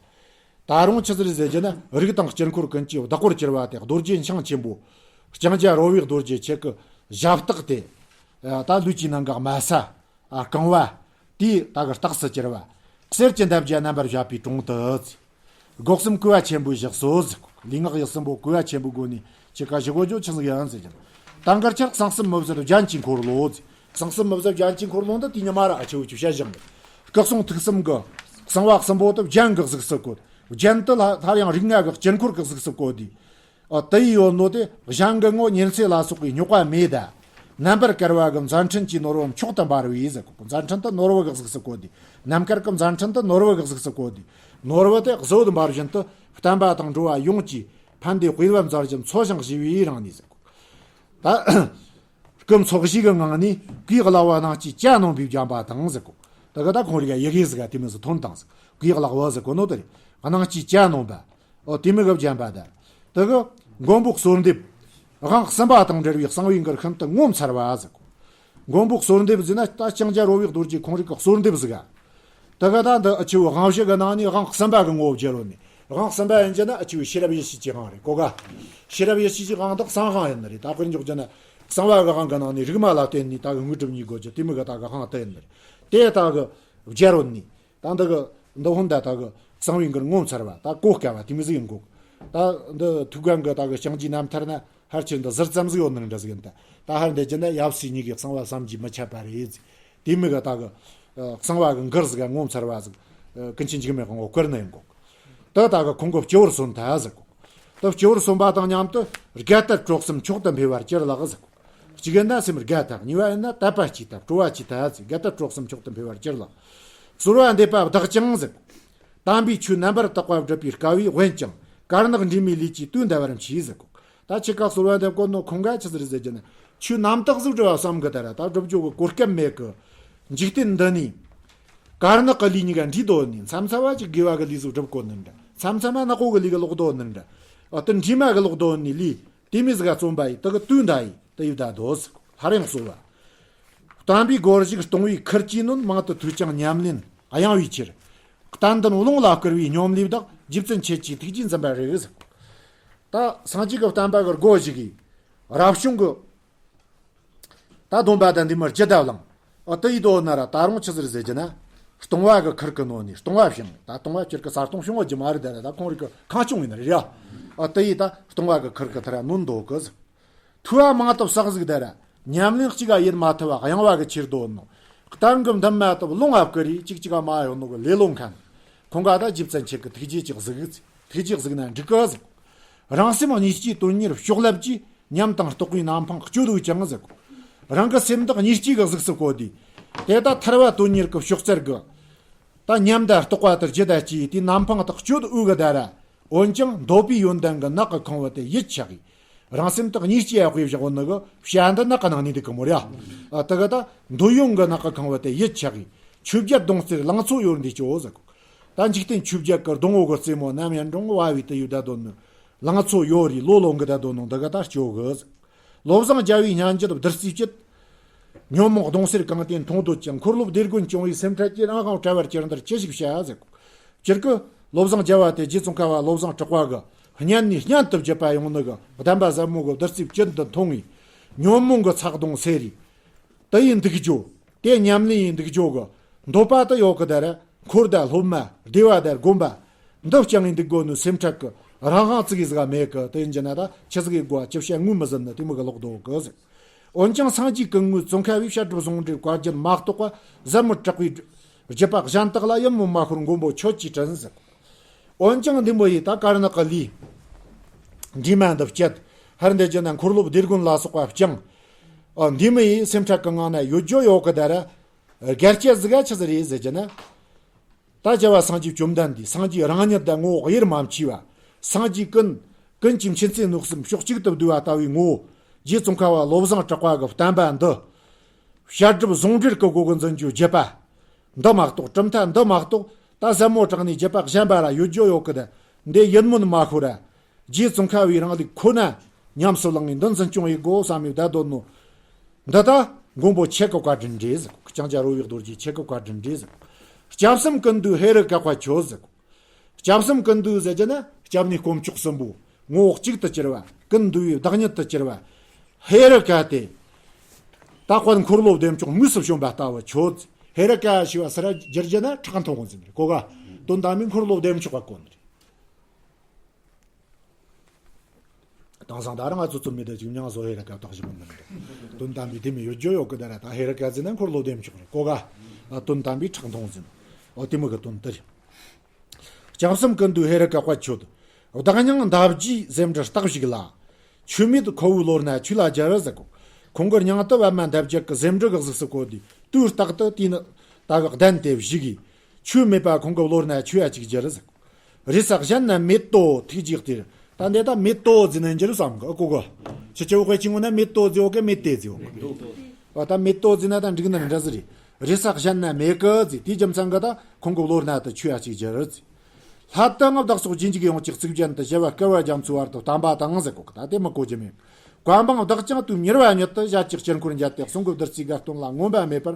ད་རུང་ཆི་ཟིག་རེད་ཟེར་རྒྱུ་ན་རིགས་དང་དཀྱིལ་འཁོར་ཀུན་གྱི་བདག་པོར་གྱུར་པ་དེ་རྡོ་རྗེ་འཆང་ཆེན་པོ། ལྕང་སྐྱ་རོལ་བའི་རྡོ་རྗེ་ཁྱེད་ཀྱི་ཞབས་སྟེགས་ཏེ། ད་ལུས་ཀྱི་ནང་གི་དམའ་ས། ཨ་རྐང་བ། དེའི་ད་གི་རྟགས་སུ་གྱུར་པ། གསེར་གྱི་འདབ་བརྒྱ་རྣམ་པར་བཞད་པའི་དྲུང་དུ། སྒོ་གསུམ་གུས་པ་ཆེན་པོས་བཞག་སོ་ཟེར། ལུས་ངག་ཡིད་གསུམ་པོ་གུས་པ་ཆེན་པོའི་སྒོ་ནས་ཁྱེད་ཀ་བཞུགས་དགོས་རྒྱུ་ཆི་ཟིག་ཡིན་ཟེར་ཀྱང་། ད་གར་ཁྱེད་གསང་གསུམ་མི་བཟད་རྒྱན་གྱི་འཁོར་ལོ་ཟེར། གསང་གསུམ་མི་བཟད་རྒྱན་གྱི་འཁོར་ལོ་འདི་དེ་ཉི་མ་ར་ཨ་ཆེ་བོ་ཆུ་བཤད་བཞག་ནས། སྐུ་གསུང་ཐུགས་གསུམ་གྱི་གསང་བ་གསུམ་པོ་དེ་རྒྱན་གྱི་གཟུགས་སུ་བཀོད། རྒྱན་དེ་ལ་སླར་ཡང་རིགས་ལྔ་གི་དཀྱིལ་འཁོར་གྱི་གཟུགས་སུ་བཀོད་དེ། ཨོ་དེ་ཡི་ཡོད་ནོ་དེ་གཞན་གྱི་ངོ་ཉེར་འཚེ་ལ་སོགས་པའི་རྙོག་པ་མེད་ད། རྣམ་པར་དཀར་བ་གི་མཛའ་འཕྲིན་གྱི་ནོར་བུ་མཆོག་ཏུ་འབར་བའི་ཟེར་གོ། མཛའ་འཕྲིན་དུ་ནོར་བུ་གི་གཟུགས་སུ་བཀོད་དེ། རྣམ་དཀར་གྱི་མཛའ་འཕྲིན་དུ་ནོར་བུ་གི་གཟུགས་སུ་བཀོད་དེ། ནོར་བུ་དེ་གཟོད་འབར་བཞིན་དུ་བསྟན་པ་དང་འགྲོ་བ་ཡོངས་ཀྱི་ཕན་བདེ་དཔལ་བ་མཛའ་བརྒྱུད་འཚོ་ཞིང་གཞེས་པའི་རང་ནི་ཟེར་གོ། ད་སྐུ་འཚོ་གཞིས་ཀྱི་ངང་ནས་གོས་བརླག་པ་སྣང་བཅས་ཇ་ནོམ་པའི་བརྒྱན་པ་དང་ཟེར་གོ། ད་ག་ད་ཁོང་རིག་ཡི་གེ་ཟིག་ག་དེ་མི་ཟིག་ཐོན་དང་ཟིག་གོས་བརླག་པ་ཟེར་གོ་ནོ་དེ་རེད། སྣང་བཅས་ཇ་ནོམ་པ། ཨོ་དེ་མི་གི་བརྒྱན་པ་དང་། དེ་གི་མགོན་པོ་གསོལ་འདེབས། དབང་གསུམ་པ་དང་འབྲེལ་བའི་གསང་བའི་མགུར་ཤིན་ཏུ་ངོ་མཚར་བ་ཟེར་གོ། མགོན་པོ་གསོལ་འདེབས་ཟེར་ན་ད་ལྕང་སྐྱ་རོལ་བའི་རྡོ་རྗེ་ཁོང་རིག་གི་གསོལ་འདེབས་ཟིག་ག། དེ་གི་ད་འདི་ཨ་ཆུ་དབང་བཞི་གི་ནང་ནས་དབང་གསུམ་པ་གི་ངོ་བོ་བརྗོད་རོ་ནི། དབང་གསུམ་པ་ཡིན་རྒྱུ་ན་ཨ་ཆུ་ཤེས་རབ་ཡེ་ཤེས་ཀྱི་དབང་རེད་གོ་ག། ཤེས་རབ་ཡེ་ཤེས་ཀྱི་དབང་དག་གསང་དབང་ཡིན་ནི་རེད། ད་དཔེར་འཇོག་རྒྱུ་ན་གསང་བ་གི་དབང་གི་ནང་ནས་རིག་མ་ལ་བརྟེན་ནས་ད་གི་དངོས་གྲུབ་གཉིས་དགོས་རྒྱུ་དེ་མི་གི་ད་གི་དབང་དུ་ཡིན་ནི་རེད། དེ་ད་གི་བརྗོད་རོ་ནི། ད་འདི་གི་འདི་ཧོན་ད་ད་གི་གསང་བའི་མགུར་ངོ་མཚར་བ་ད་གོ་དཀའ་བ་དེ་མི་ཟིག་ཡིན་གོ། ད་འདི་ཐུའུ་བཀྭན་གི་ད་གི་ལྕང་སྐྱའི་རྣམ་ཐར་ན་ཧར་ཆེན་འདི་ཟུར་ཙམ་ཟིག་ཡོད་ནི་འདྲ་ཟིག་ཡིན་ད། ད་ཧར་འདི་ཅི་ན་ཡབ་སྲས་གཉིས་ཀྱི་གསང་བ་བསམ་གྱིས་མི་ཁྱབ་པ་རེད་ཟིག་དེ་མི་གི་ད་གི་གསང་བ་གི་མགུར་ཟིག་ག་ངོ་མཚར་བ་ཟིག་ཀུན་མཁྱེན་འཇིགས་མེད་དབང་པོ་བསྐུར་ནི་ཡིན་གོ། ད་ད་གི་ཁོང་གི་སྤྱི་བོར་གསོན་ད་ཟིག་གོ། ད་སྤྱི་བོར་གསོན་པ་དང་མཉམ་དུ་དགའ་དད་གྲོགས་སེམས་མཆོག་ཏུ་འཕེལ་བར་གྱུར་ལགས་ཟེར། གཅིག་ཡིན་ན་སེམས་དགའ་ཐག་གཉིས་པ་ཡིན་ན་དད་པ་སྐྱེས་ཐག་སྤྲོ་བ་སྐྱེས་ཐག་ཟེར། དགའ་དད་གྲོགས་སེམས་མཆོག་ཏུ་འཕེལ་བར་གྱུར་ལགས། གསོལ་བ་འདེབས་པ་བདག་ཀྱང་ཟེར། དམ་པའི་ཆོས་རྣམ་པར་དག་པ་སྒྲུབ་པའི་དཀའ་བས་འོན་ཀྱང་དཀར་ནག་འདྲེས་མའི་ལས་ཀྱིས་དུས་འདའ་བར་མཆིས་ཟེར་གོ། ད་ཁྱེད་ཀ་གསོལ་བ་འདེབས་གོ་ནོ་ཁོང་ག་ཆི་ཟིག་རེད་ཟེར་རྒྱུ་ན་ཆོས་རྣམ་དག་ཟིག་སྒྲུབ་པ་བསམ་གི་ད་ར་ད་སྒྲུབ་རྒྱུ་གི་གོ་སྐབས་མེད་གི། འཇིག་རྟེན་འདི་ནས་དཀར་ནག་གི་ལས་གཉིས་ཀ་འདྲེས་དོ་ནི། མཚམས་མཚམས་མ་ཅིག་དགེ་བ་གི་ལས་ཟིག་སྒྲུབ་གོ་ནི་འདྲ། མཚམས་མཚམས་མ་ནག་པོ་གི་ལས་གི་ལོག་དོ་ནི་འདྲ། ཨ་དེ་འདྲེས་མ་གི་ལོག་དོ་ནི་ལས། དེ་མི་ཟིག་ག་བརྩོན་པ་ཡིས་དེ་གི་དུས་འདའ་ཡིས་དེ་ཡི་བདའ་དོ་ཟིག་སླར་ཡང་གསོལ་བ། བསྟན་པའི་སྒོར་ཞུགས་གཏོང་བའི་ཁུར་གྱིས་གནོན། མང་དུ་ཐོས་ཀྱང་ཉམས་ལེན་གཡེང་བའི་ཕྱིར། བསྟན་འདི་ནི་རླུང་ལ་བསྐུར་བའི་སྙོམས་ལས་བདག་རྗེ་བཙུན་ཁྱེད་ཀྱི་ཐུགས་རྗེས་འཛིན་པ་རེད་ཟེར། ད་སངས་རྒྱས་ཀྱི་བསྟན་པ་གི་སྒོ་ཞུགས་གི་རབ་བྱུང་གི་ད་སྡོམ་པ་དང་འདི་མར་ཇི་ལྟ་བླངས། ཨ་དེ་ཡི་དོ་ན་ར་ད་རུང་ཆི་ཟིག་ཟེར་གྱི་ན། སྟོང་བ་གི་ཁུར་གི་ནོ་ནི་སྟོང་བ་བྱུང་། ད་སྟོང་བ་སྤྱིར་གི་ས་སྟོང་བྱུང་བ་ཇི་མ་རེད་ད་ར་ད་ཁོང་རིག་གི་ཁང་ཆུང་ཡིན་ན་རེད་ཡ། ཨ་དེ་ཡི་ད་སྟོང་བ་གི་ཁུར་གི་ཐ་ར་ནོན་འདོད་གི་ཟིག་ཐུ་བ་མང་དུ་བསགས་ཟིག་ད་ར་ཉམས་ལེན་གཅིག་ག་ཡིད་མ་ཐུབ་བ་གཡེང་བ་གི་ཕྱིར་དོ་ནོ། གཏན་གི་འདུམ་མ་ཐུབ་ལོང་ཨབ་གི་རི་གཅིག་གཅིག་ག་མ་ཡོང་ནོ་གི་ལེ་ལོ་མཁན། ཁོང་ག་ད་རྗེ་བཙུན་ཁྱེད་གི་ཐུགས་རྗེ་གཅིག་གཟིགས་གི་ཐུགས་རྗེ་གཟིགས་ན་འགྲིག་གི་ཟིག་རང་སེམས་གཉིས་སྐྱེས་དོན་གཉེར་གཤོག་ལེབ་ཀྱིས་ཉམས་དང་རྟོགས་པའི་རྣམ་སྤངས་སྤྱོད་འོས་ཀྱང་ཟེར་གོ། རང་གི་སེམས་དག་གཉིས་སྐྱེས་ཀྱི་གཟུགས་སུ་བཀོད་དེ། དེ་ལྟར་ཐར་བ་དོན་གཉེར་གྱི་གཤོག་རྩལ་གྱིས། ད་ཉམས་དང་རྟོགས་པ་དེར་ཇི་ལྟར་སྐྱེས་དེའི་རྣམ་སྤངས་དག་སྤྱོད་འོས་ཀྱི་ད་ར། འོན་ཀྱང་འདོད་པའི་ཡོན་ཏན་གྱི་ནག་གི་ཁང་བུ་དེ་ཡིད་ཆགས་ཀྱིས། རང་སེམས་དག་གཉིས་སྐྱེས་ཡ་དཔེ་བཞག་འོ་ནི་གི་བྱ་འདི་ནག་གི་ནང་ནས་འདུག་གི་མོ་ར། ཨ་དེ་གི་ད་འདོད་ཡོན་གྱི་ནག་གི་ཁང་བུ་དེ་ཡིད་ཆགས་ཀྱིས། ཆོས་བརྒྱད་གདོང་གཏེར་ལང་ཚོ་ཡོར་འདི་སྐྱོ་ཟེར་གོ། ད་འཇིག་རྟེན་ཆོས་བརྒྱད་ཀྱི་སྡོང་བོ་གི་རྩེ་མོ་ནམ་ཡང་འབྲོང་བ་བའི་དུ་ཡུལ་ད་དོན་ནི། ལང་ཚོ་ཡོད་རེད་ལོ་ལོ་འགི་ད་དོ་ནོ་འདི་ག་ད་སྐྱོ་གི། བློ་བཟང་རྒྱལ་བའི་སྙན་བརྒྱུད་བདུད་རྩིའི་དཀྱིལ། ཉོན་མོངས་གདུང་སེལ་གང་བསྟེན་མཐོང་འདོད་ཀྱང་། འཁོར་ལོ་བདེ་དགོན་སྐྱོང་བའི་སེམས་ཁྲལ་གྱིས། རང་དབང་བྲལ་བར་གྱུར་འདིར་ཅི་ཞིག་བྱ་ཟེར་གོ། སྤྱིར་གི་བློ་བཟང་རྒྱལ་བ་དེ་རྗེ་ཙོང་ཁ་བ་བློ་བཟང་གྲགས་པ་གི་སྙན་ནས་སྙན་དུ་བརྒྱུད་པ་ཡོང་ནི་གི་གདམས་པ་ཟབ་མོ་གི་བདུད་རྩིའི་དཀྱིལ་འདི་མཐོང་ངས། ཉོན་མོངས་གི་ཚ་གདུང་སེལ་རེད། དེ་ཡིན་འདུག་རྒྱུ། དེ་ཉམས་ལེན་ཡིན་འདུག་རྒྱུ་གི་འདོད་པ་དེ་ཡོད་གི་ད་ར། འཁོར་དང་སློབ་མ་སྡེ་བ་དང་དགོན་པ་འདི་བསྐྱངས་ཡིན་འདུག་དགོས་ནི་སེམས་ཁྲལ་གི་རང་དབང་ཙི་གི་ཟིག་མེད་གི། དེ་ཡིན་གྱི་ན་ད་ཆི་ཟིག་གི་དགོས་ཅི་བྱ་ངོས་མི་ཟིན་ནི་དེ་མོ་གི་ལོག་འདོད་གི་ཟེར། འོན་ཀྱང་སངས་རྒྱས་ཀུན་དངོས་ཙོང་ཁ་བའི་བཤད་སྒྲུབ་ཟུང་འབྲེལ་བཀའ་བརྒྱུད་མ་གཏོགས་པ་ཟབ་མོ་གྲགས་པའི་བརྒྱུད་པ་གཞན་དག་ལ་ཡིད་སྨོན་མ་ཤོར་མགོན་པོ་ཁྱོད་ཀྱིས་དྲན་ཟེར། འོན་ཀྱང་འདི་མོ་ཡིས་ད་དཀར་ནག་གི་ལས་འདྲེས་མ་འདི་བཅད། ཧར་འདི་བཅད་ན་འཁོར་ལོ་བདེ་དགོན་ལ་སོགས་པ་བསྐྱངས། ཨ་འདི་མོ་ཡིས་སེམས་ཁྲལ་གི་ངང་ན་ཡོད་རྒྱུ་ཡོད་གི་ད་ར། དགའ་སྐྱེ་ཟིག་ག་ཆི་ཟིག་རེད་ཟེར་གྱི་ན། ད་རྒྱལ་བ་སངས་རྒྱས་བཅོམ་ལྡན་འདས་སངས་རྒྱས་རང་ཉིད་དང་ངོ་བོ་དབྱེར་མ་མཆིས་པ། སངས་རྒྱས་ཀུན་ཀུན་གྱི་མཁྱེན་བརྩེ་གནོད་སེམས་ཕྱོགས་གཅིག་ཏུ་བསྡུས་པ་ལྟ་བུའི་ངོ་བོ། རྗེ་ཙོང་ཁ་བ་བློ་བཟང་གྲགས་པ་གི་བསྟན་པ་འདི། བཤད་སྒྲུབ་ཟུང་འབྲེལ་གྱི་སྒོ་གི་འཛིན་རྒྱུའི་བརྒྱུད་པ་འདི་མ་གཏོགས། གྲུབ་མཐའ་འདི་མ་གཏོགས། ད་ཟབ་མོ་དྲགས་ནས་བརྒྱུད་པ་གཞན་པ་ར་ཡོད་རྒྱུ་ཡོད་གི་ད། འདི་ཡིད་སྨོན་མ་ཤོར་ར། རྗེ་ཙོང་ཁ་བའི་རིང་ལུགས་ཁོ་ན་ཉམས་སུ་བླངས་ནས་འདི་འཛིན་སྐྱོང་ཡེད་དགོས་བསམ་ཡོད་ད་དོ་ནོ། འདི་ད་མགོན་པོ་ཁྱེད་ཀྱི་བཀའ་དྲིན་རེད་ཟེར། ལྕང་སྐྱ་རོལ་བའི་རྡོ་རྗེ་ཁྱེད་ཀྱི་བཀའ་དྲིན་རེད་ཟེར། སྐྱབས་གསུམ་ཀུན་འདུས་ཧེ་རུ་ཀ་དཔལ་ཁྱོད་ཟེར། སྐྱབས་གསུམ་ཀུན་འདུས་ཟེར་གྱི་ན་སྐྱབས་གནས་དཀོན་མཆོག་གསུམ་པོ། ངོ་བོ་གཅིག་ཏུ་གྱུར་པ། ཀུན་འདུས་པའི་བདག་ཉིད་དུ་གྱུར་པ། ཧེ་རུ་ཀ་སྟེ། ད་དཔལ་འཁོར་ལོ་བདེ་མཆོག་དངོས་སུ་བྱོན་པ་ལྟ་བུ་ཁྱོད། ཧེ་རུ་ཀ་ཞེས་པ་སུ་ར་བསྒྱུར་རྒྱུ་ན་ཁྲག་འཐུང་བ་ཟེར་གོ་ག། དོན་དམ་པའི་འཁོར་ལོ་བདེ་མཆོག་ག་གོ་ནི་རེད། དེང་སང་ད་རང་ང་ཚོ་ཚོ་མི་དེ་ཅིག་མྱང་བཟོ་ཧེ་རུ་ཀ་བཏགས་བཞག་མི་འདུག་དོན་དམ་པའི་དེ་མི་ཡོད་རྒྱུ་ཡོད་གི་ད་ར། ད་ཧེ་རུ་ཀ་ཟེར་ན་འཁོར་ལོ་བདེ་མཆོག་རེད་གོ་ག། དོན་དམ་པའི་ཁྲག་འཐུང་ཟེར། ཨོ་དེ་མོ་གི་དོན་དེ་རེད། སྐྱབས་གསུམ་ཀུན་འདུས་ཧེ་རུ་ཀ་དཔལ་ཁྱོད། བདག་མྱང་འདབ་བརྒྱའི་ཟེའུ་འབྲུ་རྟག་བཞུགས་ལ། ཆུ་མེད་ཁོ་བོའི་ལོ་ན་ཆོས་ལ་སྦྱར་ཟེར་གོ། ཁོང་གི་མྱིང་དུ་པདྨ་འདབ་བརྒྱ་གི་ཟེའུ་འབྲུ་གི་གཟུགས་སུ་བཀོད་དེ་དུས་རྟག་ཏུ་དེ་ནི་ད་གི་གདན་དེ་བཞུགས་གི། ཆུ་མེད་པ་ཁོང་གི་ལོ་ན་ཆོས་ཡ་གཅིག་སྦྱར་ཟེར་གོ། རེས་གཟའ་གཞན་ན་མེ་ཏོག་ཐིག་གཅིག་སྟེར། ད་འདི་ད་མེ་ཏོག་ཟེར་ན་འགྱུར་བསམ་གི་ཨ་གོ་གོ། ཕྱི་ཆུ་བོ་དཔེ་ཆེན་ངོ་ན་མེ་ཏོག་ཟེར་བ་གི་མེ་ཏོག་ཟེར་བ་གི། ཨ་ད་མེ་ཏོག་ཟེར་ན་ད་འགྲིག་ན་འདྲ་ཟེར་རེད། རེས་གཟའ་གཞན་ན་མེ་གི་ཟེར་དེའི་རྒྱུ་མཚན་གི་ད་ཁོང་གི་ལོ་ན་ད་ཆོས་ཡ་གཅིག་སྦྱར་ཟེར། ལྷ་དང་བདག་སོགས་རྗེས་འཇུག་ཡོངས་ཀྱི་གཙུག་རྒྱན་དུ་བཞི་པ་བསྐལ་པ་རྒྱ་མཚོའི་བར་དུ་བསྟན་པ་དང་ཟེར་གོ་གི། ད་དེ་མི་གོ་རྒྱུ་མེད། བཀའ་འབངས་བདག་ཀྱང་དུས་མྱུར་བ་ཉིད་དུ་ཞལ་གྱི་དཀྱིལ་འཁོར་མཇལ་ཏེ་གསུང་གི་བདུད་རྩིའི་དགའ་སྟོན་ལ་མངོན་པ་མེད་པར་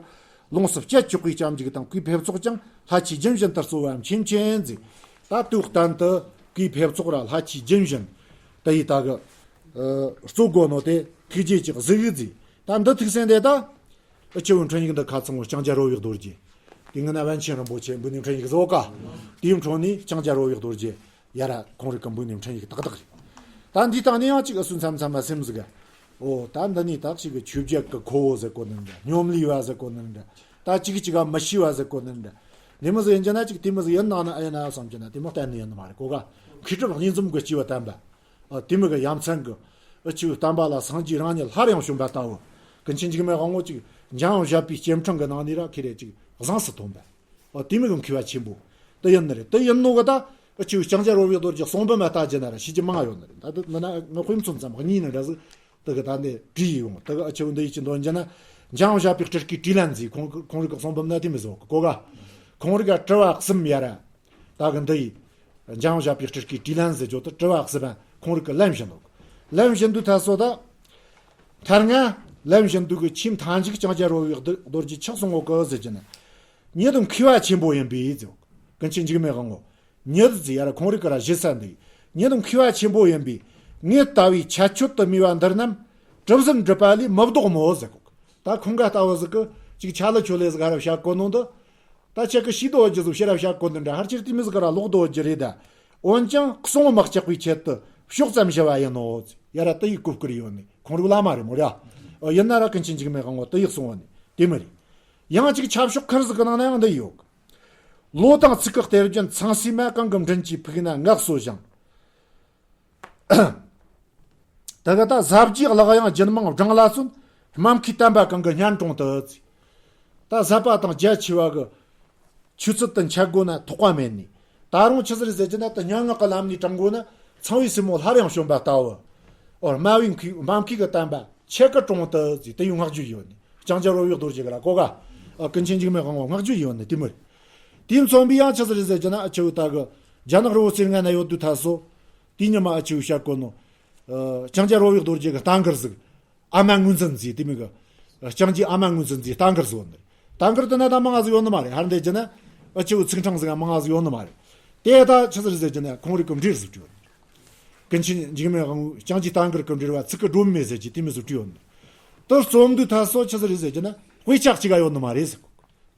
ལོངས་སུ་སྤྱད་ཆོག་པའི་སྐྱབས་འཇུག་དང་གུས་ཕེབས་ཚོགས་ཀྱང་ལྷ་ཆོས་རྒྱུན་བཞིན་དུ་སྩོལ་བའམ་མཁྱེན་མཁྱེན་ཟེར། ད་དུས་གཏན་དུ་གུས་ཕེབས་ཚོགས་ར་ལྷ་ཆོས་རྒྱུན་བཞིན་དུ་ཡི་ད་གི་སྩོལ་དགོས་ནོ་དེ་ཐུགས་རྗེ་ཅིག་གཟིགས་ཟེར། ད་འདི་ཐུགས་སེམས་དེ་ད། ཨ་ཆེ་བོ་འཕྲིན་ཡིག་འདི་ཁ་ཚང་བོ་ལྕང་སྐྱ་རོལ་དབྱངས་རྡོ་རྗེ། དེ་ངི་ན་པཎ་ཆེན་རིན་པོ་ཆེ་འབུལ་ནི་འཕྲིན་ཡིག་བཟོ་ཀ། དེའི་འཕྲོ་ནས་ལྕང་སྐྱ་རོལ་དབྱངས་རྡོ་རྗེ་ཡ་ར་ཁོང་རིག་གི་འབུལ་ནི་འཕྲིན་ཡིག་ཏག་ཏག་རེད། ད་འདི་དང་ནི་ཡང་གཅིག་ཨ་སུ་མཚམས་མཚམས་མ་སེམས་ཟིག་ག། ཨོ་ད་འདི་ནི་ད་གཅིག་གི་ཆོས་བརྒྱད་ཀྱི་ཁོ་བོ་ཟེར་གོ་ནི་འདྲ། སྙོམ་ལས་པ་ཟེར་གོ་ནི་འདྲ། ད་གཅིག་གཅིག་ག་མི་ཤེས་པ་ཟེར་གོ་ནི་འདྲ། དེ་མི་ཟིག་ཡིན་གྱི་ན་གཅིག་དེ་མི་ཟིག་ཡིན་ནང་ན་ཨེ་ན་བསམ་གྱི་ན་དེ་མོ་གཏན་ནས་ཡིན་ནི་མ་རེད་གོ་ག། མཁས་གྲུབ་གཉིས་འཛོམས་ཀྱི་སྐྱེས་བུ་དམ་པ། ཨ་དེ་མི་གི་ཡ་མཚན་གི། ཨ་ཆེ་བོའི་བསྟན་པ་ལ་སངས་རྒྱས་རང་ཉིད་སླར་ཡང་བྱོན་པ་ལྟ་བུ། ཀུན་མཁྱེན་འཇིགས་མེད་དབང་པོ་ཅིག་འཇམ་དབྱངས་བཞད་པའི་སྐྱེམས་འཕྲེང་གི་ནང་ནས་ར་ཁེ་རེ་ཅིག་གཟེངས་སུ་ཐོན་པ། ཨ་དེ་མི་གི་མཁས་པ་ཆེན་པོ་དེ་ཡིན་ནི་རེད། དེ་ཡིན་ནོ་གི་ད་ཨ་ཆེ་བོའི་ལྕང་སྐྱ་རོལ་དབྱངས་རྡོ་རྗེ་གསུང་འབུམ་མ་ལྟ་རྒྱུ་ན་ར་ཤེས་རྒྱུ་མང་ཡོད་ནི་རེད། ད་དེ་མི་ན་ངི་དཔེ་མཚོན་ཙམ་གཉིས་ནི་འདྲ་ཟིག་དེ་གི་ད་འདི་བྲིས་ཡོང་དེ་གི་ཨ་ཆེ་བོ་འདི་ཡིད་ཀྱི་འདོན་རྒྱུ་ན། འཇམ་དབྱངས་བཞད་པའི་སྤྲུལ་སྐུའི་དྲིས་ལན་ཟེར་ཁོང་གི་ཁོང་རིག་གི་གསུང་འབུམ་ན་དེ་མི་ཟིག་གོ་ག། ཁོང་རིག་ག་དྲི་བ་གསུམ་ཡ་ར། ད་གི་འདི་ཡི། འཇམ་དབྱངས་བཞད་པའི་སྤྲུལ་སྐུའི་དྲིས་ལན་ཟེར་རྒྱུ་དེ་དྲི་བ་གསུམ་པ་ཁོང་རིག་གི་ལན་བྱིན་ནོ། ལན་བྱིན་དུས་ད་སོ་ད། ཐར་ང་། ལན་བྱིན་དུས་གི་ཆེས་མཐའ་མཇུག་ལྕང་སྐྱ་རོལ་དབྱངས་རྡོ་རྗེ་ཆག་སོང་ངོ་གི་ཟེར་གྱི་ན། ཉིད་དུ་མཁས་པ་ཆེན་པོ་ཡིན་པས་ཟེར། ཀུན་མཁྱེན་འཇིགས་མེད་དབང་པོ། ཉིད་ཟེར་ཡ་ར་ཁོང་རིག་གི་ར་ཞེ་ས་འདི། ཉིད་དུ་མཁས་པ་ཆེན་པོ་ཡིན་པས། ངེད་ལྟ་བུའི་ཁྱད་ཆོས་དུ་སྨྲས་པ་འདི་རྣམས། གྲུབ་ཟིན་སྒྲུབ་པ་ལས་མི་ལྡོག་མོད་ཟེར་གོ། ད་ཁོང་ག་ལྟ་བུ་ཟིག་གི་ཅིག་ཆ་ལ་ཆོ་ལེ་ཟིག་ག་ར་བཤད་གོ་ནོ་འདི། ད་ཁྱེད་ཀྱི་ཤེས་དོ་རྒྱུ་ཟིག་ཕྱིར་ར་བཤད་གོ་ནི་འདྲ། ཧར་ཅིར་དེ་མི་ཟིག་ག་ར་ལོག་དོ་རྒྱུ་རེད་ད། འོན་ཀྱང་གསུང་མི་སྐྱག་པའི་ཆེད་དུ་ཕྱོགས་ཙམ་བཞི་བ་ཡིན་ནོ། ཡ་ར་དེ་ཡི་གོ་བསྐུར་ཡོད་ནི་ཁོང་རིག་བླ་མ་རེད་མོ་ར། ཨོ་ཡིན་ན་ར་ཀུན་མཁྱེན་འཇིགས་མེད་དབང་པོ་དེ་ཡི་གསུང་བ་ནི་དེ་མི་རེད། ཡང་ཅིག་ཆབ་ཤོག་ཁར་ཟིག་གི་ནང་ན་ཡང་འདི་ཡོད། ལོ་དང་ཚིག་གི་གཏེར་རྒྱན་ཚངས་སྲས་མ་གང་གི་མགྲིན་གྱི་ཕུག་ན་ངག་གསོ་ཞིང་། ད་ག་ད་ཟབ་རྒྱས་ལག་གཡང་རྒྱུད་མང་བགྲང་ལ་བརྩོན། སྨྲ་མཁས་བསྟན་པ་གང་གི་སྙན་དྲུང་དུ། ད་ཟབ་པ་དང་རྒྱ་ཆེ་བ་གི་ཆོས་ཚུལ་དུ་འཆད་དགོས་ན་ཐོགས་པ་མེད་ནི། ད་རུང་ཆི་ཟིག་རེད་ཟེར་གྱི་ན་ད་སྙན་ངག་གི་ལམ་ནས་དྲང་དགོས་ན་ཚངས་པའི་སྲས་མོ་སླར་ཡང་བྱོན་པ་ལྟ་བུ། ཨོ་སྨྲ་བའི་མཁས་སྨྲ་མཁས་གི་བསྟན་པ་ཆེ་གི་དྲུང་དུ་ཟེར་དེ་ཡི་བསྔགས་བརྗོད་ཡོད་ནི། ལྕང་སྐྱ་རོལ་དབྱངས་རྡོ་རྗེ་གི་ར་གོ་ག། ཨ་ཀུན་མཁྱེན་འཇིགས་མེད་དབང་པོ་བསྔགས་བརྗོད་ཡོད་ནི་དེ་མོ་རེད། དེ་མཚོན་པའི་ཡང་ཆི་ཟིག་རེད་ཟེར་གྱི་ན་ཨ་ཆེ་བོ་ད་གི་རྒྱ་ནག་རི་བོ་རྩེ་ལྔ་ན་ཡོད་དུས་ད་སོ། དེ་ཉི་མ་ཨ་ཆེ་བོ་བཤད་གོ་ནོ། ཨ་ལྕང་སྐྱ་རོལ་དབྱངས་རྡོ་རྗེ་གི་ལྟ་མགུར་ཟིག་ཨ་མ་ངོས་འཛིན་མཛེས་དེ་མོ་གི། ལྕང་སྐྱའི་ཨ་མ་ངོས་འཛིན་མཛེས་ལྟ་མགུར་ཟིག་ཡོད་ནི་རེད། ལྟ་མགུར་དེ་ན་ད་མང་ང་ཟིག་ཡོད་ནི་མ་རེད། ཧར་འདི་བྱས་ན་ཨ་ཆེ་བོ་ཚིག་ཕྲེང་ཟིག་མང་ང་ཟིག་ཡོད་ནི་མ་རེད། དེ་ད་ཆི་ཟིག་རེད་ཟེར་གྱི་ན་ཁོང་རིག་གི་འགྲེལ་ཟིག་བྲིས་ཡོད་ནི། ཀུན་མཁྱེན་འཇིགས་མེད་དབང་པོས་ལྕང་སྐྱའི་ལྟ་མགུར་གི་འགྲེལ་བ་ཚིག་གི་སྒྲོམ་མེ་ཟེར་གྱི་དེ་མོ་ཟིག་བྲིས་ཡོད་ནི། དེ་རྩོམ་དུས་ད་སོ་ཆི་ཟིག་རེད་ཟེར་གྱི་ན་དཔེ་ཆ་གཅིག་ག་ཡོད་ནི་མ་རེད་ཟེར་གོ།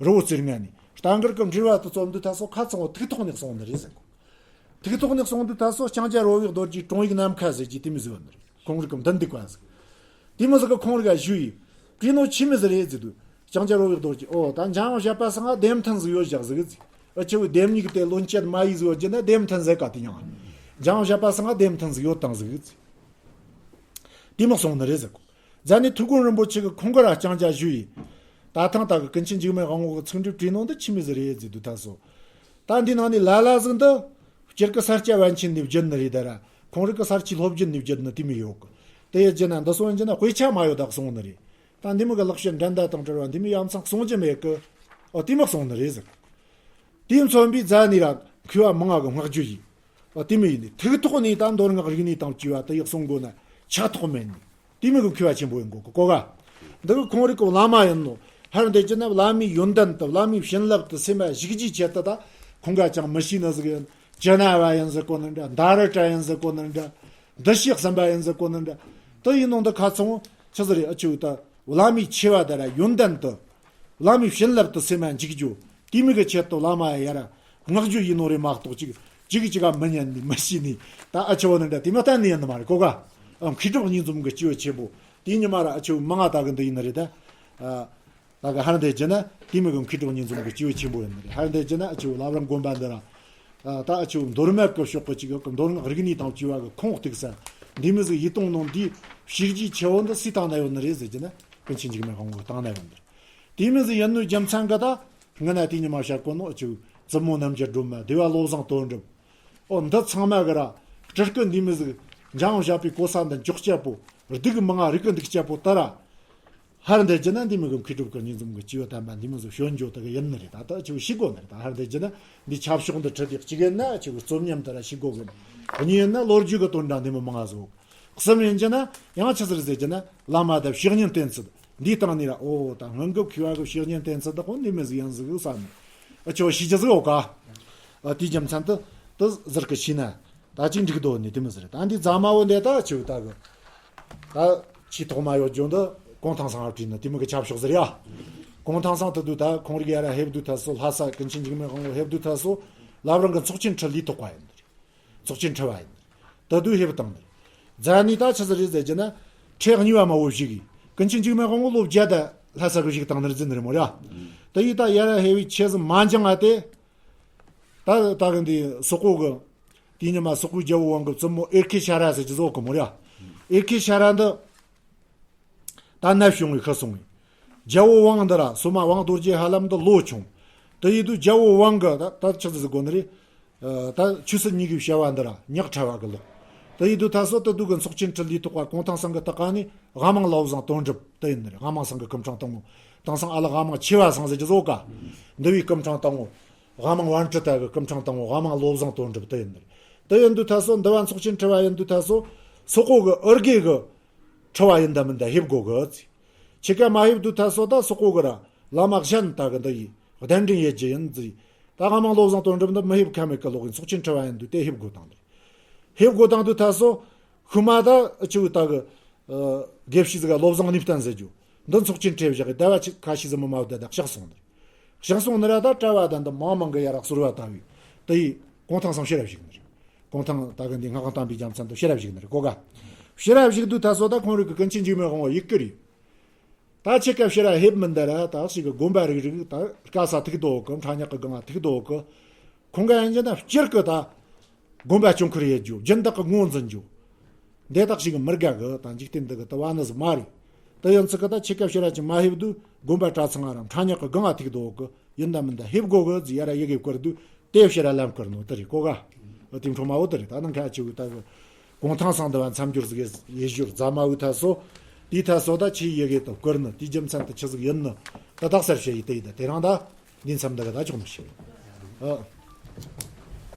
རི་བོ་རྩེ་ལྔ་ནས་ལྟ་མགུར་གི་འགྲེལ་བ་དེ་རྩོམ་དུས་ད་སོ་ཁ་ཚང་བོ་ཐུགས་ཐོག་ནས་གསུངས་ནི་རེད་ཟེར་གོ། ཐུགས་ཐོག་ནས་གསུངས་དུས་ད་སོ་ལྕང་སྐྱ་རོལ་དབྱངས་རྡོ་རྗེའི་དྲུང་ཡིག་ནམ་མཁའ་ཟེར་གྱི་དེ་མོ་ཟིག་ཡོད་ནི་རེད། ཁོང་རིག་གི་འདི་འདུག་པ་ཟིག་དེ་མོ་ཟིག་གི་ཁོང་རིག་ག་ཞུས་ཡིན། བྲིས་ནོ་ཆི་མོ་ཟིག་རེད་ཟེར་དུས་ལྕང་སྐྱ་རོལ་དབྱངས་རྡོ་རྗེ་ཨོ་ད་འཇམ་དབྱངས་བཞད་པ་སང་ང་ལྡེམ་ཐུན་ཟིག་ཡོད་བཞག་ཟིག་ཟེར། ཨ་ཆེ་བོ་ལྡེམ་གཉིས་ཀྱི་དེ་ལོན་ཆད་མ་ཡིས་ཟིག་ཡོད་རྒྱུ་ན་ལྡེམ་ཐུན་ཟེར་ག་དེ་ཡང་། འཇམ་དབྱངས་བཞད་པ་སང་ང་ལྡེམ་ཐུན་ཟིག་ཡོད་དང་ཟིག་ཟེར། དེ་མོ་གསུངས་ནི་རེད་ཟེར་གོ། ཛ་ནི་ཐུགས་དགོངས་རིན་པོ་ཆེ་གི་ཁོང་གི་ར་ལྕང་སྐྱ་ཞུས་ཡིན། ད་ཐེངས་ད་གི་ཀུན་མཁྱེན་འཇིགས་མེད་དབང་པོ་གི་ཚིག་འགྲེལ་བྲིས་ནོ་འདི་ཆི་མོ་ཟིག་རེད་ཟེར་དུས་ད་སོ། ད་འདི་ནང་ནས་ལ་ལ་ཟིག་འདི། སྤྱིར་གི་ས་སྐྱ་པཎ་ཆེན་ནས་བརྒྱུད་ནི་རེད་ད་ར། ཁོང་རིག་གི་ས་སྐྱའི་སློབ་དཔོན་ནས་བརྒྱུད་ནི་དེ་མོ་ཡོད་གི། དེ་ཡི་རྒྱུད་ན་འདི་སོང་རྒྱུ་ན་དཔེ་ཆ་མ་ཡོད་ད་གསུངས་ནི་རེད། ད་འདི་མོ་གི་ལེགས་བཤད་འགྲན་ཟླ་དང་བྲལ་བ་འདི་མོ་ཡ་མཚན་གསུང་རྒྱུ་མེད་གི། ཨོ་དེ་མོ་གསུངས་ནི་རེད་ཟེར། དེས་མཚོན་པའི་ཛ་ནི་ར་མཁས་པ་མང་ང་གི་བསྔགས་བརྗོད་ཡིན། ཨོ་དེ་མོ་ཡིན་ནི་ཐུགས་ཐོག་ནས་ད་མདོ་སྔགས་རིག་གནས་དང་བཅས་པ་དེ་ཡི་གསུང་དགོས་ན་ཆགས་ཐོགས་མེད་ནི། དེ་མོ་གི་མཁས་པ་ཆེན་པོ་ཡིན་གོ་གི་གོ་ག། འདི་གི་ཁོང་རིག་གི་བླ་མ་ཡིན་ནོ། ཧར་འདི་ཅི་ན་བླ་མའི་ཡོན་ཏན་དུ་བླ་མའི་བྱིན་རླབས་དུ་སེམས་པ་ཞུགས་རྒྱུའི་ཆེད་དུ་ད་ཁོང་ག་ཅང་མི་ཤེས་ནི་ཟིག་ཡིན། ཅི་ན་བ་ཡིན་ཟེར་གོ་ནི་འདྲ། མནྡ་ར་བྲ་ཡིན་ཟེར་གོ་ནི་འདྲ། འདུ་ཤེས་གསུམ་པ་ཡིན་ཟེར་གོ་ནི་འདྲ། དེ་ཡིན་ནོ་འདི་ཁ་ཚང་ཆི་ཟིག་རེད། ཨ་ཆུ་ད་བླ་མའི་ཆེ་བ་ད་ར་ཡོན་ཏན་དུ། བླ་མའི་བྱིན་རླབས་དུ་སེམས་པ་འཇུག་རྒྱུ། དེ་མོ་གི་ཆེད་དུ་བླ་མ་ཡ་ཡ་ར་བསྔགས་བརྗོད་ཡིན་ནོ་རེད་མ་གཏོགས་ཅིག་ཅིག་ཅིག་ག་མི་ཉན་ནི་མི་ཤེས་ནི། ད་ཨ་ཆུ་བ་ནི་འདྲ་དེ་མ་གཏན་ནི་ཡིན་ནི་མ་རེད་གོ་ག། ཨ་མཁས་གྲུབ་གཉིས་འཛོམས་གི་སྐྱེས་བུ་ཆེན་པོ་དེ་ཉི་མ་ར་ཨ་ཆུ་མང་ང་ད་གི་འདི་ཡིན་ནི་རེད་ད། ཨ་ད་གི་ཧར་འདི་བྱས་ན་དེ་མོ་གི་མཁས་གྲུབ་གཉིས་འཛོམས་གི་སྐྱེས་བུ་ཆེན་པོ་ཡིན་ནི་རེད། ཧར་འདི་བྱས་ན་ཨ་ཆུ་བླ་བྲང་དགོན་པ་འདི་ར་ ད་ཨ་ཆུ་མདོ་སྨད་གི་ཕྱོགས་གི་ཅིག་གི་མདོ་སྔགས་རིག་གནས་དང་བཅས་པ་གི་ཁུངས་གཏུགས་ས་འདི་མོ་ཟིག་ཡིད་གཏོང་ནོ་འདི་བྱས་རྗེས་ཆེ་བོ་འདི་སུས་བཏང་ན་ཡོད་ནི་རེད་ཟེར་གྱི་ན། ཀུན་མཁྱེན་འཇིགས་མེད་དབང་པོ་བཏང་ན་ཡོད་ནི་རེད། དེ་མོ་ཟིག་ཡིན་ནོ་རྒྱུ་མཚན་གི་ད་སྔ་ན་དེ་ཉི་མ་བཤད་གོ་ནོ་ཨ་ཆུ་བཙུན་མོ་རྣམ་རྒྱལ་སྒྲོལ་མ། སྡེ་པ་བློ་བཟང་དོན་གྲུབ། ཨོ་འདི་ཚང་མ་གི་ར་སྤྲུལ་སྐུ་འདི་མོ་ཟིག་འཇམ་དབྱངས་བཞད་པའི་གོ་ས་འདི་འཇོག་སྤྱད་པོ། སྡུག་མང་ང་རིག་གི་འདུག་སྤྱད་པོ་ད་ར། ཧར་འདི་བྱས་ན་འདི་མོ་གི་མཁས་གྲུབ་ཀུན་རྙེད་འཛོམས་གི་སྐྱེས་བུ་དམ་པ་འདི་མོ་ཟིག་བྱོན་འགྱོ་ད་གི་ཡིན་ནི་རེད། ད་ད་ཆུ་ཤི་གོ་ནི་རེད། ད་ཧར་འདི་བྱས་ན་འདི་ཆབ་ཤོག་འདི་ཁྲིད་དེ་གཅིག་ཡིན་ན་ཆུ་རྩོམ་ཉམས་ད་ར་ཤི་གོ་གི། གཉིས་ཡིན་ན་ལོ་རྒྱུས་གི་དོན་དག་འདི་མོ་མང་ང་ཟིག། གསུམ་ཡིན་གྱི་ན་ཡང་ཆི་ཟིག་ཟེར་གྱི་ན་བླ་མ་དང་བཤེས་གཉེན་བསྟེན་ཚུལ་འདིའི་སྟེང་ནས་ར། ཨོ་ད་སྔོན་གི་མཁས་པ་གི་བཤེས་གཉེན་བསྟེན་ཚུལ་དག་གོ་འདི་མོ་ཟིག་ཡིན་ཟིག་བསམ་ནས། ཨ་ཆུ་ཤི་རྒྱུ་ཟིག་ཡོད་ཀ། ཨ་དེའི་རྒྱུ་མཚན་དུ་དུ་ཟུར་གི་ཤི་ན་ད་ཅིག་འགྲིག་དོ་ནི་དེ་མོ་ཟིག་རེད། ད་འདི་རྫ་མ་བོ་འདི་ད་ཆུ་ད་གི་ད་ཆེས་ཐོག་མ་ཡོད་རྒྱུ་འདི་གུང་ཐང་ཚང་ཨ་བྲིས་ནི་དེ་མོ་གི་ཆབ་ཤོག་ཟིག་རེད་ཡ། གུང་ཐང་ཚང་དུ་དུ་ད་ཁོང་རིགས་ཡ་ར་ཧེབ་དུ་ཐ་སོ། ལྷ་ས་ཀུན་མཁྱེན་འཇིགས་མེད་དབང་པོ་ཧེབ་དུ་ཐ་སོ། བླ་བྲང་གི་ཚོགས་ཆེན་ཁྲི་ལས་ཐོག་པ་ཡིན། ཚོགས་ཆེན་ཁྲི་བ་ཡིན། ད་དུ་ཧེབ་བཏང་ནི། རྫ་ནི་ད་ཆི་ཟིག་རེད་ཟེར་གྱི་ན་ཁྲི་གཉིས་པ་མ་བོ་ཞིག་གིས་ཀུན་མཁྱེན་འཇིགས་མེད་དབང་པོ་ལོ་བརྒྱད་ད་ལྷ་ས་གི་ཞིག་བཏང་ནི་རེད་ཟེར་ནི་རེད་མོ་ར། ད་ཡིས་ད་ཡ་ར་ཧེ་བའི་ཆེ་ཟིག་མ་འགྱངས་ང་དེ། ད་ད་གི་འདི་སོག་པོ་གི་དེ་ཉི་མ་སོག་པོའི་རྒྱལ་པོ་ཝང་གི་བཙུན་མོ་ཨེར་ཁེ་ཤ་ར་ཟེར་གྱི་ཟོག་གི་མོ་ར། ཨེར་ཁེ་ཤ་ར་འདི། ད་ནད་བྱུང་བའི་ཤི་སོང་བས། རྒྱལ་པོ་ཝང་འདི་ར་སོ་མ་ཝང་རྡོ་རྗེ་ཧ་ལམ་འདི་ལོ་ཆུང་། དེ་ཡིན་དུས་རྒྱལ་པོ་ཝང་གི་ད་ད་ཆི་ཟིག་དགོ་ནི་རེད། ཨ་ད་ཆོས་སྲིད་གཉིས་ཀའི་བྱ་བ་འདི་ར་ཉག་ཕྲ་བ་གི་ལོག། དེ་ཡིན་དུས་ད་སོ་དེ་དུས་གི་ཚོགས་ཆེན་ཁྲི་ལས་ཐོག་པ་གུང་ཐང་ཚང་གི་ལྟག་ཀ་ནས་དབང་མང་བློ་བཟང་དོན་གྲུབ་དེ་ཡིན་ནི་རེད། དབང་མང་ཚང་གི་སྐུ་ཕྲེང་དང་པོ། དེང་སང་ཨ་ལགས་དབང་མང་ཆེ་བ་ཚང་ཟེར་གྱི་ཟོག་ག། འདི་བའི་སྐུ་ཕྲེང་དང་པོ། དབང་མང་པཎ་ཊི་ཏ་གི་སྐུ་ཕྲེང་དང་པོ་དབང་མང་བློ་བཟང་དོན་གྲུབ་དེ་ཡིན་ནི་རེད། དེ་ཡིན་དུས་ད་སོ་འདི་བ་ཚོགས་ཆེན་ཁྲི་བ་ཡིན་དུས་ད་སོ་སོག་པོ་གི་ཨུར་གེ་གི་ཁྲི་བ་ཡིན་ད་མིན་ད་ཧེབ་དགོ་གི་ཟེར། ཆི་ཀ་མ་ཧེབ་དུས་ད་སོ་ད་སོག་པོ་གི་ར་བླ་མ་གཞན་ད་གི་འདི་ཡིས་གདན་འདྲེན་ཡེད་རྒྱུ་ཡིན་ཟེར། ད་དབང་མང་བློ་བཟང་དོན་གྲུབ་འདི་མི་ཧེབ་ཁ་མེད་གི་ལོག་གི། ཚོགས་ཆེན་ཁྲི་བ་ཡིན་དུས་དེ་ཧེབ་དགོ་བཏང་དེ། ཧེབ་དགོ་བཏང་དུས་ད་སོ་ཤུ་མ་ད་ཆི་བུ་ད་གི་ཨ་དགེ་བཤེས་ཟིག་ག་བློ་བཟང་གནས་བརྟན་ཟེར་རྒྱུ། འདི་ཚོགས་ཆེན་ཁྲི་བཞག་གི་ཟླ་བ་ཆི་ཁ་ཤས་ཟིག་མི་མ་བུ་ད་ད་གཤེགས་སོང་ནི་རེད། གཤེགས་སོང་ནི་ར་ད་གྲྭ་བ་ད་འདི་མང་མང་གི་ཡ་ར་གསོལ་བ་བཏབ་བས། དེ་ཡིས་གུང་ཐང་ཚང་ཕྱིར་ར་བཞུགས་ནི་རེད། གུང་ཐང་ད་གི་འདི་སྔགས་དམ་པའི་རྒྱལ་མཚན་དུ་ཕྱིར་ར་བཞུགས་ནི་རེད་གོ་ག། ཕྱིར་ར་བཞུགས་དུས་ད་སོ་ད་ཁོང་རིགས་གི་ཀུན་མཁྱེན་འཇིགས་མེད་དབང་པོ་ཡི་གེ་རེད། ད་ཆི་ཀ་ཕྱིར་ར་ཧེབ་མིན་ད་ར་ད་ཞིག་གི་དགོན་པ་རིག་རིག་ད་དཀའ་ས་ཐུག་དོ་གི། འཕྲ་ཉག་གི་སྒང་ང་ཐུག་དོ་གི། ཁོང་ག་ཡིན་གྱི་ན་སྤྱིར་གི་ད་དགོན་པ་སྐྱོང་ཁུར་ཡེད་རྒྱུ། སྦྱིན་བདག་གི་ངོ་འཛིན་རྒྱུ། འདི་དག་ཞིག་གི་མི་དགའ་གི། ད་འཇིག་རྟེན་འདི་གི་ད་བ་ནི་ཟིག་མ་རེད། ད་ཡིན་ཚུལ་གི་ད་ཆི་ཀ་ཕྱིར་ར་ཅིག་མ་ཧེབ་དུས་དགོན་པ་གྲྭ་ཚང་ང་ར་འཕྲ་ཉག་གི་སྒང་ང་ཐུག་དོ་གི། ཡིན་ད་མིན་ད་ཧེབ་དགོ་གི་ཟེར་ཡ་ར་ཡི་གེ་བསྐུར་དུས་དེ་ཕྱིར་ར་ལམ་བསྐུར་ནོ་དེ་རེད་གོ་ག། འོ་དེ་འཕྲོ་མ་འོ་དེ་རེད། ད་ནང་ཁ་ཆེ་བོ་ད་གི་གུང་ཐང་ཚང་འདི་བ་མཚམས་སྦྱོར་ཟིག་ཡེ་ཞུར་རྫ་མ་བུ་ཐ་སོ། དེའི་ཐ་སོ་ད་ཆི་ཡི་གེ་ད་བསྐུར་ནི་དེའི་རྒྱུ་མཚན་དུ་ཆི་ཟིག་ཡིན་ནི་ད་དག་སར་བཤད་ཡི་དེ་ཡི་ད་དེ་རང་ད་འདི་མཚམས་འདི་གི་ད་ཆོག་ནི་ཞིག་ཨ།